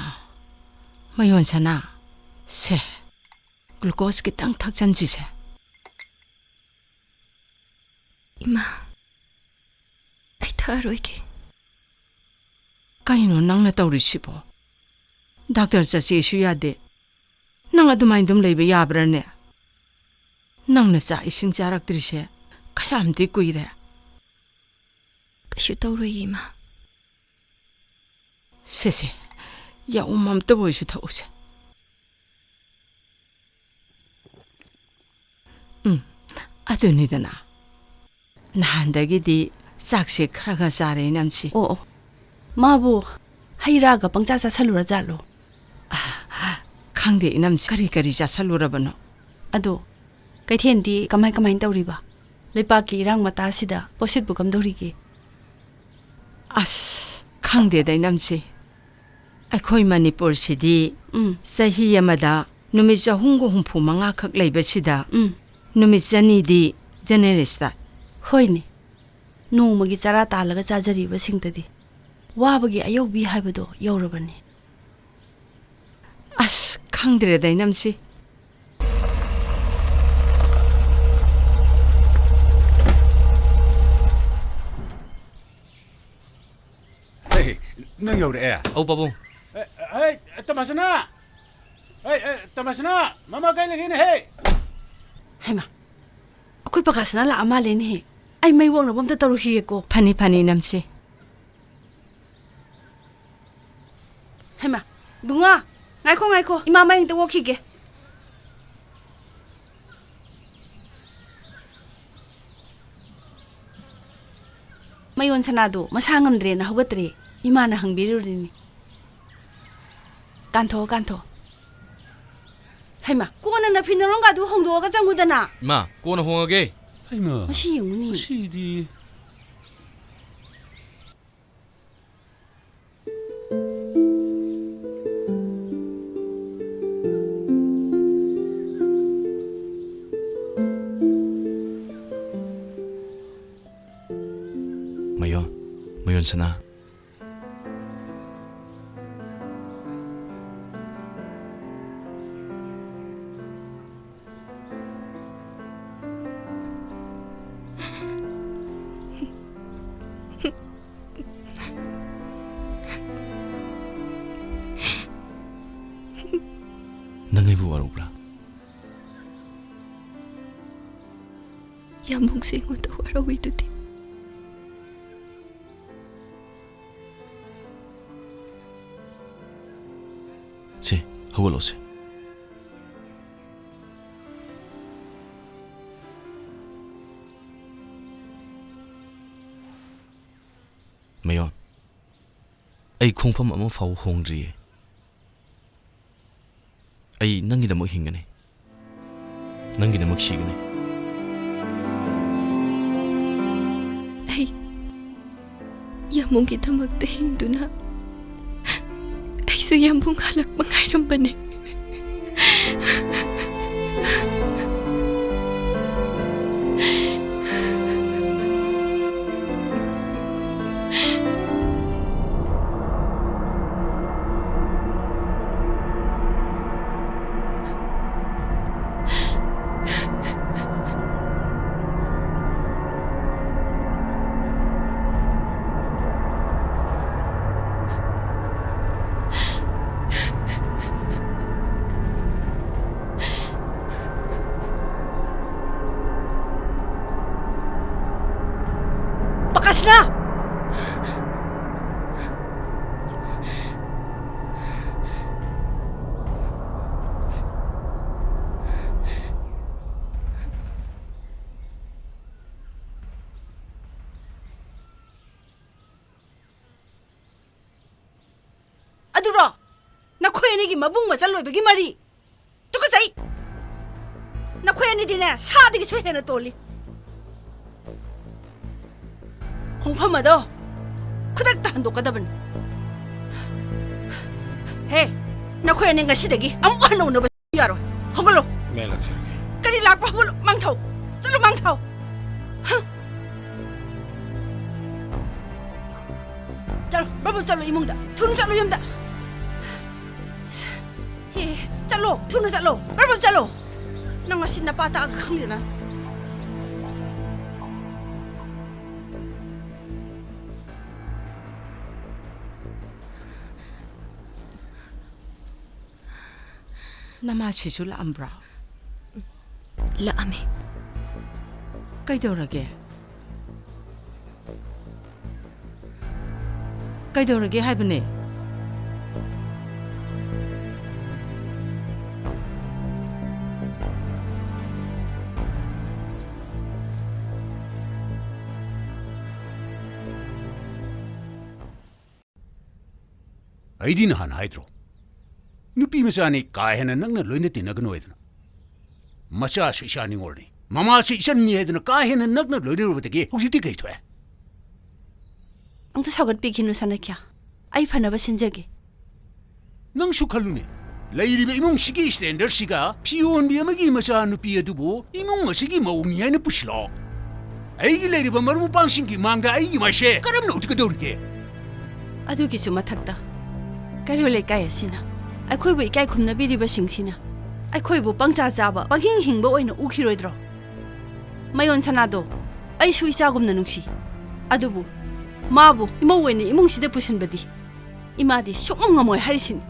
ꯃꯌꯣꯟ ꯁꯅꯥ, ꯁꯦ, ꯒ꯭ꯂꯨꯀꯣꯁ ꯈꯤꯇꯪ ꯊꯛꯆꯟꯁꯤꯁꯦ꯫ ꯏꯃꯥ, ꯑꯩ ꯊꯛꯑꯔꯣꯏꯒꯦ꯫ ꯀꯩꯅꯣ ꯅꯪꯅ ꯇꯧꯔꯤꯁꯤꯕꯣ? ꯗꯥꯛꯇꯔ ꯆꯠꯁꯦꯁꯨ ꯌꯥꯗꯦ꯫ ꯅꯪ ꯑꯗꯨꯃꯥꯏꯅ ꯑꯗꯨꯝ ꯂꯩꯕ ꯌꯥꯕ꯭ꯔꯥꯅꯦ? ꯅꯪꯅ ꯆꯥꯛ ꯏꯁꯤꯡ ꯆꯥꯔꯛꯇ꯭ꯔꯤꯁꯦ ꯀꯌꯥꯝꯗꯤ ꯀꯨꯏꯔꯦ? ꯀꯩꯁꯨ ꯇꯧꯔꯣꯏꯌꯦ, ꯏꯃꯥ꯫ ꯁꯦ, ꯁꯦ, ꯌꯥꯎꯝ ꯑꯝꯇꯕꯨ ꯑꯣꯏꯁꯨ ꯊꯛꯎꯁꯦ꯫ ꯎꯝ, ꯑꯗꯨꯅꯤꯗꯅ꯫ ꯅꯍꯥꯟꯗꯒꯤꯗꯤ ꯆꯥꯛꯁꯦ ꯈꯔ ꯈꯔ ꯆꯥꯔꯦ, ꯏꯅꯝꯁꯤ꯫ ꯑꯣ, ꯑꯣ꯫ ꯃꯥꯕꯨ ꯍꯩ ꯔꯥꯒ ꯄꯪꯆꯥ ꯆꯥꯁꯜꯂꯨꯔ ꯖꯥꯠꯂꯣ? ꯈꯪꯗꯦ, ꯏꯅꯝꯁꯤ, ꯀꯔꯤ ꯀꯔꯤ ꯆꯥꯁꯜꯂꯨꯔꯕꯅꯣ? ꯑꯗꯣ, ꯀꯩꯊꯦꯜꯗꯤ ꯀꯃꯥꯏ ꯀꯃꯥꯏ ꯇꯧꯔꯤꯕ? ꯂꯩꯄꯥꯛꯀꯤ ꯏꯔꯥꯡ ꯃꯇꯥꯁꯤꯗ ꯄꯣꯠꯁꯤꯠꯄꯨ ꯀꯝꯗꯧꯔꯤꯒꯦ? ꯑꯁ, ꯈꯪꯗꯦꯗ, ꯏꯅꯝꯁꯤ꯫ ꯑꯩꯈꯣꯏ ꯃꯅꯤꯄꯨꯔꯁꯤꯗꯤ ꯎꯝ꯫ ꯆꯍꯤ ꯑꯃꯗ ꯅꯨꯃꯤꯠ ꯆꯍꯨꯝꯒ ꯍꯨꯝꯐꯨ ꯃꯉꯥ ꯈꯛ ꯂꯩꯕꯁꯤꯗ ꯎꯝ꯫ ꯅꯨꯃꯤꯠ ꯆꯅꯤꯗꯤ ꯖꯦꯅꯦꯔꯦꯁꯇ꯫ ꯍꯣꯏꯅꯦ꯫ ꯅꯣꯡꯃꯒꯤ ꯆꯔꯥ ꯇꯥꯜꯂꯒ ꯆꯥꯖꯔꯤꯕꯁꯤꯡꯗꯗꯤ ꯋꯥꯕꯒꯤ ꯑꯌꯧꯕꯤ ꯍꯥꯏꯕꯗꯣ ꯌꯧꯔꯕꯅꯤ꯫ ꯑꯁ, ꯈꯪꯗ꯭ꯔꯦꯗ, ꯏꯅꯝꯁꯤ꯫ ꯍꯦ, ꯅꯪ ꯌꯧꯔꯛꯑꯦ? ꯑꯧ, ꯄꯥꯕꯨꯡ꯫ ꯑꯦ, ꯑꯦ, ꯇꯃꯁꯅꯥ! ꯑꯦ, ꯑꯦ, ꯇꯃꯁꯅꯥ! ꯃꯃꯥ ꯀꯥꯏ ꯂꯩꯒꯦꯅꯦ, ꯍꯦ? ꯍꯩꯃꯥ, ꯑꯩꯈꯣꯏ ꯄꯀꯥꯁꯅꯥ ꯂꯥꯛꯑ ꯃꯥꯜꯂꯦꯅꯦꯍꯦ꯫ ꯑꯩ ꯃꯩ ꯑꯣꯛꯅꯕ ꯑꯝꯇ ꯇꯧꯔꯨꯈꯤꯒꯦꯀꯣ꯫ ꯐꯅꯤ, ꯐꯅꯤ, ꯏꯅꯝꯁꯤ꯫ ꯍꯩꯃꯥ, ꯕꯨꯡꯉꯣ, ꯉꯥꯏꯈꯣ, ꯉꯥꯏꯈꯣ, ꯏꯃꯥ ꯃꯩ ꯑꯝꯇ ꯑꯣꯛꯈꯤꯒꯦ꯫ ꯃꯌꯣꯟ ꯁꯅꯥꯗꯣ ꯃꯁꯥ ꯉꯝꯗ꯭ꯔꯦꯅ ꯍꯧꯒꯠꯇ꯭ꯔꯦ꯫ ꯏꯃꯥꯅ ꯍꯪꯕꯤꯔꯨꯔꯤꯅꯤ꯫ ꯀꯥꯟꯊꯣꯛꯑꯣ, ꯀꯥꯟꯊꯣꯛꯑꯣ꯫ ꯍꯩꯃꯥ, ꯀꯣꯟꯅ ꯅꯐꯤ ꯅꯔꯣꯡꯒꯗꯨ ꯍꯣꯡꯗꯣꯛꯑꯒ ꯆꯪꯉꯨꯗꯅ꯫ ꯏꯃꯥ, ꯀꯣꯟꯅ ꯍꯣꯡꯉꯒꯦ꯫ ꯍꯩꯃꯥ, ꯃꯁꯤ ꯌꯦꯡꯉꯨꯅꯦ꯫ ꯃꯁꯤꯗꯤ꯫ ꯃꯌꯣꯟ, ꯃꯌꯣꯟ ꯁꯅꯥ꯫ ꯅꯪ ꯑꯩꯕꯨ ꯋꯥꯔꯧꯕ꯭ꯔꯥ? ꯌꯥꯝꯕꯨꯡꯁꯦ ꯑꯩꯉꯣꯟꯗ ꯋꯥꯔꯧꯏꯗꯨꯗꯤ꯫ ꯁꯦ, ꯍꯧꯒꯠꯂꯣꯁꯦ꯫ ꯃꯌꯣꯟ, ꯑꯩ ꯈꯣꯡꯐꯝ ꯑꯃ ꯐꯥꯎꯕ ꯍꯣꯡꯗ꯭ꯔꯤꯌꯦ꯫ ꯑꯩ ꯅꯪꯒꯤꯗꯃꯛ ꯍꯤꯡꯒꯅꯤ꯫ ꯅꯪꯒꯤꯗꯃꯛ ꯁꯤꯒꯅꯤ꯫ ꯑꯩ ꯌꯥꯝꯕꯨꯡꯒꯤꯗꯃꯛꯇ ꯍꯤꯡꯗꯨꯅ ꯑꯩꯁꯨ ꯌꯥꯝꯕꯨꯡ ꯍꯜꯂꯛꯄ ꯉꯥꯏꯔꯝꯕꯅꯦ꯫ ꯄꯀꯁꯅꯥ! ꯑꯗꯨꯔꯣ? ꯅꯈꯣꯏ ꯑꯅꯤꯒꯤ ꯃꯕꯨꯡ ꯃꯆꯜ ꯑꯣꯏꯕꯒꯤ ꯃꯔꯤ꯫ ꯇꯨꯀꯠꯆꯩ! ꯅꯈꯣꯏ ꯑꯅꯤꯗꯤꯅꯦ, ꯁꯥꯗꯒꯤꯁꯨ ꯍꯦꯟꯅ ꯇꯣꯜꯂꯤ꯫ ꯈꯣꯡꯐꯝ ꯑꯗꯣ ꯈꯨꯗꯛꯇ ꯍꯟꯗꯣꯛꯀꯗꯕꯅꯤ꯫ ꯍꯦ, ꯅꯈꯣꯏ ꯑꯅꯤ ꯉꯁꯤꯗꯒꯤ ꯑꯃꯨꯛ ꯍꯟꯅ ꯎꯅꯕ ꯌꯥꯔꯣꯏ꯫ ꯍꯧꯒꯠꯂꯣ꯫ ꯏꯃꯥ, ꯂꯥꯛꯆꯔꯒꯦ꯫ ꯀꯔꯤ ꯂꯥꯛꯄ? ꯍꯧꯒꯠꯂꯣ, ꯃꯥꯡꯊꯧ꯫ ꯆꯠꯂꯣ, ꯃꯥꯡꯊꯧ꯫ ꯍ꯫ ꯆꯠꯂꯣ, ꯕ꯭ꯔꯕ꯭ꯔ ꯆꯠꯂꯣ ꯏꯃꯨꯡꯗ꯫ ꯊꯨꯅ ꯆꯠꯂꯣ ꯌꯨꯝꯗ꯫ ꯍꯦ, ꯆꯠꯂꯣ, ꯊꯨꯅ ꯆꯠꯂꯣ꯫ ꯕ꯭ꯔꯕ꯭ꯔ ꯆꯠꯂꯣ꯫ ꯅꯪ ꯉꯁꯤ ꯅꯄꯥ ꯇꯥꯛꯑꯒ ꯈꯪꯗꯦꯅ꯫ ꯅꯃꯥꯁꯤꯁꯨ ꯂꯥꯛꯑꯝꯕ꯭ꯔꯣ? ꯂꯥꯛꯑꯝꯃꯦ꯫ ꯀꯩꯗꯧꯔꯒꯦ? ꯀꯩꯗꯧꯔꯒꯦ ꯍꯥꯏꯕꯅꯦ? ꯑꯩꯗꯤ ꯅꯍꯥꯟ ꯍꯥꯏꯗ꯭ꯔꯣ? ꯅꯨꯄꯤ ꯃꯆꯥꯅꯤ, ꯀꯥ ꯍꯦꯟꯅ ꯅꯛꯅ ꯂꯣꯏꯅ ꯇꯤꯟꯅꯒꯅꯨ ꯍꯥꯏꯗꯅ꯫ ꯃꯆꯥꯁꯨ ꯏꯆꯥ ꯅꯤꯉꯣꯜꯅꯤ, ꯃꯃꯥꯁꯨ ꯏꯆꯟꯅꯤ ꯍꯥꯏꯗꯅ ꯀꯥ ꯍꯦꯟꯅ ꯅꯛꯅ ꯂꯣꯏꯅꯔꯨꯕꯗꯒꯤ ꯍꯧꯖꯤꯛꯇꯤ ꯀꯔꯤ ꯊꯣꯛꯑꯦ? ꯑꯝꯇ ꯁꯥꯎꯒꯠꯄꯤꯈꯤꯅꯨ ꯁꯅꯥꯈ꯭ꯌꯥ, ꯑꯩ ꯐꯅꯕ ꯁꯤꯟꯖꯒꯦ꯫ ꯅꯪꯁꯨ ꯈꯜꯂꯨꯅꯦ, ꯂꯩꯔꯤꯕ ꯏꯃꯨꯡꯁꯤꯒꯤ ꯁ꯭ꯇꯦꯟꯗꯔꯗꯁꯤꯒ ꯐꯤꯌꯣꯟꯕꯤ ꯑꯃꯒꯤ ꯃꯆꯥꯅꯨꯄꯤ ꯑꯗꯨꯕꯨ ꯏꯃꯨꯡ ꯑꯁꯤꯒꯤ ꯃꯧꯅꯤ ꯍꯥꯏꯅ ꯄꯨꯁꯤꯜꯂꯣ꯫ ꯑꯩꯒꯤ ꯂꯩꯔꯤꯕ ꯃꯔꯨꯞ ꯃꯄꯥꯡꯁꯤꯡꯒꯤ ꯃꯥꯡꯗ ꯑꯩꯒꯤ ꯃꯥꯏꯁꯦ ꯀꯔꯝꯅ ꯎꯠꯀꯗꯧꯔꯤꯒꯦ? ꯑꯗꯨꯒꯤꯁꯨ ꯃꯊꯛꯇ, ꯀꯩꯔꯣꯜ ꯂꯩꯀꯥꯏ ꯑꯁꯤꯅ, ꯑꯩꯈꯣꯏꯕꯨ ꯏꯀꯥꯏ ꯈꯨꯝꯅꯕꯤꯔꯤꯕꯁꯤꯡꯁꯤꯅ ꯑꯩꯈꯣꯏꯕꯨ ꯄꯪꯆꯥ ꯆꯥꯕ, ꯄꯪꯍꯤꯡ ꯍꯤꯡꯕ ꯑꯣꯏꯅ ꯎꯈꯤꯔꯣꯏꯗ꯭ꯔꯣ? ꯃꯌꯣꯟ ꯁꯅꯥꯗꯣ ꯑꯩꯁꯨ ꯏꯆꯥꯒꯨꯝꯅ ꯅꯨꯡꯁꯤ, ꯑꯗꯨꯕꯨ ꯃꯥꯕꯨ ꯏꯃꯧ ꯑꯣꯏꯅ ꯏꯃꯨꯡꯁꯤꯗ ꯄꯨꯁꯤꯟꯕꯗꯤ ꯏꯃꯥꯗꯤ ꯁꯨꯛꯉꯝ ꯉꯝꯃꯣꯏ ꯍꯥꯏꯔꯤꯁꯤꯅꯤ꯫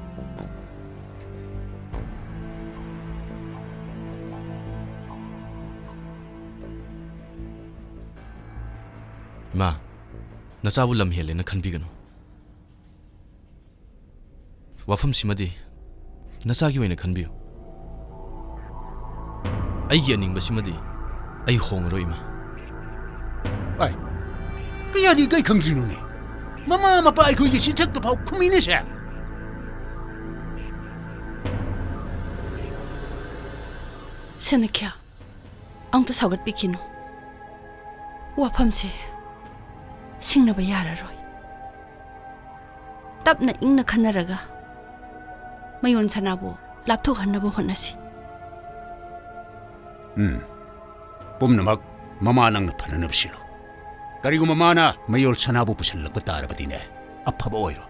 ꯏꯃꯥ, ꯅꯆꯥꯕꯨ ꯂꯝ ꯍꯦꯜꯂꯦꯅ ꯈꯟꯕꯤꯒꯅꯨ꯫ ꯋꯥꯐꯝꯁꯤꯃꯗꯤ ꯅꯆꯥꯒꯤ ꯑꯣꯏꯅ ꯈꯟꯕꯤꯌꯨ꯫ ꯑꯩꯒꯤ ꯑꯅꯤꯡꯕꯁꯤꯃꯗꯤ ꯑꯩ ꯍꯣꯡꯉꯔꯣꯏ, ꯏꯃꯥ꯫ ꯑꯥꯏ, ꯀꯌꯥꯗꯤ ꯏꯀꯥꯏ ꯈꯪꯗ꯭ꯔꯤꯅꯣꯅꯦ? ꯃꯃꯥ ꯃꯄꯥ ꯑꯩꯈꯣꯏꯒꯤ ꯆꯤꯟꯊꯛꯇ ꯐꯥꯎ ꯈꯨꯝꯃꯤꯅꯦꯁꯦ꯫ ꯁꯅꯈ꯭ꯌꯥ, ꯑꯃꯨꯛꯇ ꯁꯥꯎꯒꯠꯄꯤꯈꯤꯅꯨ꯫ ꯋꯥꯐꯝꯁꯦ ꯁꯤꯡꯅꯕ ꯌꯥꯔꯔꯣꯏ꯫ ꯇꯞꯅ ꯏꯪꯅ ꯈꯟꯅꯔꯒ ꯃꯌꯣꯟ ꯁꯅꯥꯕꯨ ꯂꯥꯞꯊꯣꯛꯍꯟꯅꯕ ꯍꯣꯠꯅꯁꯤ꯫ ꯎꯝ꯫ ꯄꯨꯝꯅꯃꯛ ꯃꯃꯥ ꯅꯪꯅ ꯐꯅꯅꯕ ꯁꯤꯜꯂꯨ꯫ ꯀꯔꯤꯒꯨꯝꯕ ꯃꯥꯅ ꯃꯌꯣꯜ ꯁꯅꯥꯕꯨ ꯄꯨꯁꯤꯜꯂꯛꯄ ꯇꯥꯔꯕꯗꯤꯅꯦ, ꯑꯐꯕ ꯑꯣꯏꯔꯣꯏ꯫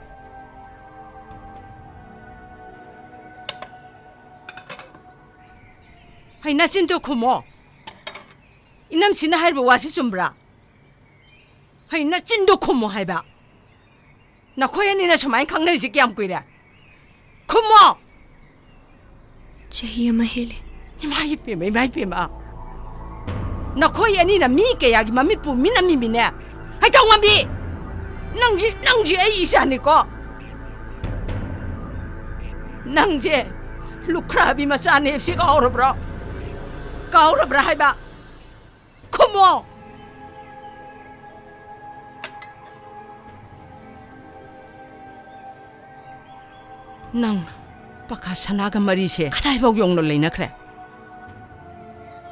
ꯍꯩ, ꯅꯆꯤꯟꯗꯣ ꯈꯨꯝꯃꯣ꯫ ꯏꯅꯝꯁꯤꯅ ꯍꯥꯏꯔꯤꯕ ꯋꯥꯁꯤ ꯆꯨꯝꯕ꯭ꯔꯥ? ꯍꯩ, ꯅꯆꯤꯟꯗꯣ ꯈꯨꯝꯃꯣ ꯍꯥꯏꯕ꯫ ꯅꯈꯣꯏ ꯑꯅꯤꯅ ꯁꯨꯃꯥꯏꯅ ꯈꯪꯅꯔꯤꯁꯤ ꯀꯌꯥꯝ ꯀꯨꯏꯔꯦ? ꯈꯨꯝꯃꯣ! ꯆꯍꯤ ꯑꯃ ꯍꯦꯜꯂꯦ꯫ ꯏꯃꯥ ꯏꯄꯦꯝꯃ, ꯏꯃꯥ ꯏꯄꯦꯝꯃ꯫ ꯅꯈꯣꯏ ꯑꯅꯤꯅ ꯃꯤ ꯀꯌꯥꯒꯤ ꯃꯃꯤꯠꯄꯨ ꯃꯤꯠꯅꯝꯃꯤꯃꯤꯅꯦ? ꯍꯩꯊꯧꯉꯝꯕꯤ! ꯅꯪꯁꯤ, ꯅꯪꯁꯤ ꯑꯩ ꯏꯆꯥꯅꯤꯀꯣ꯫ ꯅꯪꯁꯦ ꯂꯨꯈ꯭ꯔꯥꯕꯤ ꯃꯆꯥꯅꯦ ꯍꯥꯏꯕꯁꯤ ꯀꯥꯎꯔꯕ꯭ꯔꯣ? ꯀꯥꯎꯔꯕ꯭ꯔꯥ ꯍꯥꯏꯕ? ꯈꯨꯝꯃꯣ! ꯅꯪ ꯄꯀꯥ ꯁꯅꯥꯒ ꯃꯔꯤꯁꯦ ꯀꯗꯥꯏꯐꯥꯎ ꯌꯧꯅ ꯂꯩꯅꯈ꯭ꯔꯦ?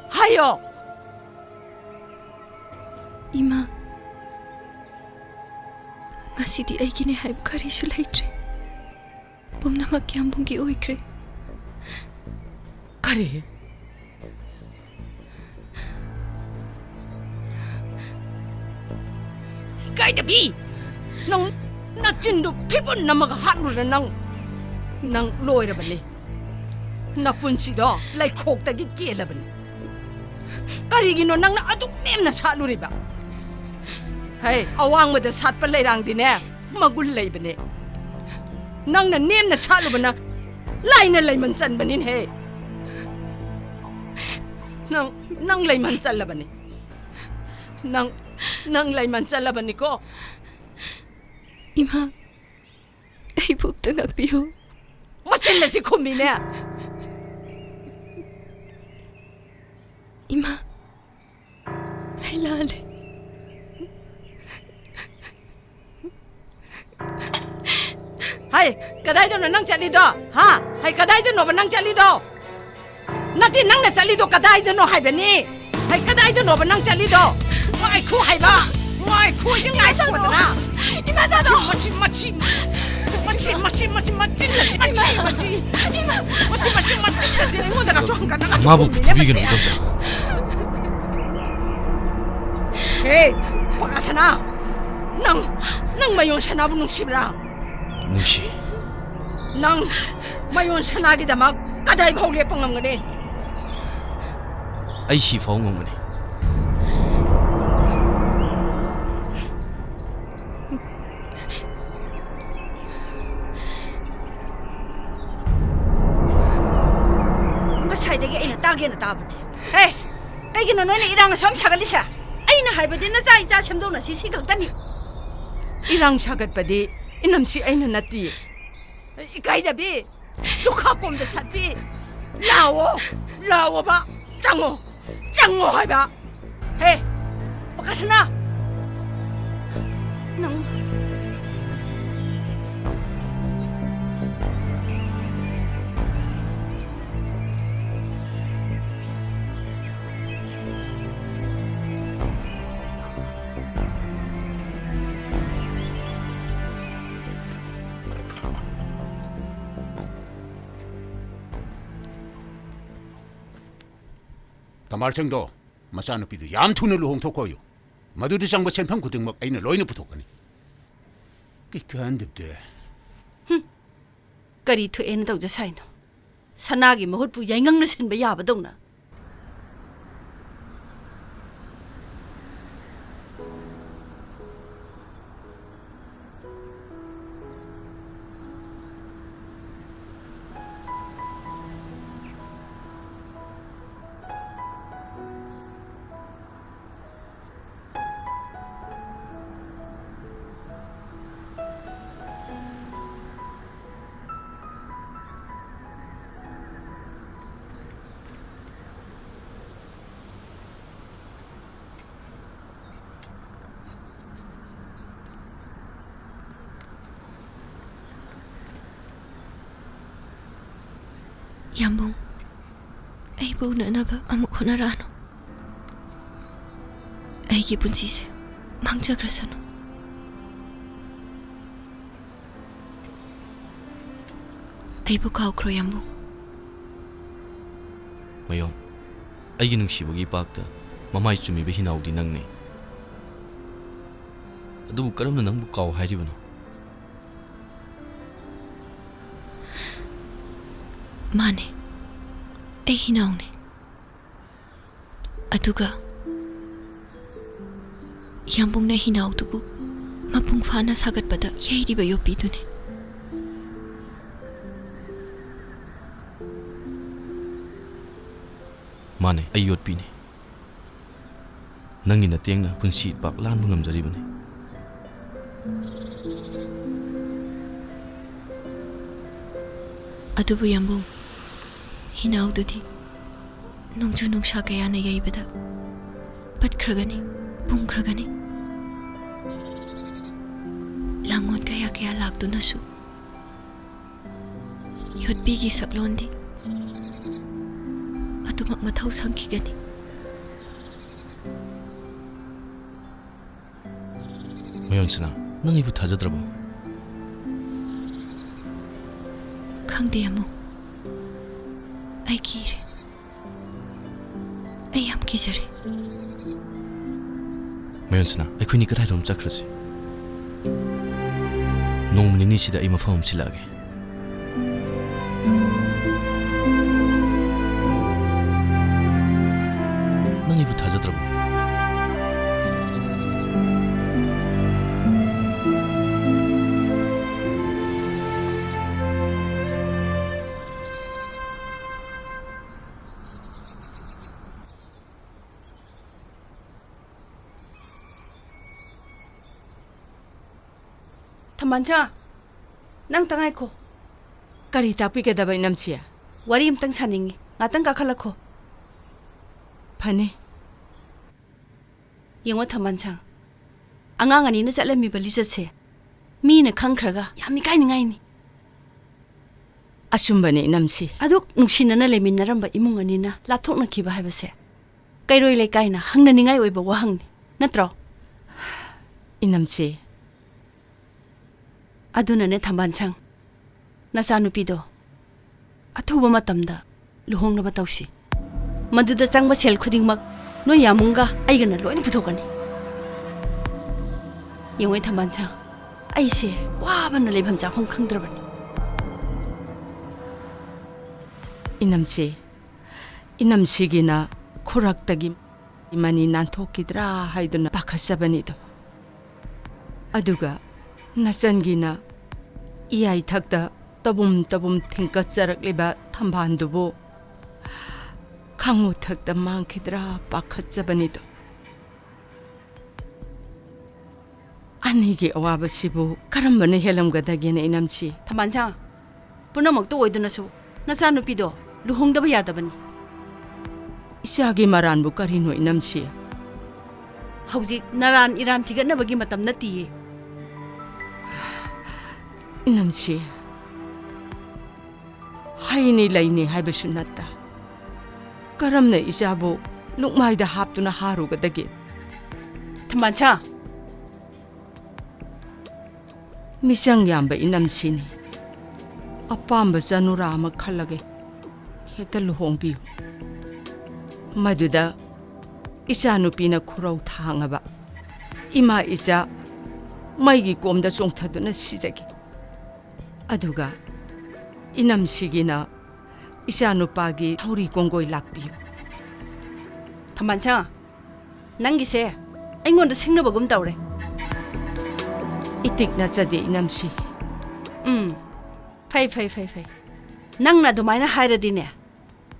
ꯍꯥꯏꯌꯣ! ꯏꯃꯥ, ꯉꯁꯤꯗꯤ ꯑꯩꯒꯤꯅꯦ ꯍꯥꯏꯕ ꯀꯔꯤꯁꯨ ꯂꯩꯇ꯭ꯔꯦ꯫ ꯄꯨꯝꯅꯃꯛ ꯀꯤꯌꯥꯝꯕꯨꯡꯒꯤ ꯑꯣꯏꯈ꯭ꯔꯦ꯫ ꯀꯔꯤ? ꯏꯀꯥꯏꯗꯕꯤ! ꯅꯪ ꯅꯆꯤꯟꯗꯨ ꯐꯤꯕꯨꯟ ꯑꯃꯒ ꯍꯥꯠꯂꯨꯔ ꯅꯪ, ꯅꯪ ꯂꯣꯏꯔꯕꯅꯤ꯫ ꯅꯄꯨꯟꯁꯤꯗꯣ ꯂꯩꯈꯣꯛꯇꯒꯤ ꯀꯦꯜꯂꯕꯅꯤ꯫ ꯀꯔꯤꯒꯤꯅꯣ ꯅꯪꯅ ꯑꯗꯨꯛ ꯅꯦꯝꯅ ꯁꯥꯠꯂꯨꯔꯤꯕ? ꯍꯩ, ꯑꯋꯥꯡꯕꯗ ꯁꯥꯠꯄ ꯂꯩꯔꯥꯡꯗꯤꯅꯦ, ꯃꯒꯨꯟ ꯂꯩꯕꯅꯦ꯫ ꯅꯪꯅ ꯅꯦꯝꯅ ꯁꯥꯠꯂꯨꯕꯅ ꯂꯥꯏꯅ ꯂꯩꯃꯟ ꯆꯟꯕꯅꯤꯅꯦꯍꯦ꯫ ꯅꯪ, ꯅꯪ ꯂꯩꯃꯟ ꯆꯜꯂꯕꯅꯤ꯫ ꯅꯪ, ꯅꯪ ꯂꯩꯃꯟ ꯆꯜꯂꯕꯅꯤꯀꯣ꯫ ꯏꯃꯥ, ꯑꯩꯕꯨ ꯑꯝꯇ ꯉꯥꯛꯄꯤꯌꯨ꯫ ꯃꯆꯤꯟ ꯑꯁꯤ ꯈꯨꯝꯃꯤꯅꯦ꯫ ꯏꯃꯥ, ꯑꯩ ꯂꯥꯜꯂꯦ꯫ ꯍꯩ, ꯀꯗꯥꯏꯗꯅꯣ ꯅꯪ ꯆꯠꯂꯤꯗꯣ? ꯍꯥ? ꯍꯩ, ꯀꯗꯥꯏꯗꯅꯣꯕ ꯅꯪ ꯆꯠꯂꯤꯗꯣ? ꯅꯠꯇꯦ, ꯅꯪꯅ ꯆꯠꯂꯤꯗꯣ ꯀꯗꯥꯏꯗꯅꯣ ꯍꯥꯏꯕꯅꯤ? ꯍꯩ, ꯀꯗꯥꯏꯗꯅꯣꯕ ꯅꯪ ꯆꯠꯂꯤꯗꯣ? ꯉꯥꯏꯈꯣ ꯍꯥꯏꯕ! ꯉꯥꯏꯈꯣ, ꯏꯃꯥ ꯉꯥꯏꯈꯣꯗꯅ! ꯏꯃꯥ ꯇꯥꯗꯣ! ꯃꯁꯤ, ꯃꯁꯤ, ꯃꯁꯤ, ꯃꯁꯤ, ꯃꯁꯤ, ꯃꯁꯤ, ꯃꯁꯤ, ꯃꯁꯤ, ꯃꯁꯤ, ꯃꯁꯤ, ꯃꯁꯤ, ꯃꯁꯤ, ꯃꯁꯤ, ꯃꯁꯤ, ꯃꯁꯤ, ꯑꯩꯉꯣꯟꯗ ꯀꯩꯁꯨ ꯍꯪꯒꯠꯅꯒ ꯏꯃꯥꯕꯨ ꯊꯣꯛꯄ ꯐꯨꯕꯤꯒꯅꯨ, ꯃꯤꯅꯦ, ꯃꯁꯤ꯫ ꯏꯗꯣꯝꯆꯥ꯫ ꯍꯦ, ꯄꯀꯥ ꯁꯅꯥ! ꯅꯪ, ꯅꯪ ꯃꯌꯣꯟ ꯁꯅꯥꯕꯨ ꯅꯨꯡꯁꯤꯕ꯭ꯔꯥ? ꯅꯨꯡꯁꯤ꯫ ꯅꯪ ꯃꯌꯣꯟ ꯁꯅꯥꯒꯤꯗꯃꯛ ꯀꯗꯥꯏ ꯐꯥꯎ ꯂꯦꯞꯄ ꯉꯝꯒꯅꯤ? ꯑꯩ ꯁꯤ ꯐꯥꯎ ꯉꯝꯒꯅꯤ꯫ ꯉꯁꯥꯏꯗꯒꯤ ꯑꯩꯅ ꯇꯥꯒꯦꯅ ꯇꯥꯕꯅꯤ꯫ ꯍꯦ! ꯀꯩꯒꯤꯅꯣ ꯅꯣꯏꯅ ꯏꯔꯥꯡ ꯑꯁꯨꯛ ꯌꯥꯝ ꯁꯥꯒꯠꯂꯤꯁꯦ? ꯑꯩꯅ ꯍꯥꯏꯕꯗꯤ ꯅꯆꯥ ꯏꯆꯥ ꯁꯦꯝꯗꯣꯛꯅꯁꯤ, ꯁꯤ ꯈꯛꯇꯅꯤ꯫ ꯏꯔꯥꯡ ꯁꯥꯒꯠꯄꯗꯤ ꯏꯅꯝꯁꯤ ꯑꯩꯅ ꯅꯠꯇꯤꯌꯦ꯫ ꯏꯀꯥꯏꯗꯕꯤ, ꯂꯨꯈꯥ ꯀꯣꯝꯗ ꯁꯠꯄꯤ꯫ ꯂꯥꯛꯑꯣ, ꯂꯥꯛꯑꯣꯕ, ꯆꯪꯉꯣ, ꯆꯪꯉꯣ ꯍꯥꯏꯕ꯫ ꯍꯦ, ꯄꯀꯥꯁꯅꯥ! ꯅꯪ꯫ ꯇꯝꯕꯥꯜꯁꯤꯡꯗꯣ, ꯃꯆꯥꯅꯨꯄꯤꯗꯨ ꯌꯥꯝ ꯊꯨꯅ ꯂꯨꯍꯣꯡꯊꯣꯛꯈꯣꯌꯨ꯫ ꯃꯗꯨꯗ ꯆꯪꯕ ꯁꯦꯟꯐꯝ ꯈꯨꯗꯤꯡꯃꯛ ꯑꯩꯅ ꯂꯣꯏꯅ ꯄꯨꯊꯣꯛꯀꯅꯤ꯫ ꯀꯩꯀꯥꯟꯗꯕꯗ꯫ ꯍꯨꯝ꯫ ꯀꯔꯤ ꯊꯣꯛꯑꯦꯅ ꯇꯧꯖ ꯁꯥꯏꯅꯣ? ꯁꯅꯥꯒꯤ ꯃꯍꯨꯠꯄꯨ ꯌꯥꯏꯉꯪꯅ ꯁꯤꯟꯕ ꯌꯥꯕꯗꯧꯅ꯫ ꯌꯥꯝꯕꯨꯡ, ꯑꯩꯕꯨ ꯎꯅꯅꯕ ꯑꯃꯨꯛ ꯍꯣꯠꯅꯔꯛꯑꯅꯨ꯫ ꯑꯩꯒꯤ ꯄꯨꯟꯁꯤꯁꯦ ꯃꯥꯡꯖꯈ꯭ꯔꯁꯅꯨ꯫ ꯑꯩꯕꯨ ꯀꯥꯎꯈ꯭ꯔꯣ, ꯌꯥꯝꯕꯨꯡ꯫ ꯃꯌꯣꯟ, ꯑꯩꯒꯤ ꯅꯨꯡꯁꯤꯕꯒꯤ ꯏꯄꯥꯛꯇ ꯃꯃꯥꯏ ꯆꯨꯝꯃꯤꯕ ꯍꯤꯅꯥꯎꯗꯤ ꯅꯪꯅꯤ꯫ ꯑꯗꯨꯕꯨ ꯀꯔꯝꯅ ꯅꯪꯕꯨ ꯀꯥꯎ ꯍꯥꯏꯔꯤꯕꯅꯣ? ꯃꯥꯅꯦ, ꯑꯩ ꯍꯤꯅꯥꯎꯅꯦ꯫ ꯑꯗꯨꯒ ꯌꯥꯝꯕꯨꯡꯅ ꯍꯤꯅꯥꯎꯗꯨꯕꯨ ꯃꯄꯨꯡ ꯐꯥꯅ ꯁꯥꯒꯠꯄꯗ ꯌꯩꯔꯤꯕ ꯌꯣꯠꯄꯤꯗꯨꯅꯤ꯫ ꯃꯥꯅꯦ, ꯑꯩ ꯌꯣꯠꯄꯤꯅꯦ꯫ ꯅꯪꯒꯤ ꯅꯇꯦꯡꯅ ꯄꯨꯟꯁꯤ ꯄꯥꯛ ꯂꯥꯟꯕ ꯉꯝꯖꯔꯤꯕꯅꯤ꯫ ꯑꯗꯨꯕꯨ ꯌꯥꯝꯕꯨꯡ, ꯍꯤꯅꯥꯎꯗꯨꯗꯤ ꯅꯣꯡꯖꯨ ꯅꯨꯡꯁꯥ ꯀꯌꯥꯅ ꯌꯩꯕꯗ ꯄꯠꯈ꯭ꯔꯒꯅꯤ, ꯄꯨꯝꯈ꯭ꯔꯒꯅꯤ꯫ ꯂꯥꯡꯑꯣꯟ ꯀꯌꯥ ꯀꯌꯥ ꯂꯥꯛꯇꯨꯅꯁꯨ ꯌꯣꯠꯄꯤꯒꯤ ꯁꯛꯂꯣꯟꯗꯤ ꯑꯗꯨꯃꯛ ꯃꯊꯧ ꯁꯪꯈꯤꯒꯅꯤ꯫ ꯃꯌꯣꯟꯁꯅꯥ, ꯅꯪ ꯑꯩꯕꯨ ꯊꯥꯖꯗ꯭ꯔꯕꯣ? ꯈꯪꯗꯦ ꯑꯃꯨ꯫ ꯑꯩ ꯀꯤꯔꯦ꯫ ꯑꯩ ꯌꯥꯝ ꯀꯤꯖꯔꯦ꯫ ꯃꯌꯣꯟꯁꯅꯥ, ꯑꯩꯈꯣꯏꯅꯤ ꯀꯗꯥꯏꯗꯅꯣꯝ ꯆꯠꯈ꯭ꯔꯁꯤ꯫ ꯅꯣꯡꯃ ꯅꯤꯅꯤꯁꯤꯗ ꯑꯩ ꯃꯐꯝ ꯑꯃ ꯁꯤꯜꯂꯛꯑꯒꯦ꯫ ꯅꯪ ꯑꯩꯕꯨ ꯊꯥꯖꯗ꯭ꯔꯕꯣ? ꯊꯝꯕꯥꯜꯁꯥ, ꯅꯪ ꯇ ꯉꯥꯏꯈꯣ꯫ ꯀꯔꯤ ꯇꯥꯛꯄꯤꯒꯗꯕ, ꯏꯅꯝꯁꯤ? ꯋꯥꯔꯤ ꯑꯝꯇꯪ ꯁꯥꯅꯤꯡꯉꯤ꯫ ꯉꯥꯛꯇꯪ ꯀꯥꯈꯠꯂꯛꯈꯣ꯫ ꯐꯅꯤ꯫ ꯌꯦꯡꯉꯣ ꯊꯝꯕꯥꯜꯁꯥꯡ, ꯑꯉꯥꯡ ꯑꯅꯤꯅ ꯆꯠꯂꯝꯃꯤꯕ ꯂꯤꯆꯠꯁꯦ ꯃꯤꯅ ꯈꯪꯈ꯭ꯔꯒ ꯌꯥꯝ ꯏꯀꯥꯏꯅꯤꯡꯉꯥꯏꯅꯤ꯫ ꯑꯆꯨꯝꯕꯅꯤ, ꯏꯅꯝꯁꯤ꯫ ꯑꯗꯨꯛ ꯅꯨꯡꯁꯤꯅꯅ ꯂꯩꯃꯤꯟꯅꯔꯝꯕ ꯏꯃꯨꯡ ꯑꯅꯤꯅ ꯂꯥꯞꯊꯣꯛꯅꯈꯤꯕ ꯍꯥꯏꯕꯁꯦ ꯀꯩꯔꯣꯏ ꯂꯩꯀꯥꯏꯅ ꯍꯪꯅꯅꯤꯡꯉꯥꯏ ꯑꯣꯏꯕ ꯋꯥꯍꯪꯅꯤ, ꯅꯠꯇ꯭ꯔꯣ? ꯏꯅꯝꯁꯤ, ꯑꯗꯨꯅꯅꯦ ꯊꯝꯕꯥꯜꯁꯪ, ꯅꯆꯥꯅꯨꯄꯤꯗꯣ ꯑꯊꯨꯕ ꯃꯇꯝꯗ ꯂꯨꯍꯣꯡꯅꯕ ꯇꯧꯁꯤ꯫ ꯃꯗꯨꯗ ꯆꯪꯕ ꯁꯦꯜ ꯈꯨꯗꯤꯡꯃꯛ ꯅꯣꯏ ꯌꯥꯃꯨꯡꯒ ꯑꯩꯒꯅ ꯂꯣꯏꯅ ꯄꯨꯊꯣꯛꯀꯅꯤ꯫ ꯌꯦꯡꯉꯣ ꯊꯝꯕꯥꯜꯁꯪ, ꯑꯩꯁꯦ ꯋꯥꯕꯅ ꯂꯩꯐꯝ ꯆꯥꯐꯝ ꯈꯪꯗ꯭ꯔꯕꯅꯤ꯫ ꯏꯅꯝꯁꯤ, ꯏꯅꯝꯁꯤꯒꯤꯅ ꯈꯨꯔꯛꯇꯒꯤ ꯃꯅꯤ ꯅꯥꯟꯊꯣꯛꯈꯤꯗ꯭ꯔꯥ ꯍꯥꯏꯗꯨꯅ ꯄꯥꯈꯠꯆꯕꯅꯤꯗꯣ꯫ ꯑꯗꯨꯒ ꯅꯆꯟꯒꯤꯅ ꯏꯌꯥꯏꯊꯛꯇ ꯇꯕꯨꯝ ꯇꯕꯨꯝ ꯊꯤꯡꯀꯠꯆꯔꯛꯂꯤꯕ ꯊꯝꯕꯥꯜꯗꯨꯕꯨ ꯈꯥꯡꯉꯨꯊꯛꯇ ꯃꯥꯡꯈꯤꯗ꯭ꯔꯥ ꯄꯥꯈꯠꯆꯕꯅꯤꯗꯣ꯫ ꯑꯅꯤꯒꯤ ꯑꯋꯥꯕꯁꯤꯕꯨ ꯀꯔꯝꯕꯅ ꯍꯦꯜꯂꯝꯒꯗꯒꯦꯅꯦ, ꯏꯅꯝꯁꯤ? ꯊꯝꯕꯥꯜꯁꯥꯡ, ꯄꯨꯝꯅꯃꯛꯇ ꯑꯣꯏꯗꯨꯅꯁꯨ ꯅꯆꯥꯅꯨꯄꯤꯗꯣ ꯂꯨꯍꯣꯡꯗꯕ ꯌꯥꯗꯕꯅꯤ꯫ ꯏꯆꯥꯒꯤ ꯃꯔꯥꯟꯕꯨ ꯀꯔꯤꯅꯣ, ꯏꯅꯝꯁꯤ? ꯍꯧꯖꯤꯛ ꯅꯔꯥꯟ ꯏꯔꯥꯟ ꯊꯤꯒꯠꯅꯕꯒꯤ ꯃꯇꯝ ꯅꯠꯇꯤꯌꯦ꯫ ꯏꯅꯝꯁꯤ, ꯍꯩꯅꯤ ꯂꯩꯅꯤ ꯍꯥꯏꯕꯁꯨ ꯅꯠꯇ, ꯀꯔꯝꯅ ꯏꯆꯥꯕꯨ ꯂꯨꯛꯃꯥꯏꯗ ꯍꯥꯞꯇꯨꯅ ꯍꯥꯔꯨꯒꯗꯒꯦ? ꯊꯝꯕꯥꯜꯁꯥꯡ, ꯃꯤꯆꯪ ꯌꯥꯝꯕ ꯏꯅꯝꯁꯤꯅꯤ꯫ ꯑꯄꯥꯝꯕ ꯆꯅꯨꯔꯥ ꯑꯃ ꯈꯜꯂꯒꯦ, ꯍꯦꯛꯇ ꯂꯨꯍꯣꯡꯕꯤꯌꯨ꯫ ꯃꯗꯨꯗ ꯏꯆꯥꯅꯨꯄꯤꯅ ꯈꯨꯔꯧ ꯊꯥꯡꯉꯕ ꯏꯃꯥ ꯏꯆꯥ ꯃꯩꯒꯤ ꯀꯣꯝꯗ ꯆꯣꯡꯊꯗꯨꯅ ꯁꯤꯖꯒꯦ꯫ ꯑꯗꯨꯒ ꯏꯅꯝꯁꯤꯒꯤꯅ ꯏꯆꯥꯅꯨꯄꯥꯒꯤ ꯊꯧꯔꯤ ꯀꯣꯡꯒꯣꯏ ꯂꯥꯛꯄꯤꯌꯨ꯫ ꯊꯝꯕꯥꯜꯁꯥꯡ, ꯅꯪꯒꯤꯁꯦ ꯑꯩꯉꯣꯟꯗ ꯁꯤꯡꯅꯕꯒꯨꯝ ꯇꯧꯔꯦ꯫ ꯏꯇꯤꯛ ꯅꯠꯆꯗꯦ, ꯏꯅꯝꯁꯤ꯫ ꯎꯝ, ꯐꯩ, ꯐꯩ, ꯐꯩ, ꯐꯩ꯫ ꯅꯪꯅ ꯑꯗꯨꯃꯥꯏꯅ ꯍꯥꯏꯔꯗꯤꯅꯦ,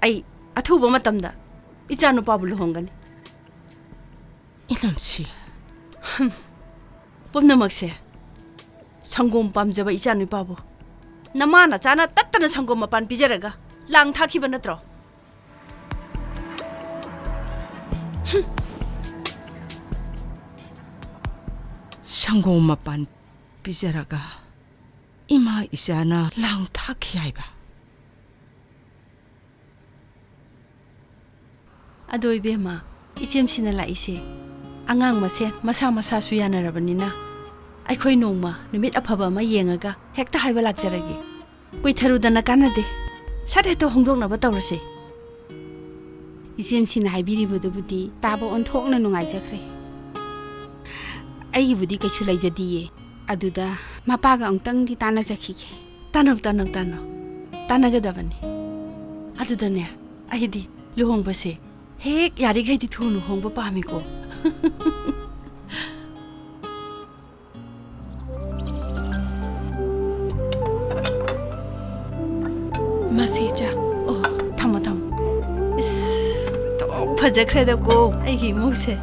ꯑꯩ ꯑꯊꯨꯕ ꯃꯇꯝꯗ ꯏꯆꯥꯅꯨꯄꯥꯕꯨ ꯂꯨꯍꯣꯡꯒꯅꯤ꯫ ꯏꯅꯝꯁꯤ꯫ ꯄꯨꯝꯅꯃꯛꯁꯦ ꯁꯪꯒꯣꯝ ꯄꯥꯝꯖꯕ ꯏꯆꯥꯅꯨꯄꯥꯕꯨ ꯅꯃꯥ ꯅꯆꯥꯅ ꯇꯠꯇꯅ ꯁꯪꯒꯣꯝ ꯃꯄꯥꯟ ꯄꯤꯖꯔꯒ ꯂꯥꯡ ꯊꯥꯛꯈꯤꯕ ꯅꯠꯇ꯭ꯔꯣ? ꯁꯪꯒꯣꯝ ꯃꯄꯥꯟ ꯄꯤꯖꯔꯒ ꯏꯃꯥ ꯏꯆꯥꯅ ꯂꯥꯡ ꯊꯥꯛꯈꯤ ꯍꯥꯏꯕ? ꯑꯗꯣ ꯏꯕꯦꯝꯃ, ꯏꯆꯦꯝꯁꯤꯅ ꯂꯥꯛꯏꯁꯦ ꯑꯉꯥꯡ ꯃꯁꯦꯟ ꯃꯁꯥ ꯃꯁꯥꯁꯨ ꯌꯥꯅꯔꯕꯅꯤꯅ, ꯑꯩꯈꯣꯏ ꯅꯣꯡꯃ ꯅꯨꯃꯤꯠ ꯑꯐꯕ ꯑꯃ ꯌꯦꯡꯉꯒ ꯍꯦꯛꯇ ꯍꯥꯏꯕ ꯂꯥꯛꯆꯔꯒꯦ꯫ ꯀꯨꯏꯊꯔꯨꯗꯅ ꯀꯥꯟꯅꯗꯦ꯫ ꯁꯠ ꯍꯦꯛꯇ ꯍꯣꯡꯗꯣꯛꯅꯕ ꯇꯧꯔꯁꯦ꯫ ꯏꯆꯦꯝꯁꯤꯅ ꯍꯥꯏꯕꯤꯔꯤꯕꯗꯨꯕꯨꯗꯤ ꯇꯥꯕ ꯑꯣꯟꯊꯣꯛꯅ ꯅꯨꯡꯉꯥꯏꯖꯈ꯭ꯔꯦ꯫ ꯑꯩꯒꯤꯕꯨꯗꯤ ꯀꯩꯁꯨ ꯂꯩꯖꯗꯤꯌꯦ꯫ ꯑꯗꯨꯗ ꯃꯄꯥꯒ ꯑꯃꯨꯛꯇꯪꯗꯤ ꯇꯥꯟꯅꯖꯈꯤꯒꯦ꯫ ꯇꯥꯟꯅꯧ, ꯇꯥꯟꯅꯧ, ꯇꯥꯟꯅꯧ꯫ ꯇꯥꯟꯅꯒꯗꯕꯅꯤ꯫ ꯑꯗꯨꯗꯅꯦ, ꯑꯩꯗꯤ ꯂꯨꯍꯣꯡꯕꯁꯦ ꯍꯦꯛ ꯌꯥꯔꯤꯈꯩꯗꯤ ꯊꯨꯅ ꯍꯣꯡꯕ ꯄꯥꯝꯃꯤꯀꯣ꯫ ꯃꯁꯤ ꯏꯆꯥ꯫ ꯑꯣ, ꯊꯝꯃꯣ, ꯊꯝꯃꯣ꯫ ꯏꯁ, ꯊꯣꯛ ꯐꯖꯈ꯭ꯔꯦꯗꯀꯣ ꯑꯩꯒꯤ ꯏꯃꯧꯁꯦ꯫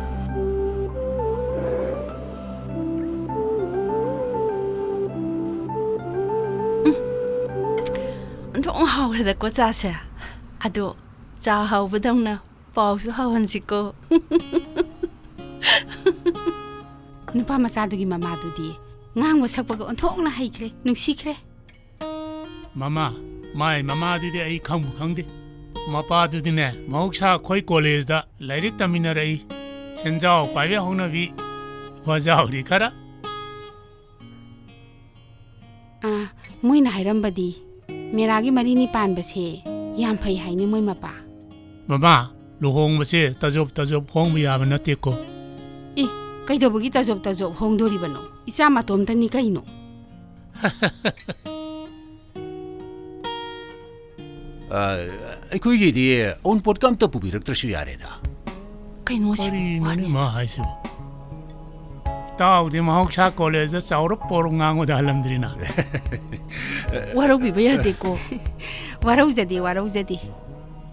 ꯐꯔꯦꯗꯀꯣ ꯆꯥꯁꯦ꯫ ꯑꯗꯣ ꯆꯥ ꯍꯥꯎꯕꯗꯧꯅ ꯄꯥꯎꯁꯨ ꯍꯥꯎꯍꯟꯁꯤꯀꯣ꯫ ꯅꯨꯄꯥ ꯃꯆꯥꯗꯨꯒꯤ ꯃꯃꯥꯗꯨꯗꯤ ꯉꯥꯡꯕ ꯁꯛꯄꯒ ꯑꯣꯟꯊꯣꯛꯅ ꯍꯩꯈ꯭ꯔꯦ, ꯅꯨꯡꯁꯤꯈ꯭ꯔꯦ꯫ ꯃꯃꯥ, ꯃꯥꯏ ꯃꯃꯥꯗꯨꯗꯤ ꯑꯩ ꯈꯪꯕꯨ ꯈꯪꯗꯦ꯫ ꯃꯄꯥꯗꯨꯗꯤꯅꯦ, ꯃꯍꯧꯁꯥ ꯑꯩꯈꯣꯏ ꯀꯣꯂꯦꯖꯇ ꯂꯥꯏꯔꯤꯛ ꯇꯝꯃꯤꯟꯅꯔꯛꯏ꯫ ꯁꯦꯟꯖꯥꯎ ꯄꯥꯏꯕꯤ ꯍꯧꯅꯕꯤ, ꯋꯥꯖꯥꯎꯗꯤ ꯈꯔ꯫ ꯑꯥ, ꯃꯣꯏꯅ ꯍꯥꯏꯔꯝꯕꯗꯤ ꯃꯦꯔꯥꯒꯤ ꯃꯔꯤꯅꯤ ꯄꯥꯟꯕꯁꯦ ꯌꯥꯝ ꯐꯩ ꯍꯥꯏꯅꯦ ꯃꯣꯏ ꯃꯄꯥ꯫ ꯃꯃꯥ, ꯂꯨꯍꯣꯡꯕꯁꯦ ꯇꯖꯣꯞ ꯇꯖꯣꯞ ꯍꯣꯡꯕ ꯌꯥꯕ ꯅꯠꯇꯦꯀꯣ꯫ ꯑꯦ, ꯀꯩꯗꯧꯕꯒꯤ ꯇꯖꯣꯞ ꯇꯖꯣꯞ ꯍꯣꯡꯗꯣꯔꯤꯕꯅꯣ? ꯏꯆꯥ ꯃꯇꯣꯝꯇꯅꯤ ꯀꯩꯅꯣ꯫ ꯑ, ꯑꯩꯈꯣꯏꯒꯤꯗꯤ ꯑꯎꯟꯄꯣꯠꯀ ꯑꯝꯇ ꯄꯨꯕꯤꯔꯛꯇ꯭ꯔꯁꯨ ꯌꯥꯔꯦꯗ꯫ ꯀꯩꯅꯣ ꯁꯤꯕꯨ? ꯀꯔꯤꯅꯣꯅꯦ ꯋꯥꯅꯤ꯫ ꯃꯥ ꯍꯥꯏꯁꯤꯕꯨ? ꯏꯇꯥꯎꯗꯤ ꯃꯍꯧꯁꯥ ꯀꯣꯂꯦꯖꯇ ꯆꯥꯎꯔꯞ ꯄꯣꯔꯞ ꯉꯥꯡꯕꯗ ꯍꯜꯂꯝꯗ꯭ꯔꯤꯅ꯫ ꯋꯥꯔꯧꯕꯤꯕ ꯌꯥꯗꯦꯀꯣ꯫ ꯋꯥꯔꯧꯖꯗꯦ, ꯋꯥꯔꯧꯖꯗꯦ꯫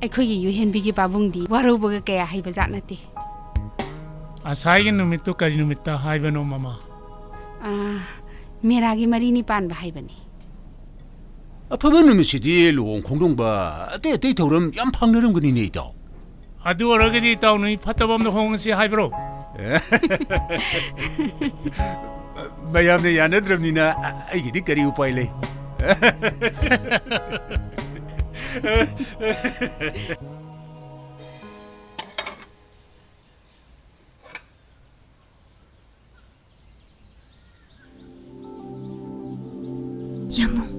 ꯑꯩꯈꯣꯏꯒꯤ ꯌꯨꯍꯦꯟꯕꯤꯒꯤ ꯄꯥꯕꯨꯡꯗꯤ ꯋꯥꯔꯧꯕꯒ ꯀꯌꯥ ꯍꯩꯕꯖꯥꯠ ꯅꯠꯇꯦ꯫ ꯉꯁꯥꯏꯒꯤ ꯅꯨꯃꯤꯠꯇꯨ ꯀꯔꯤ ꯅꯨꯃꯤꯠꯇ ꯍꯥꯏꯕꯅꯣ, ꯃꯃꯥ? ꯑꯥ, ꯃꯦꯔꯥꯒꯤ ꯃꯔꯤꯅꯤ ꯄꯥꯟꯕ ꯍꯥꯏꯕꯅꯤ꯫ ꯑꯐꯕ ꯅꯨꯃꯤꯠꯁꯤꯗꯤ ꯂꯨꯍꯣꯡ ꯈꯣꯡꯗꯣꯡꯕ, ꯑꯇꯩ ꯑꯇꯩ ꯊꯧꯔꯝ ꯌꯥꯝ ꯐꯪꯅꯔꯝꯒꯅꯤꯅꯦ, ꯏꯇꯥꯎ꯫ ꯑꯗꯨ ꯑꯣꯏꯔꯒꯗꯤ ꯏꯇꯥꯎ ꯅꯨꯃꯤꯠ ꯐꯠꯇꯕ ꯑꯃꯗ ꯍꯣꯡꯉꯁꯤ ꯍꯥꯏꯕ꯭ꯔꯣ? ꯃꯌꯥꯝꯅ ꯌꯥꯅꯗ꯭ꯔꯕꯅꯤꯅ ꯑꯩꯒꯤꯗꯤ ꯀꯔꯤ ꯎꯄꯥꯏ ꯂꯩ? ꯌꯥꯝꯕꯨꯡ꯫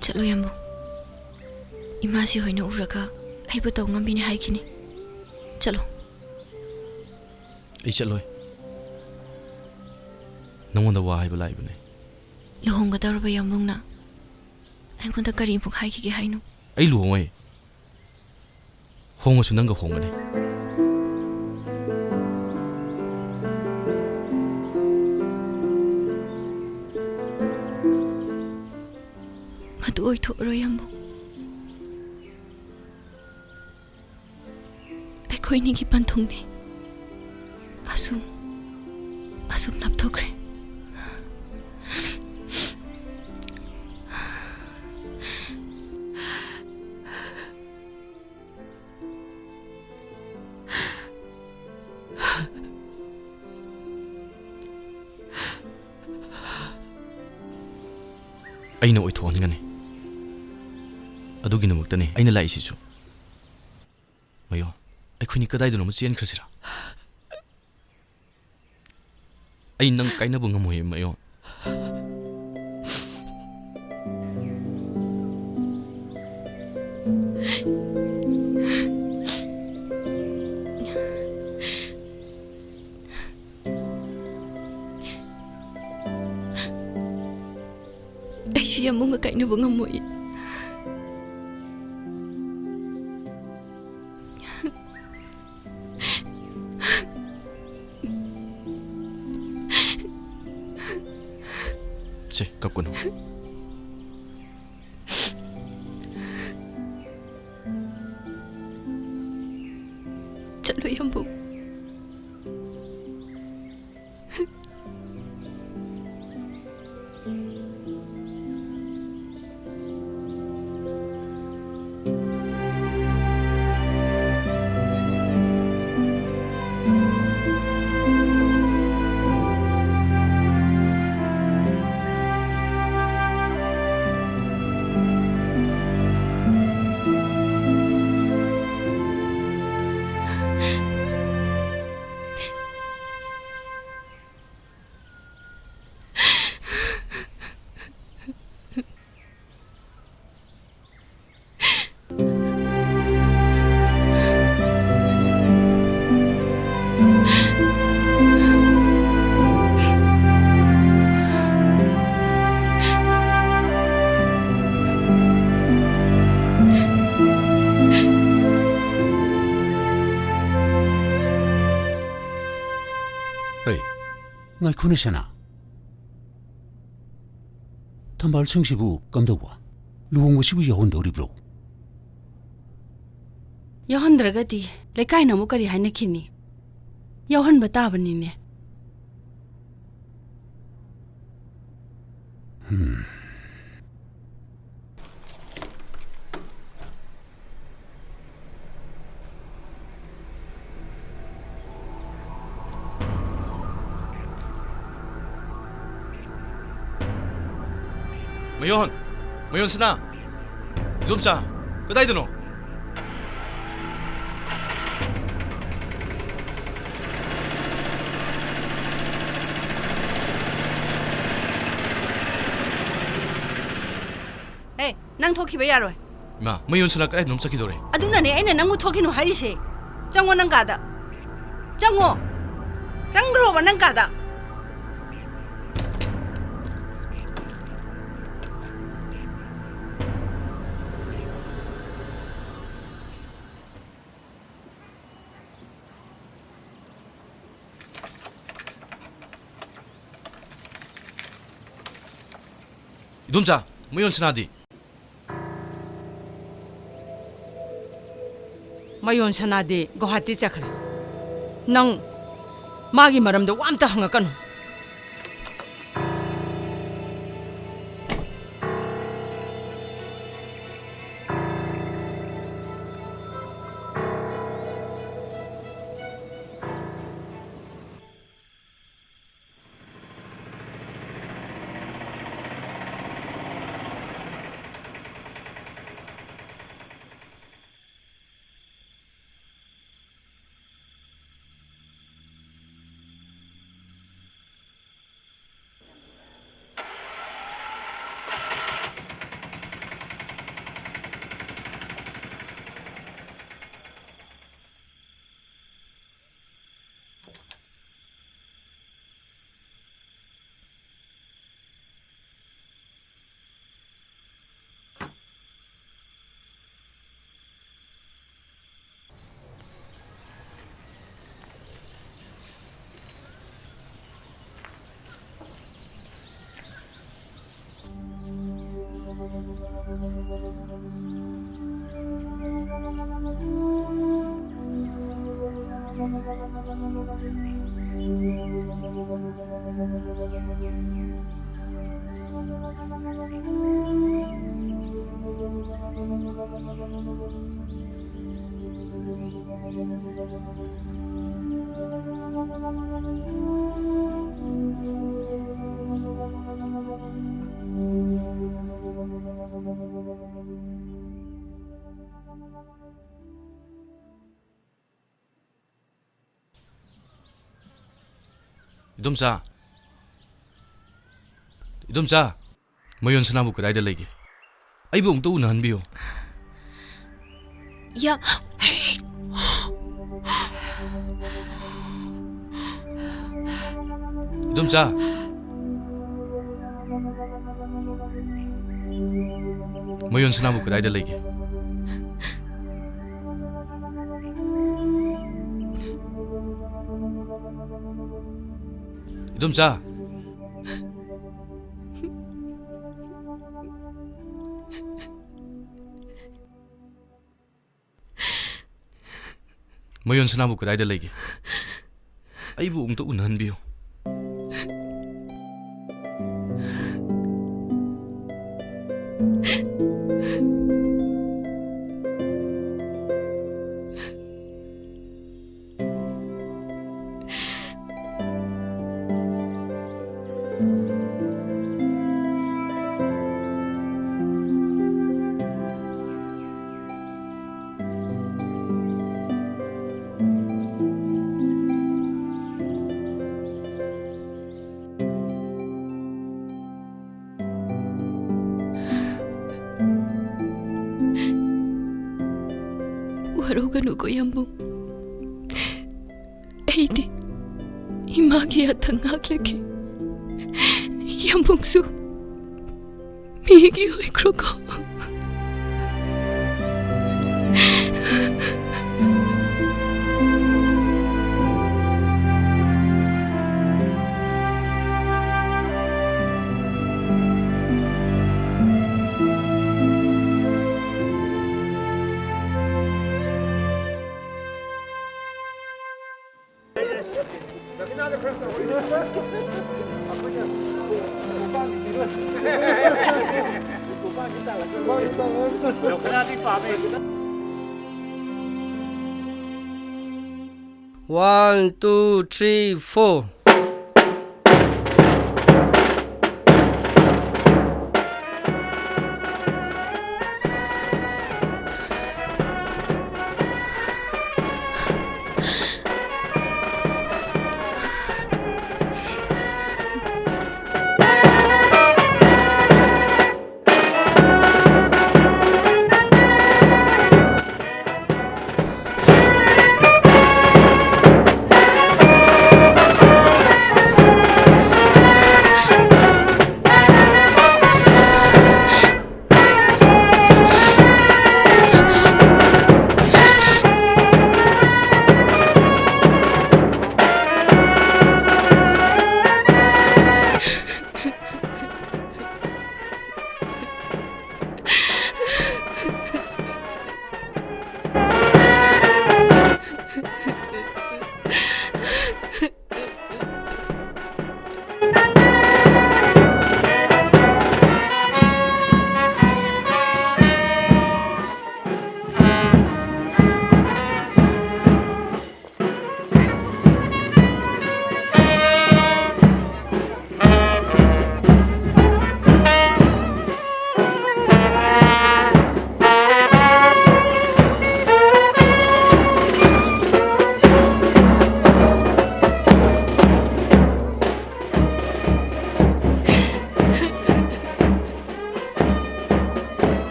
ꯆꯠꯂꯣ, ꯌꯥꯝꯕꯨꯡ꯫ ꯏꯃꯥꯁꯤ ꯍꯣꯏꯅ ꯎꯔꯒ ꯑꯩꯕꯨ ꯇꯧ ꯉꯝꯕꯤꯅꯤ ꯍꯥꯏꯈꯤꯅꯤ꯫ ꯆꯠꯂꯣ꯫ ꯑꯩ ꯆꯠꯂꯣꯏ꯫ ꯅꯉꯣꯟꯗ ꯋꯥ ꯍꯥꯏꯕ ꯂꯥꯛꯏꯕꯅꯦ꯫ ꯂꯨꯍꯣꯡꯒꯗꯧꯔꯕ ꯌꯥꯝꯕꯨꯡꯅ ꯑꯩꯉꯣꯟꯗ ꯀꯔꯤ ꯑꯃꯨꯛ ꯍꯥꯏꯈꯤꯒꯦ ꯍꯥꯏꯅꯣ? ꯑꯩ ꯂꯨꯍꯣꯡꯉꯣꯏ꯫ ꯍꯣꯡꯉꯁꯨ ꯅꯪꯒ ꯍꯣꯡꯒꯅꯤ꯫ ꯃꯗꯨ ꯑꯣꯏꯊꯣꯛꯑꯔꯣꯏ, ꯌꯥꯝꯕꯨꯡ꯫ ꯑꯩ ꯑꯩꯈꯣꯏꯅꯤꯒꯤ ꯄꯟꯊꯨꯡꯗꯤ ꯑꯁꯨꯝ ꯑꯁꯨꯝ ꯂꯥꯞꯊꯣꯛꯈ꯭ꯔꯦ꯫ ꯑꯩꯅ ꯑꯣꯏꯊꯣꯛꯍꯟꯒꯅꯤ꯫ ꯑꯗꯨꯒꯤꯗꯃꯛꯇꯅꯤ ꯑꯩꯅ ꯂꯥꯛꯏꯁꯤꯁꯨ꯫ ꯃꯌꯣ, ꯑꯩꯈꯣꯏꯅꯤ ꯀꯗꯥꯏꯗꯅꯣꯃ ꯆꯦꯟꯈ꯭ꯔꯁꯤꯔꯥ? ꯑꯩ ꯅꯪ ꯀꯥꯏꯅꯕ ꯉꯝꯃꯣꯏꯌꯦ, ꯃꯌꯣ꯫ ꯑꯩꯁꯨ ꯌꯥꯝꯕꯨꯡꯒ ꯀꯥꯏꯅꯕ ꯉꯝꯃꯣꯏ꯫ ꯁꯦ, ꯀꯞꯀꯅꯨ꯫ ꯆꯠꯂꯣ, ꯌꯥꯝꯕꯨꯡ꯫ ꯍꯩ, ꯉꯥꯏꯈꯣꯅꯦ ꯁꯅꯥ꯫ ꯊꯝꯕꯥꯜꯁꯤꯡꯁꯤꯕꯨ ꯀꯝꯗꯧꯕ? ꯂꯨꯍꯣꯡꯕꯁꯤꯕꯨ ꯌꯥꯎꯍꯟꯗꯧꯔꯤꯕ꯭ꯔꯣ? ꯌꯥꯎꯍꯟꯗ꯭ꯔꯒꯗꯤ ꯂꯩꯀꯥꯏꯅ ꯑꯃꯨꯛ ꯀꯔꯤ ꯍꯥꯏꯅꯈꯤꯅꯤ? ꯌꯥꯎꯍꯟꯕ ꯇꯥꯕꯅꯤꯅꯦ꯫ ꯃꯌꯣꯟ! ꯃꯌꯣꯟ ꯁꯅꯥ! ꯏꯗꯣꯝꯆꯥ, ꯀꯗꯥꯏꯗꯅꯣ? ꯑꯦ, ꯅꯪ ꯊꯣꯛꯈꯤꯕ ꯌꯥꯔꯣꯏ꯫ ꯏꯃꯥ, ꯃꯌꯣꯟ ꯁꯅꯥ ꯀꯗꯥꯏꯗꯅꯣꯝ ꯆꯠꯈꯤꯗꯧꯔꯦ꯫ ꯑꯗꯨꯅꯅꯦ ꯑꯩꯅ ꯅꯪꯕꯨ ꯊꯣꯛꯈꯤꯅꯨ ꯍꯥꯏꯔꯤꯁꯦ꯫ ꯆꯪꯉꯣ ꯅꯪ ꯀꯥꯗ꯫ ꯆꯪꯉꯣ꯫ ꯆꯪꯈ꯭ꯔꯣꯕ ꯅꯪ ꯀꯥꯗ꯫ ꯏꯗꯣꯝꯆꯥ, ꯃꯌꯣꯟ ꯁꯅꯥꯗꯤ? ꯃꯌꯣꯟ ꯁꯅꯥꯗꯤ ꯒꯨꯋꯥꯍꯥꯇꯤ ꯆꯠꯈ꯭ꯔꯦ꯫ ꯅꯪ ꯃꯥꯒꯤ ꯃꯔꯝꯗ ꯋꯥ ꯑꯝꯇ ꯍꯪꯉꯛꯀꯅꯨ꯫ ꯏꯗꯣꯝꯆꯥ, ꯏꯗꯣꯝꯆꯥ, ꯃꯌꯣꯟ ꯁꯅꯥꯕꯨ ꯀꯗꯥꯏꯗ ꯂꯩꯒꯦ? ꯑꯩꯕꯨ ꯑꯃꯨꯛꯇ ꯎꯅꯍꯟꯕꯤꯌꯨ꯫ ꯌꯥ-, ꯏꯗꯣꯝꯆꯥ, ꯃꯌꯣꯟ ꯁꯅꯥꯕꯨ ꯀꯗꯥꯏꯗ ꯂꯩꯒꯦ? ꯏꯗꯣꯝꯆꯥ꯫ ꯃꯌꯣꯟ ꯁꯅꯥꯕꯨ ꯀꯗꯥꯏꯗ ꯂꯩꯒꯦ? ꯑꯩꯕꯨ ꯑꯃꯨꯛꯇ ꯎꯅꯍꯟꯕꯤꯌꯨ꯫ ꯋꯥꯔꯧꯒꯅꯨꯀꯣ ꯌꯥꯝꯕꯨꯡ꯫ ꯑꯩꯗꯤ ꯏꯃꯥꯒꯤ ꯌꯥꯊꯪ ꯉꯥꯛꯂꯒꯦ꯫ ꯌꯥꯝꯕꯨꯡꯁꯨ ꯃꯤꯒꯤ ꯑꯣꯏꯈ꯭ꯔꯣꯀꯣ꯫ One, two, three, four.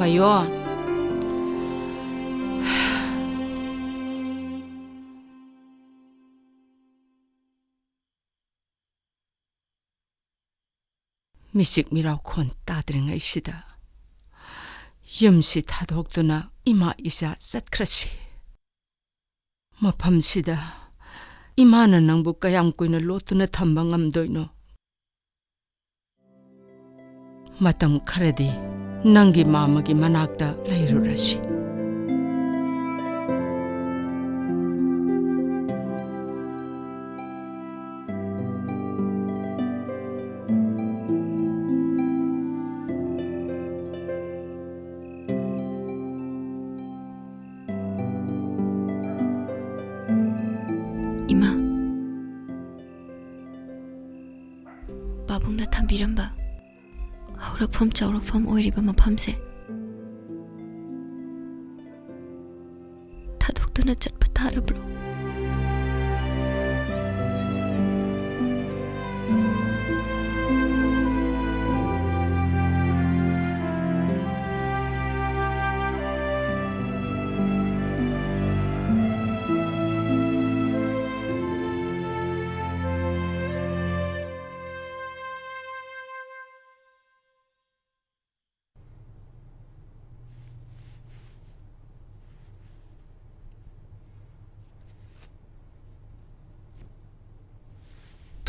ꯑꯌꯣ꯫ ꯃꯤꯆꯤꯛ ꯃꯤꯔꯥꯎꯈꯣꯟ ꯇꯥꯗ꯭ꯔꯤꯉꯩꯁꯤꯗ ꯌꯨꯝꯁꯤ ꯊꯥꯗꯣꯛꯇꯨꯅ ꯏꯃꯥ ꯏꯆꯥ ꯆꯠꯈ꯭ꯔꯁꯤ꯫ ꯃꯐꯝꯁꯤꯗ ꯏꯃꯥꯅ ꯅꯪꯕꯨ ꯀꯌꯥꯝ ꯀꯨꯏꯅ ꯂꯣꯠꯇꯨꯅ ꯊꯝꯕ ꯉꯝꯗꯣꯏꯅꯣ? ꯃꯇꯝ ꯈꯔꯗꯤ ꯅꯪꯒꯤ ꯃꯥꯃꯒꯤ ꯃꯅꯥꯛꯇ ꯂꯩꯔꯨꯔꯁꯤ꯫ ꯏꯃꯥ, ꯄꯥꯕꯨꯡꯅ ꯊꯝꯕꯤꯔꯝꯕ ꯍꯧꯔꯛꯐꯝ ꯆꯥꯎꯔꯛꯐꯝ ꯑꯣꯏꯔꯤꯕ ꯃꯐꯝꯁꯦ ꯊꯥꯗꯣꯛꯇꯨꯅ ꯆꯠꯄ ꯇꯥꯔꯕ꯭ꯔꯣ?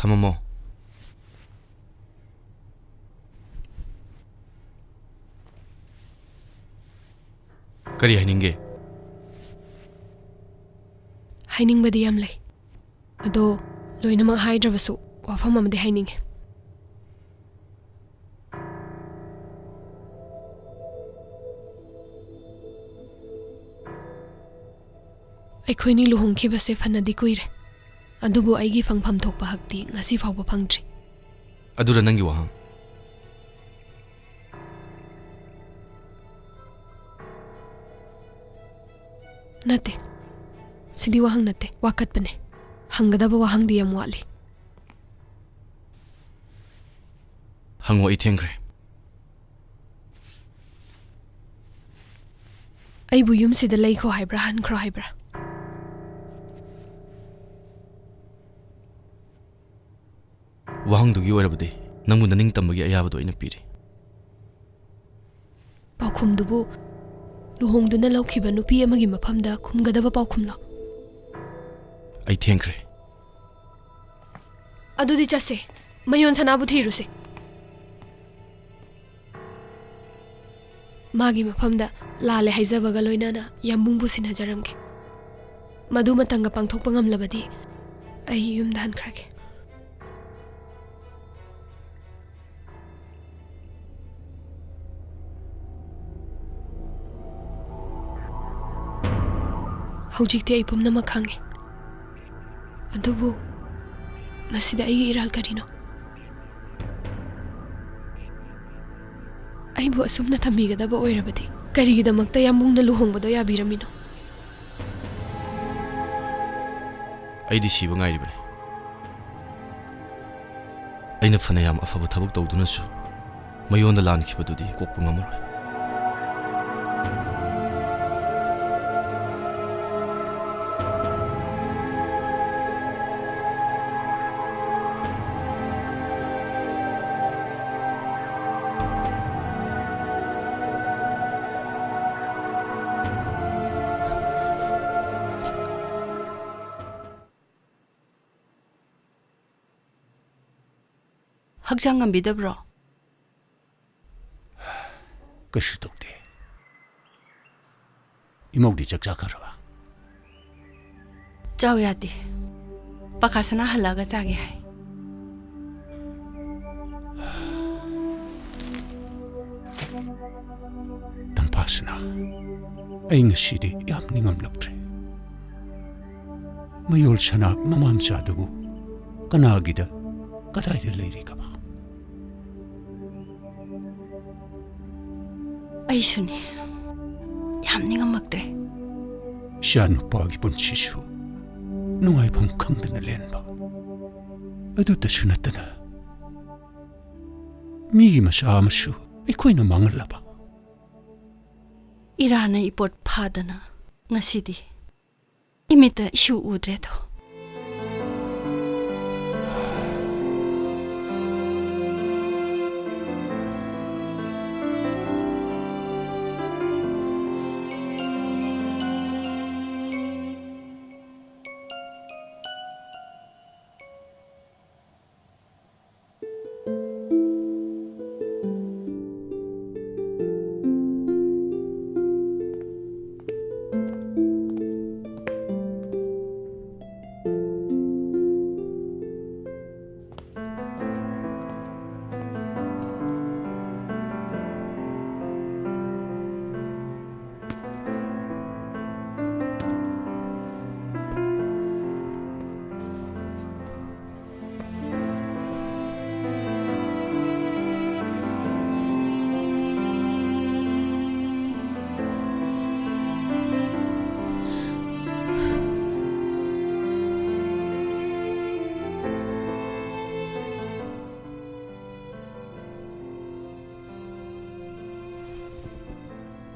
ꯊꯝꯃꯝꯃꯣ꯫ ꯀꯔꯤ ꯍꯥꯏꯅꯤꯡꯒꯦ? ꯍꯥꯏꯅꯤꯡꯕꯗꯤ ꯌꯥꯝ ꯂꯩ꯫ ꯑꯗꯣ, ꯂꯣꯏꯅꯃꯛ ꯍꯥꯏꯗ꯭ꯔꯕꯁꯨ ꯋꯥꯐꯝ ꯑꯃꯗꯤ ꯍꯥꯏꯅꯤꯡꯉꯤ꯫ ꯑꯩꯈꯣꯏꯅꯤ ꯂꯨꯍꯣꯡꯈꯤꯕꯁꯦ ꯐꯅꯗꯤ ꯀꯨꯏꯔꯦ, ꯑꯗꯨꯕꯨ ꯑꯩꯒꯤ ꯐꯪꯐꯝ ꯊꯣꯛꯄ ꯍꯛꯇꯤ ꯉꯁꯤ ꯐꯥꯎꯕ ꯐꯪꯗ꯭ꯔꯤ꯫ ꯑꯗꯨꯔ ꯅꯪꯒꯤ ꯋꯥꯍꯪ? ꯅꯠꯇꯦ, ꯁꯤꯗꯤ ꯋꯥꯍꯪ ꯅꯠꯇꯦ, ꯋꯥꯀꯠꯄꯅꯦ꯫ ꯍꯪꯒꯗꯕ ꯋꯥꯍꯪꯗꯤ ꯌꯥꯝ ꯋꯥꯠꯂꯤ꯫ ꯍꯪꯉꯣ, ꯑꯩ ꯊꯦꯡꯈ꯭ꯔꯦ꯫ ꯑꯩꯕꯨ ꯌꯨꯝꯁꯤꯗ ꯂꯩꯈꯣ ꯍꯥꯏꯕ꯭ꯔꯥ, ꯍꯟꯈ꯭ꯔꯣ ꯍꯥꯏꯕ꯭ꯔꯥ? ꯋꯥꯍꯪꯗꯨꯒꯤ ꯑꯣꯏꯔꯕꯗꯤ ꯅꯪꯕꯨ ꯅꯅꯤꯡ ꯇꯝꯕꯒꯤ ꯑꯌꯥꯕꯗꯨ ꯑꯩꯅ ꯄꯤꯔꯤ꯫ ꯄꯥꯎꯈꯨꯝꯗꯨꯕꯨ ꯂꯨꯍꯣꯡꯗꯨꯅ ꯂꯧꯈꯤꯕ ꯅꯨꯄꯤ ꯑꯃꯒꯤ ꯃꯐꯝꯗ ꯈꯨꯝꯒꯗꯕ ꯄꯥꯎꯈꯨꯝꯂꯣ? ꯑꯩ ꯊꯦꯡꯈ꯭ꯔꯦ꯫ ꯑꯗꯨꯗꯤ ꯆꯠꯁꯦ, ꯃꯌꯣꯟ ꯁꯅꯥꯕꯨ ꯊꯤꯔꯨꯁꯦ꯫ ꯃꯥꯒꯤ ꯃꯐꯝꯗ ꯂꯥꯜꯂꯦ ꯍꯥꯏꯖꯕꯒ ꯂꯣꯏꯅꯅ ꯌꯥꯝꯕꯨꯡꯕꯨ ꯁꯤꯟꯅꯖꯔꯝꯒꯦ꯫ ꯃꯗꯨ ꯃꯇꯝꯒ ꯄꯥꯡꯊꯣꯛꯄ ꯉꯝꯂꯕꯗꯤ ꯑꯩ ꯌꯨꯝꯗ ꯍꯟꯈ꯭ꯔꯒꯦ꯫ ꯍꯧꯖꯤꯛꯇꯤ ꯑꯩ ꯄꯨꯝꯅꯃꯛ ꯈꯪꯉꯦ꯫ ꯑꯗꯨꯕꯨ ꯃꯁꯤꯗ ꯑꯩꯒꯤ ꯏꯔꯥꯜ ꯀꯔꯤꯅꯣ? ꯑꯩꯕꯨ ꯑꯁꯨꯝꯅ ꯊꯝꯕꯤꯒꯗꯕ ꯑꯣꯏꯔꯕꯗꯤ ꯀꯔꯤꯒꯤꯗꯃꯛꯇ ꯌꯥꯝꯕꯨꯡꯅ ꯂꯨꯍꯣꯡꯕꯗꯣ ꯌꯥꯕꯤꯔꯝꯃꯤꯅꯣ? ꯑꯩꯗꯤ ꯁꯤꯕ ꯉꯥꯏꯔꯤꯕꯅꯤ꯫ ꯑꯩꯅ ꯐꯅꯌꯥꯝ ꯑꯐꯕ ꯊꯕꯛ ꯇꯧꯗꯨꯅꯁꯨ ꯃꯌꯣꯟꯗ ꯂꯥꯟꯈꯤꯕꯗꯨꯗꯤ ꯀꯣꯛꯄ ꯉꯝꯃꯔꯣꯏ꯫ ꯍꯛꯆꯥꯡ ꯉꯝꯕꯤꯗꯕ꯭ꯔꯣ? ꯀꯩꯁꯨ ꯇꯧꯗꯦ꯫ ꯏꯃꯧꯗꯤ ꯆꯥꯛ ꯆꯥꯈ꯭ꯔꯕ? ꯆꯥꯎ ꯌꯥꯗꯦ꯫ ꯄꯥꯈꯥꯁꯅꯥ ꯍꯜꯂꯛꯑꯒ ꯆꯥꯒꯦ ꯍꯥꯏ꯫ ꯇꯝꯐꯥꯁꯅꯥ, ꯑꯩ ꯉꯁꯤꯗꯤ ꯌꯥꯝ ꯅꯤꯡꯉꯝꯂꯛꯇ꯭ꯔꯦ꯫ ꯃꯌꯣꯜ ꯁꯅꯥ ꯃꯃꯥ ꯃꯆꯥꯗꯨꯕꯨ ꯀꯅꯥꯒꯤꯗ, ꯀꯗꯥꯏꯗ ꯂꯩꯔꯤꯒꯕ? ꯑꯩꯁꯨꯅꯤ꯫ ꯌꯥꯝ ꯅꯤꯡꯉꯝꯃꯛꯇ꯭ꯔꯦ꯫ ꯏꯆꯥ ꯅꯨꯄꯥꯒꯤ ꯄꯨꯟꯁꯤꯁꯨ ꯅꯨꯡꯉꯥꯏꯐꯝ ꯈꯪꯗꯅ ꯂꯦꯟꯕ꯫ ꯑꯗꯨꯇꯁꯨ ꯅꯠꯇꯅ ꯃꯤꯒꯤ ꯃꯆꯥ ꯑꯃꯁꯨ ꯑꯩꯈꯣꯏꯅ ꯃꯥꯡꯍꯜꯂꯕ꯫ ꯏꯔꯥꯅ ꯏꯄꯣꯠ ꯐꯥꯗꯅ ꯉꯁꯤꯗꯤ ꯏꯃꯤꯠꯇ ꯏꯁꯨ ꯎꯗ꯭ꯔꯦꯗꯣ꯫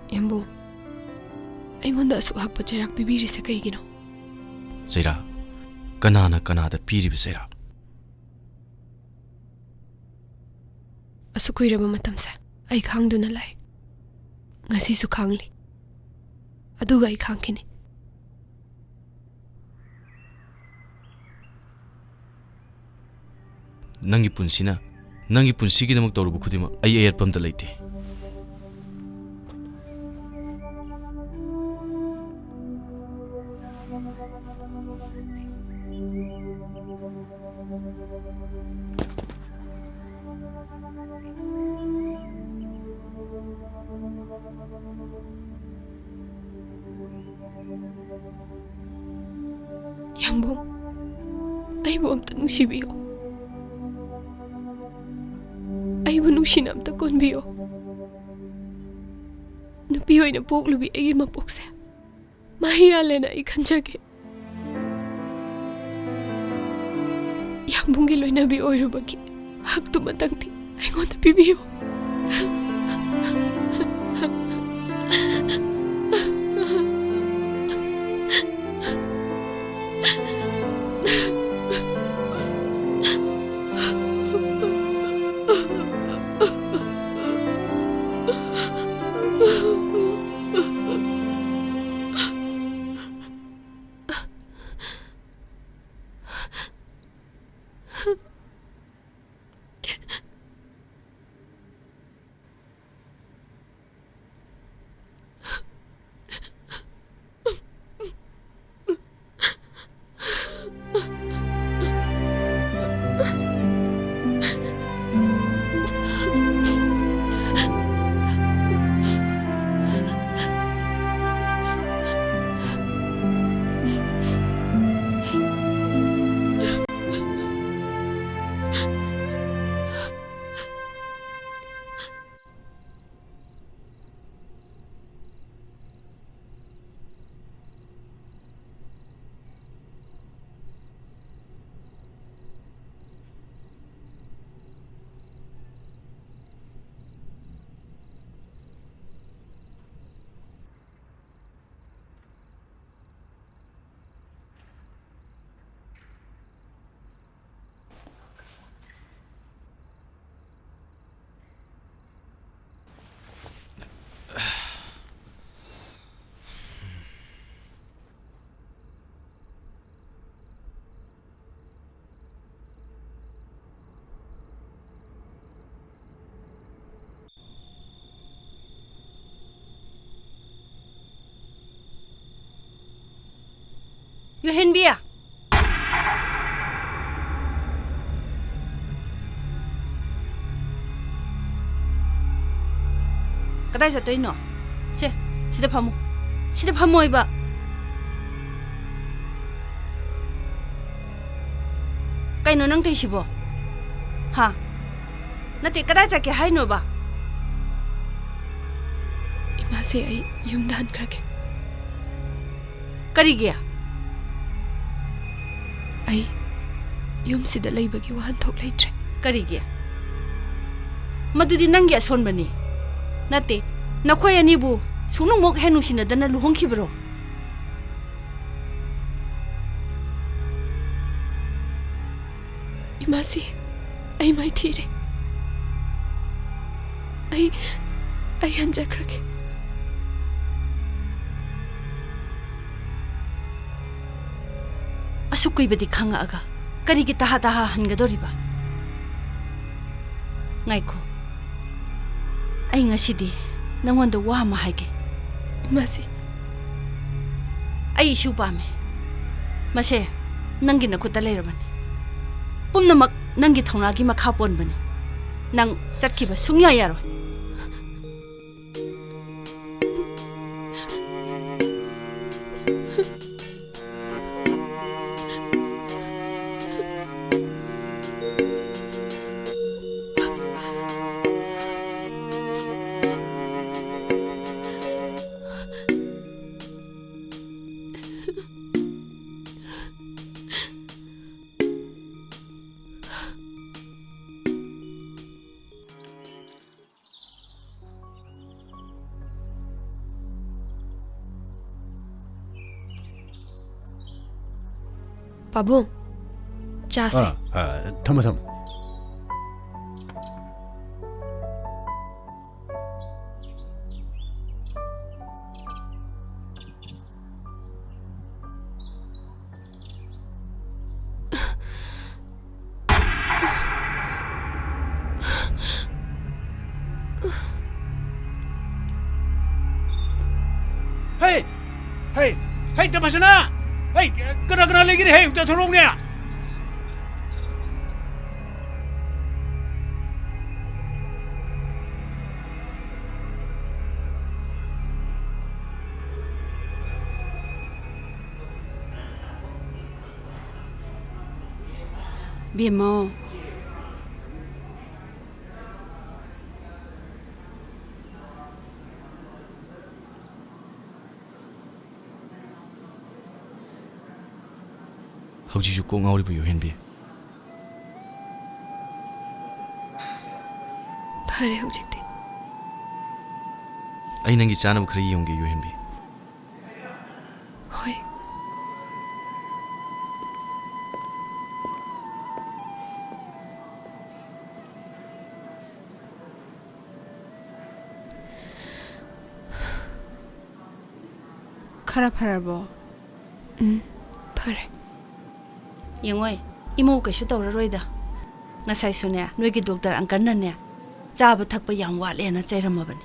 ꯌꯥꯝꯕꯨꯡ, ꯑꯩꯉꯣꯟꯗ ꯑꯁꯨꯛ ꯍꯛꯄ ꯆꯩꯔꯥꯛ ꯄꯤꯕꯤꯔꯤꯁꯦ ꯀꯩꯒꯤꯅꯣ? ꯆꯩꯔꯥꯛ? ꯀꯅꯥꯅ ꯀꯅꯥꯗ ꯄꯤꯔꯤꯕ ꯆꯩꯔꯥꯛ? ꯑꯁꯨꯛ ꯀꯨꯏꯔꯕ ꯃꯇꯝꯁꯦ ꯑꯩ ꯈꯥꯡꯗꯨꯅ ꯂꯥꯛꯏ꯫ ꯉꯁꯤꯁꯨ ꯈꯥꯡꯂꯤ꯫ ꯑꯗꯨꯒ ꯑꯩ ꯈꯥꯡꯈꯤꯅꯤ꯫ ꯅꯪꯒꯤ ꯄꯨꯟꯁꯤꯅ, ꯅꯪꯒꯤ ꯄꯨꯟꯁꯤꯒꯤꯗꯃꯛ ꯇꯧꯔꯨꯕ ꯈꯨꯗꯤꯡꯃꯛ ꯑꯩ ꯑꯌꯦꯠꯄ ꯑꯝꯇ ꯂꯩꯇꯦ꯫ ꯌꯥꯝꯕꯨꯡ, ꯑꯩꯕꯨ ꯑꯝꯇ ꯅꯨꯡꯁꯤꯕꯤꯌꯨ꯫ ꯑꯩꯕꯨ ꯅꯨꯡꯁꯤꯅ ꯑꯝꯇ ꯀꯣꯟꯕꯤꯌꯨ꯫ ꯅꯨꯄꯤ ꯑꯣꯏꯅ ꯄꯣꯛꯂꯨꯕꯤ ꯑꯩꯒꯤ ꯃꯄꯣꯛꯁꯦ ꯃꯍꯩ ꯌꯥꯜꯂꯦꯅ ꯑꯩ ꯈꯟꯖꯒꯦ꯫ ꯌꯥꯝꯕꯨꯡꯒꯤ ꯂꯣꯏꯅꯕꯤ ꯑꯣꯏꯔꯨꯕꯒꯤ ꯍꯛꯇꯨꯃꯇꯪꯗꯤ ꯑꯩꯉꯣꯟꯗ ꯄꯤꯕꯤꯌꯨ꯫ ꯂꯨꯍꯦꯟꯕꯤ! ꯀꯗꯥꯏ ꯆꯠꯇꯣꯏꯅꯣ? ꯁꯦ, ꯁꯤꯗ ꯐꯝꯃꯨ꯫ ꯁꯤꯗ ꯐꯝꯃꯣꯏꯕ꯫ ꯀꯩꯅꯣ ꯅꯪ ꯇꯧꯏꯁꯤꯕꯣ? ꯍꯥ? ꯅꯠꯇꯦ, ꯀꯗꯥꯏ ꯆꯠꯀꯦ ꯍꯥꯏꯅꯣꯕ? ꯏꯃꯥꯁꯦ, ꯑꯩ ꯌꯨꯝꯗ ꯍꯟꯈ꯭ꯔꯒꯦ꯫ ꯀꯔꯤꯒꯤ? ꯑꯩ ꯌꯨꯝꯁꯤꯗ ꯂꯩꯕꯒꯤ ꯋꯥꯍꯟꯊꯣꯛ ꯂꯩꯇ꯭ꯔꯦ꯫ ꯀꯔꯤꯒꯤ? ꯃꯗꯨꯗꯤ ꯅꯪꯒꯤ ꯑꯁꯣꯟꯕꯅꯤ꯫ ꯅꯠꯇꯦ, ꯅꯈꯣꯏ ꯑꯅꯤꯕꯨ ꯁꯨꯡꯅꯨꯡꯃꯛ ꯍꯦꯛ ꯅꯨꯡꯁꯤꯅꯗꯅ ꯂꯨꯍꯣꯡꯈꯤꯕꯔꯣ? ꯏꯃꯥꯁꯤ, ꯑꯩ ꯃꯥꯏꯊꯤꯔꯦ꯫ ꯑꯩ, ꯑꯩ ꯍꯟꯖꯈ꯭ꯔꯒꯦ꯫ ꯑꯁꯨꯛ ꯀꯨꯏꯕꯗꯤ ꯈꯪꯉꯛꯑꯒ ꯀꯔꯤꯒꯤ ꯇꯍꯥ ꯇꯍꯥ ꯍꯟꯒꯗꯧꯔꯤꯕ? ꯉꯥꯏꯈꯣ, ꯑꯩ ꯉꯁꯤꯗꯤ ꯅꯉꯣꯟꯗ ꯋꯥ ꯑꯃ ꯍꯥꯏꯒꯦ꯫ ꯃꯁꯤ꯫ ꯑꯩ ꯏꯁꯨ ꯄꯥꯝꯃꯦ꯫ ꯃꯁꯦ ꯅꯪꯒꯤ ꯅꯈꯨꯠꯇ ꯂꯩꯔꯕꯅꯤ꯫ ꯄꯨꯝꯅꯃꯛ ꯅꯪꯒꯤ ꯊꯧꯅꯥꯒꯤ ꯃꯈꯥ ꯄꯣꯟꯕꯅꯤ꯫ ꯅꯪ ꯆꯠꯈꯤꯕ ꯁꯨꯡꯌꯥ ꯌꯥꯔꯣꯏ꯫ ꯄꯥꯕꯨꯡ, ꯆꯥꯁꯦ꯫ ꯑꯥ, ꯑꯥ, ꯊꯝꯃꯣ, ꯊꯝꯃꯣ꯫ ꯍꯩ! ꯍꯩ! ꯍꯩ, ꯇꯃꯁꯅꯥ! ꯍꯩ, ꯀꯅꯥ ꯀꯅꯥ ꯂꯩꯒꯦꯅꯦ? ꯍꯩ, ꯑꯝꯇ ꯊꯣꯔꯛꯎꯅꯦ꯫ ꯕꯦꯝꯃꯧ꯫ ꯍꯧꯖꯤꯛꯁꯨ ꯀꯣꯛ ꯉꯥꯎꯔꯤꯕ, ꯌꯨꯍꯦꯟꯕꯤ? ꯐꯔꯦ ꯍꯧꯖꯤꯛꯇꯤ꯫ ꯑꯩ ꯅꯪꯒꯤ ꯆꯥꯅꯕ ꯈꯔ ꯌꯦꯡꯒꯦ, ꯌꯨꯍꯦꯟꯕꯤ꯫ ꯍꯣꯏ꯫ ꯈꯔ ꯐꯔꯕꯣ? ꯎꯝ, ꯐꯔꯦ꯫ ꯌꯦꯡꯉꯣꯏ, ꯏꯃꯧ ꯀꯩꯁꯨ ꯇꯧꯔꯔꯣꯏꯗ꯫ ꯉꯁꯥꯏꯁꯨꯅꯦ, ꯅꯣꯏꯒꯤ ꯗꯣꯛꯇꯔ ꯑꯪꯀꯜꯅꯅꯦ, ꯆꯥꯕ ꯊꯛꯄ ꯌꯥꯝ ꯋꯥꯠꯂꯦꯅ ꯆꯩꯔꯝꯃꯕꯅꯤ꯫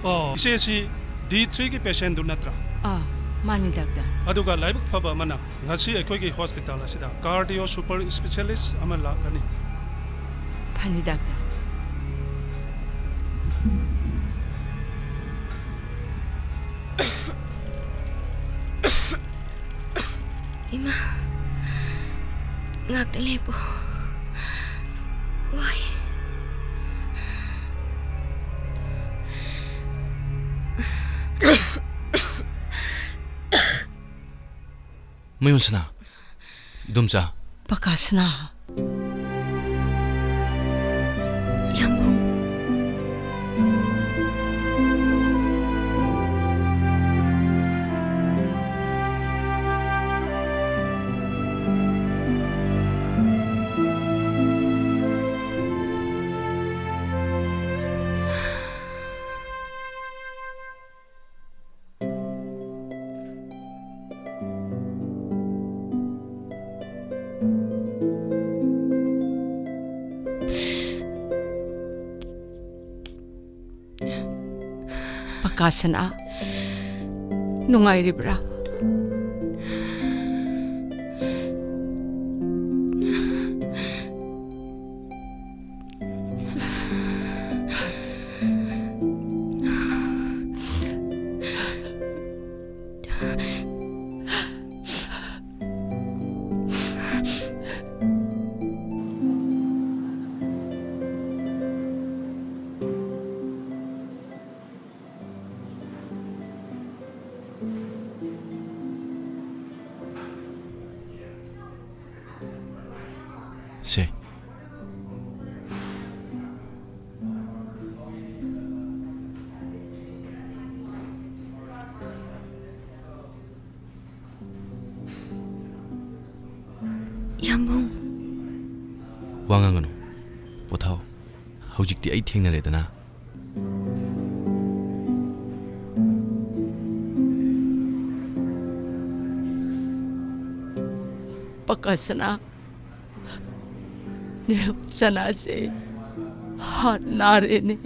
ꯑꯣ, ꯏꯆꯦꯁꯤ ꯗꯤ ꯊ꯭ꯔꯤꯒꯤ ꯄꯦꯁꯦꯟꯗꯨ ꯅꯠꯇ꯭ꯔꯥ? ꯑꯥ, ꯃꯥꯅꯤ, ꯗꯥꯛꯇꯔ꯫ ꯑꯗꯨꯒ ꯂꯥꯏꯕꯛ ꯐꯕ ꯑꯃꯅ, ꯉꯁꯤ ꯑꯩꯈꯣꯏꯒꯤ ꯍꯣꯁꯄꯤꯇꯥꯜ ꯑꯁꯤꯗ ꯀꯥꯔꯗꯤꯑꯣ ꯁꯨꯄꯔ ꯏꯁꯄꯤꯁꯤꯌꯦꯂꯤꯁ ꯑꯃ ꯂꯥꯛꯂꯅꯤ꯫ ꯐꯅꯤ, ꯗꯥꯛꯇꯔ꯫ ꯏꯃꯥ, ꯉꯥꯛꯇ ꯂꯦꯞꯄꯣ꯫ ꯃꯌꯣꯟ ꯁꯅꯥ꯫ ꯏꯗꯣꯝꯆꯥ꯫ ꯄꯀꯥꯁꯅꯥ꯫ ꯌꯥꯝꯕꯨꯡ꯫ ꯄꯀꯥꯁꯅꯥ, ꯅꯨꯡꯉꯥꯏꯔꯤꯕ꯭ꯔꯥ? ꯁꯦ꯫ ꯌꯥꯝꯕꯨꯡ꯫ ꯋꯥ ꯉꯥꯡꯒꯅꯨ꯫ ꯄꯣꯊꯥꯎ꯫ ꯍꯧꯖꯤꯛꯇꯤ ꯑꯩ ꯊꯦꯡꯅꯔꯦꯗꯅ꯫ ꯄꯀꯥꯁꯅꯥ꯫ ꯁꯅꯥꯁꯦ ꯍꯥꯠ ꯅꯥꯔꯦꯅꯦ꯫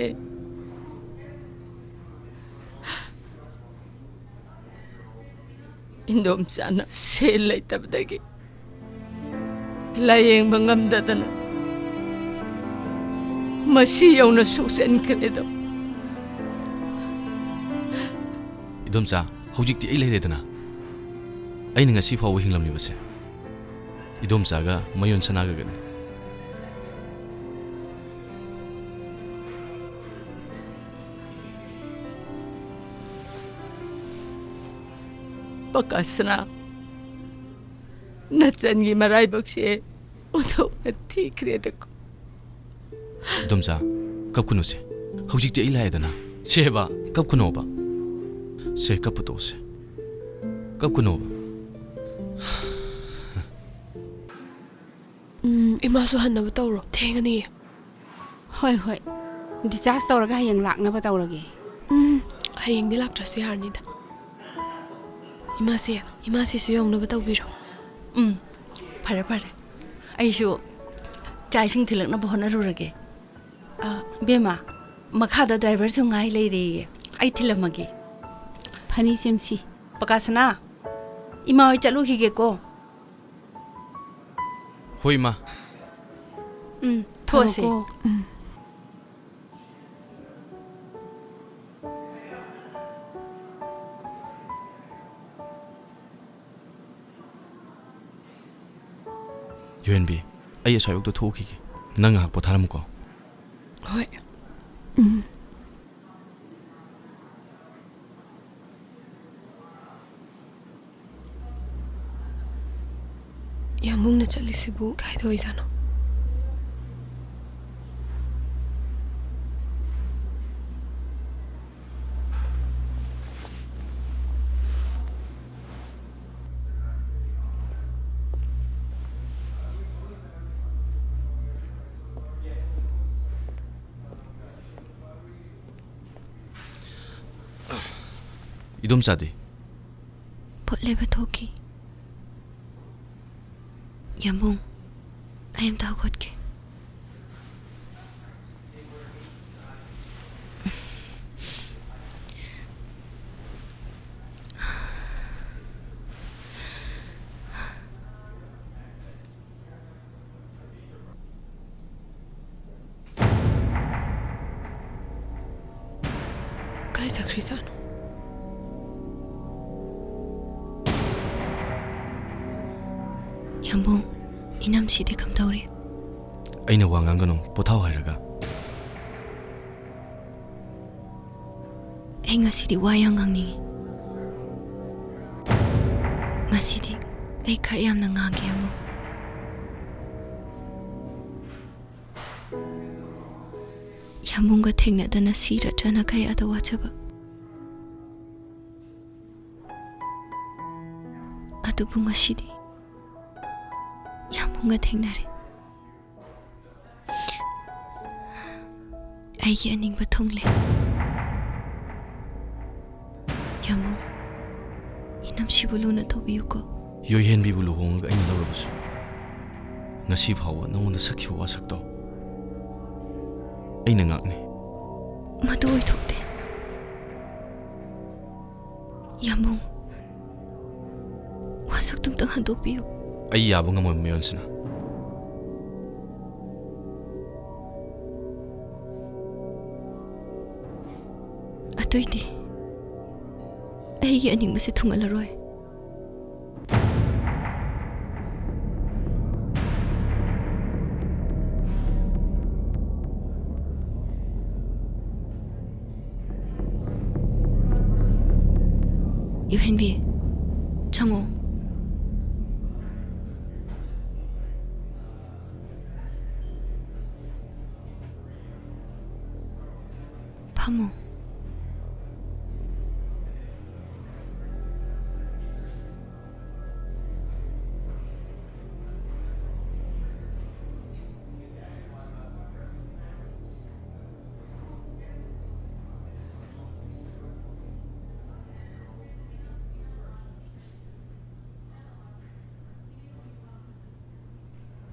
ꯏꯟꯗꯣꯝꯆꯥꯅ ꯁꯦꯜ ꯂꯩꯇꯕꯗꯒꯤ ꯂꯥꯌꯦꯡꯕ ꯉꯝꯗꯗꯅ ꯃꯁꯤ ꯌꯧꯅ ꯁꯣꯛꯆꯟꯈ꯭ꯔꯦꯗꯣ꯫ ꯏꯗꯣꯝꯆꯥ, ꯍꯧꯖꯤꯛꯇꯤ ꯑꯩ ꯂꯩꯔꯦꯗꯅ꯫ ꯑꯩꯅ ꯉꯁꯤ ꯐꯥꯎꯕ ꯍꯤꯡꯂꯝꯂꯤꯕꯁꯦ ꯏꯗꯣꯝꯆꯥꯒ ꯃꯌꯣꯟ ꯁꯅꯥꯒꯒꯅꯤ꯫ ꯄꯀꯥꯁꯅꯥ꯫ ꯅꯆꯟꯒꯤ ꯃꯔꯥꯏꯕꯛꯁꯦ ꯑꯣꯟꯊꯣꯛꯅ ꯊꯤꯈ꯭ꯔꯦꯗꯀꯣ꯫ ꯏꯗꯣꯝꯆꯥ, ꯀꯞꯀꯅꯨꯁꯦ꯫ ꯍꯧꯖꯤꯛꯇꯤ ꯑꯩ ꯂꯥꯛꯑꯦꯗꯅ꯫ ꯁꯦꯕꯥ, ꯀꯞꯀꯅꯣꯕ꯫ ꯁꯦ, ꯀꯞꯄ ꯇꯣꯛꯑꯣꯁꯦ꯫ ꯀꯞꯀꯅꯣꯕ꯫ ꯎꯝ, ꯏꯃꯥꯁꯨ ꯍꯟꯅꯕ ꯇꯧꯔꯣ꯫ ꯊꯦꯡꯉꯅꯤꯌꯦ꯫ ꯍꯣꯏ, ꯍꯣꯏ꯫ Discharge ꯇꯧꯔꯒ ꯍꯌꯦꯡ ꯂꯥꯛꯅꯕ ꯇꯧꯔꯒꯦ꯫ ꯎꯝ, ꯍꯌꯦꯡꯗꯤ ꯂꯥꯛꯇ꯭ꯔꯁꯨ ꯌꯥꯔꯅꯤꯗ꯫ ꯏꯃꯥꯁꯦ, ꯏꯃꯥꯁꯤꯁꯨ ꯌꯧꯅꯕ ꯇꯧꯕꯤꯔꯣ꯫ ꯎꯝ, ꯐꯔꯦ, ꯐꯔꯦ꯫ ꯑꯩꯁꯨ ꯆꯥꯛ ꯏꯁꯤꯡ ꯊꯤꯜꯂꯛꯅꯕ ꯍꯣꯠꯅꯔꯨꯔꯒꯦ꯫ ꯑ, ꯏꯕꯦꯝꯃ, ꯃꯈꯥꯗ driverꯁꯨ ꯉꯥꯏ ꯂꯩꯔꯦꯌꯦ꯫ ꯑꯩ ꯊꯤꯜꯂꯝꯃꯒꯦ꯫ ꯐꯅꯤ, ꯁꯦꯝꯁꯤ꯫ ꯄꯀꯥꯁꯅꯥ, ꯏꯃꯥ ꯍꯣꯏ ꯆꯠꯂꯨꯈꯤꯒꯦꯀꯣ꯫ ꯍꯣꯏ, ꯏꯃꯥ꯫ ꯎꯝ, ꯊꯣꯛꯑꯁꯦ꯫ ꯐꯔꯣꯀꯣ꯫ ꯎꯝ꯫ ꯌꯣꯍꯦꯟꯕꯤ, ꯑꯩ ꯑꯁ꯭ꯋꯥꯏꯐꯥꯎꯗ ꯊꯣꯛꯎꯈꯤꯒꯦ꯫ ꯅꯪ ꯉꯥꯏꯍꯥꯛ ꯄꯣꯊꯥꯔꯝꯃꯨꯀꯣ꯫ ꯍꯣꯏ꯫ ꯎꯝ꯫ ꯌꯥꯝꯕꯨꯡꯅ ꯆꯠꯂꯤꯁꯤꯕꯨ ꯀꯥꯏꯗ ꯑꯣꯏꯖꯥꯠꯅꯣ? ꯏꯗꯣꯝꯆꯥꯗꯤ? ꯄꯣꯠ ꯂꯩꯕ ꯊꯣꯛꯈꯤ꯫ ꯌꯥꯝꯕꯨꯡ, ꯑꯩ ꯑꯝꯇ ꯍꯧꯒꯠꯀꯦ꯫ ꯀꯥꯏ ꯆꯠꯈ꯭ꯔꯤꯖꯥꯠꯅꯣ? ꯌꯥꯝꯕꯨꯡ, ꯏꯅꯝꯁꯤꯗꯤ ꯀꯝꯗꯧꯔꯤ? ꯑꯩꯅ ꯋꯥ ꯉꯥꯡꯒꯅꯨ, ꯄꯣꯊꯥꯎ ꯍꯥꯏꯔꯒ꯫ ꯑꯩ ꯉꯁꯤꯗꯤ ꯋꯥ ꯌꯥꯝ ꯉꯥꯡꯅꯤꯡꯉꯤ꯫ ꯉꯁꯤꯗꯤ ꯑꯩ ꯈꯔ ꯌꯥꯝꯅ ꯉꯥꯡꯒꯦ ꯑꯃꯨꯛ꯫ ꯌꯥꯝꯕꯨꯡꯒ ꯊꯦꯡꯅꯗꯅ ꯁꯤꯔꯗ꯭ꯔꯅ ꯀꯌꯥꯗ ꯋꯥꯖꯕ꯫ ꯑꯗꯨꯕꯨ ꯉꯁꯤꯗꯤ ꯌꯥꯝꯕꯨꯡꯒ ꯊꯦꯡꯅꯔꯦ꯫ ꯑꯩꯒꯤ ꯑꯅꯤꯡꯕ ꯊꯨꯡꯂꯦ꯫ ꯌꯥꯝꯕꯨꯡ, ꯏꯅꯝꯁꯤꯕꯨ ꯂꯨꯅ ꯇꯧꯕꯤꯌꯨꯀꯣ꯫ ꯌꯣꯏꯍꯦꯟꯕꯤꯕꯨ ꯂꯨꯍꯣꯡꯉꯒ ꯑꯩꯅ ꯂꯧꯔꯕꯁꯨ, ꯉꯁꯤ ꯐꯥꯎꯕ ꯅꯉꯣꯟꯗ ꯁꯛꯈꯤꯕ ꯋꯥꯁꯛꯇꯣ ꯑꯩꯅ ꯉꯥꯛꯅꯤ꯫ ꯃꯗꯨ ꯑꯣꯏꯊꯣꯛꯇꯦ꯫ ꯌꯥꯝꯕꯨꯡ, ꯋꯥꯁꯛꯇꯨꯝꯇꯪ ꯍꯟꯗꯣꯛꯄꯤꯌꯨ꯫ ꯑꯩ ꯌꯥꯕ ꯉꯝꯃꯣꯏ, ꯃꯌꯣꯟꯁꯅꯥ꯫ ꯑꯗꯨꯏꯗꯤ ꯑꯩꯒꯤ ꯑꯅꯤꯡꯕꯁꯦ ꯊꯨꯡꯍꯜꯂꯔꯣꯏ꯫ ꯌꯨꯍꯦꯟꯕꯤ, ꯆꯪꯉꯣ꯫ ꯐꯝꯃꯣ꯫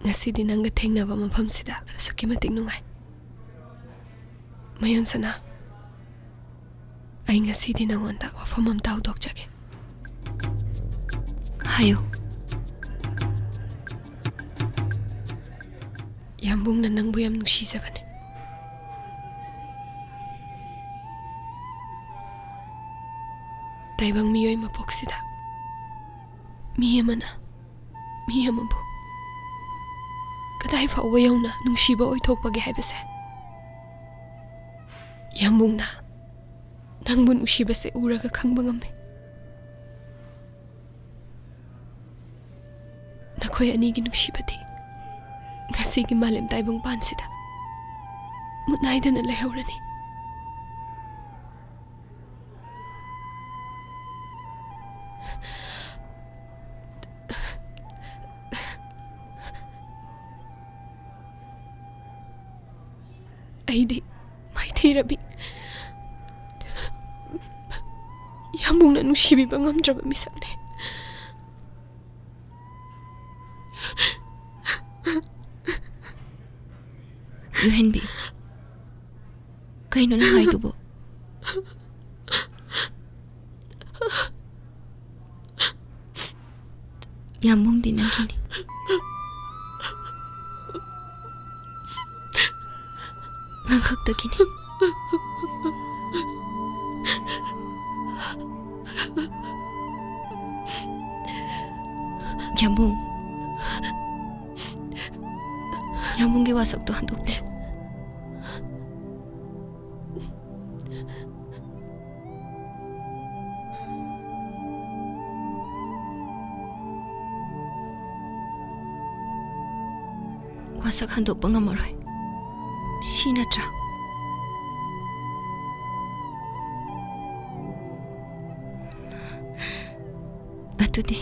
ꯉꯁꯤꯗꯤ ꯅꯪꯒ ꯊꯦꯡꯅꯕ ꯃꯐꯝꯁꯤꯗ ꯑꯁꯨꯛꯀꯤ ꯃꯇꯤꯛ ꯅꯨꯡꯉꯥꯏ꯫ ꯃꯌꯣꯟꯁꯅꯥ, ꯑꯩ ꯉꯁꯤꯗꯤ ꯅꯉꯣꯟꯗ ꯋꯥꯐꯝ ꯑꯝꯇ ꯍꯧꯗꯣꯛꯆꯒꯦ꯫ ꯍꯥꯏꯌꯨ꯫ ꯌꯥꯝꯕꯨꯡꯅ ꯅꯪꯕꯨ ꯌꯥꯝ ꯅꯨꯡꯁꯤꯖꯕꯅꯦ꯫ ꯇꯥꯏꯕꯪ ꯃꯤꯑꯣꯏ ꯃꯄꯣꯛꯁꯤꯗ ꯃꯤ ꯑꯃꯅ ꯃꯤ ꯑꯃꯕꯨ ꯀꯗꯥꯏ ꯐꯥꯎꯕ ꯌꯧꯅ ꯅꯨꯡꯁꯤꯕ ꯑꯣꯏꯊꯣꯛꯄꯒꯦ ꯍꯥꯏꯕꯁꯦ ꯌꯥꯝꯕꯨꯡꯅ ꯅꯪꯕꯨ ꯅꯨꯡꯁꯤꯕꯁꯦ ꯎꯔꯒ ꯈꯪꯕ ꯉꯝꯃꯤ꯫ ꯑꯩꯈꯣꯏ ꯑꯅꯤꯒꯤ ꯅꯨꯡꯁꯤꯕꯗꯤ ꯉꯁꯤꯒꯤ ꯃꯥꯂꯦꯝ ꯇꯥꯏꯕꯪ ꯄꯥꯟꯁꯤꯗ ꯃꯨꯠ ꯅꯥꯏꯗꯅ ꯂꯩꯍꯧꯔꯅꯤ꯫ ꯑꯩꯗꯤ ꯃꯥꯏꯊꯤꯔꯕꯤ ꯌꯥꯝꯕꯨꯡꯅ ꯅꯨꯡꯁꯤꯕꯤꯕ ꯉꯝꯗ꯭ꯔꯕ ꯃꯤꯁꯛꯅꯦ꯫ ꯌꯨꯍꯦꯟꯕꯤ, ꯀꯩꯅꯣ ꯅꯪ ꯍꯥꯏꯗꯨꯕꯣ? ꯌꯥꯝꯕꯨꯡꯗꯤ ꯅꯪꯒꯤꯅꯤ꯫ ꯅꯪ ꯈꯛꯇꯒꯤꯅꯤ꯫ ꯌꯥꯝꯕꯨꯡ, ꯌꯥꯝꯕꯨꯡꯒꯤ ꯋꯥꯁꯛꯇꯣ ꯍꯟꯗꯣꯛꯇꯦ꯫ ꯋꯥꯁꯛ ꯍꯟꯗꯣꯛꯄ ꯉꯝꯃꯔꯣꯏ꯫ ꯁꯤ ꯅꯠꯇ꯭ꯔꯥ? ꯑꯗꯨꯗꯤ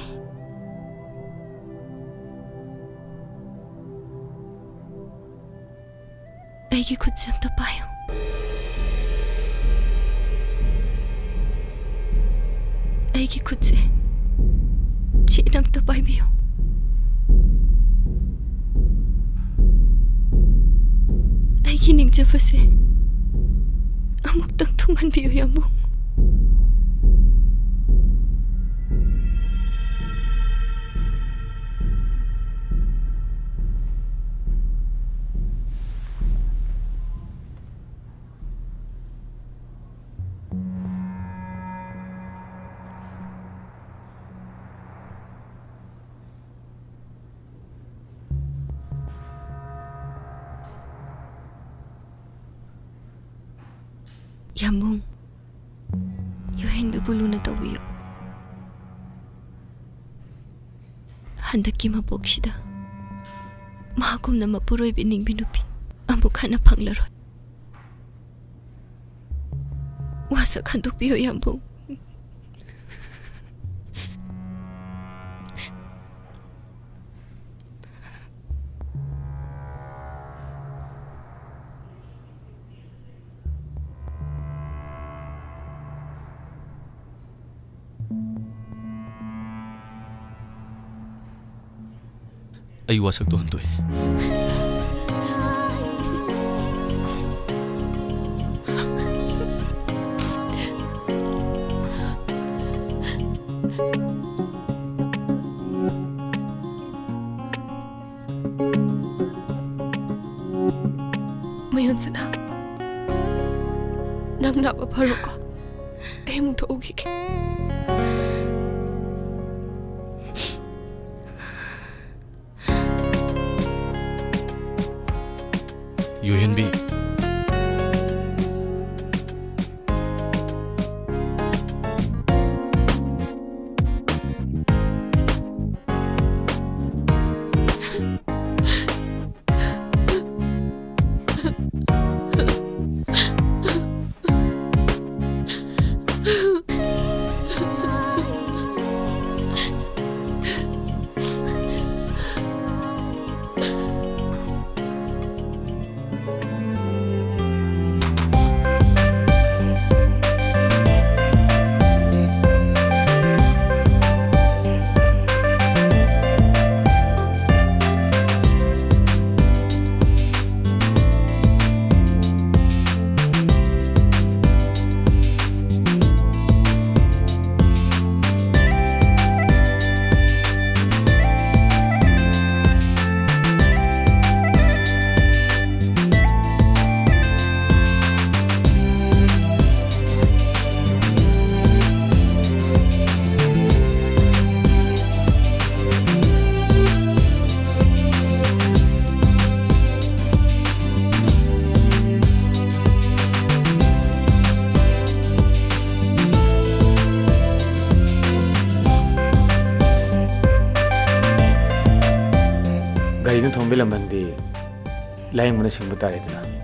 ꯑꯩꯒꯤ ꯈꯨꯠꯁꯦ ꯑꯝꯇ ꯄꯥꯏꯌꯨ꯫ ꯑꯩꯒꯤ ꯈꯨꯠꯁꯦ ꯆꯦꯠꯅ ꯑꯝꯇ ꯄꯥꯏꯕꯤꯌꯨ꯫ ꯑꯩꯒꯤ ꯅꯤꯡꯖꯕꯁꯦ ꯑꯃꯨꯛꯇꯪ ꯊꯨꯡꯍꯟꯕꯤꯌꯨ, ꯌꯥꯝꯕꯨꯡ꯫ ꯌꯥꯝꯕꯨꯡ, ꯌꯨꯍꯦꯟꯕꯤꯕꯨ ꯂꯨꯅ ꯇꯧꯕꯤꯌꯨ꯫ ꯍꯟꯗꯛꯀꯤ ꯃꯄꯣꯛꯁꯤꯗ ꯃꯍꯥꯛꯀꯨꯝꯅ ꯃꯄꯨꯔꯣꯏꯕꯤ ꯅꯤꯡꯕꯤ ꯅꯨꯄꯤ ꯑꯃꯨꯛ ꯍꯟꯅ ꯐꯪꯂꯔꯣꯏ꯫ ꯋꯥꯁꯛ ꯍꯟꯗꯣꯛꯄꯤꯌꯨ, ꯌꯥꯝꯕꯨꯡ꯫ ꯑꯩ ꯋꯥꯁꯛꯇꯣ ꯍꯟꯗꯣꯛꯑꯦ꯫ ꯃꯌꯣꯟ ꯁꯅꯥ, ꯅꯪ ꯅꯥꯕ ꯐꯔꯣꯀꯣ꯫ ꯑꯩ ꯑꯃꯨꯛ ꯊꯣꯛꯎꯈꯤꯒꯦ꯫ ꯌꯣꯍꯦꯟꯕꯤ꯫ ꯀꯔꯤꯒꯨꯝꯕ ꯊꯣꯝꯕꯤꯔꯝꯃꯗꯤ ꯂꯥꯏꯌꯦꯡꯕꯅ ꯁꯤꯡꯕ ꯇꯥꯔꯦꯗꯅ꯫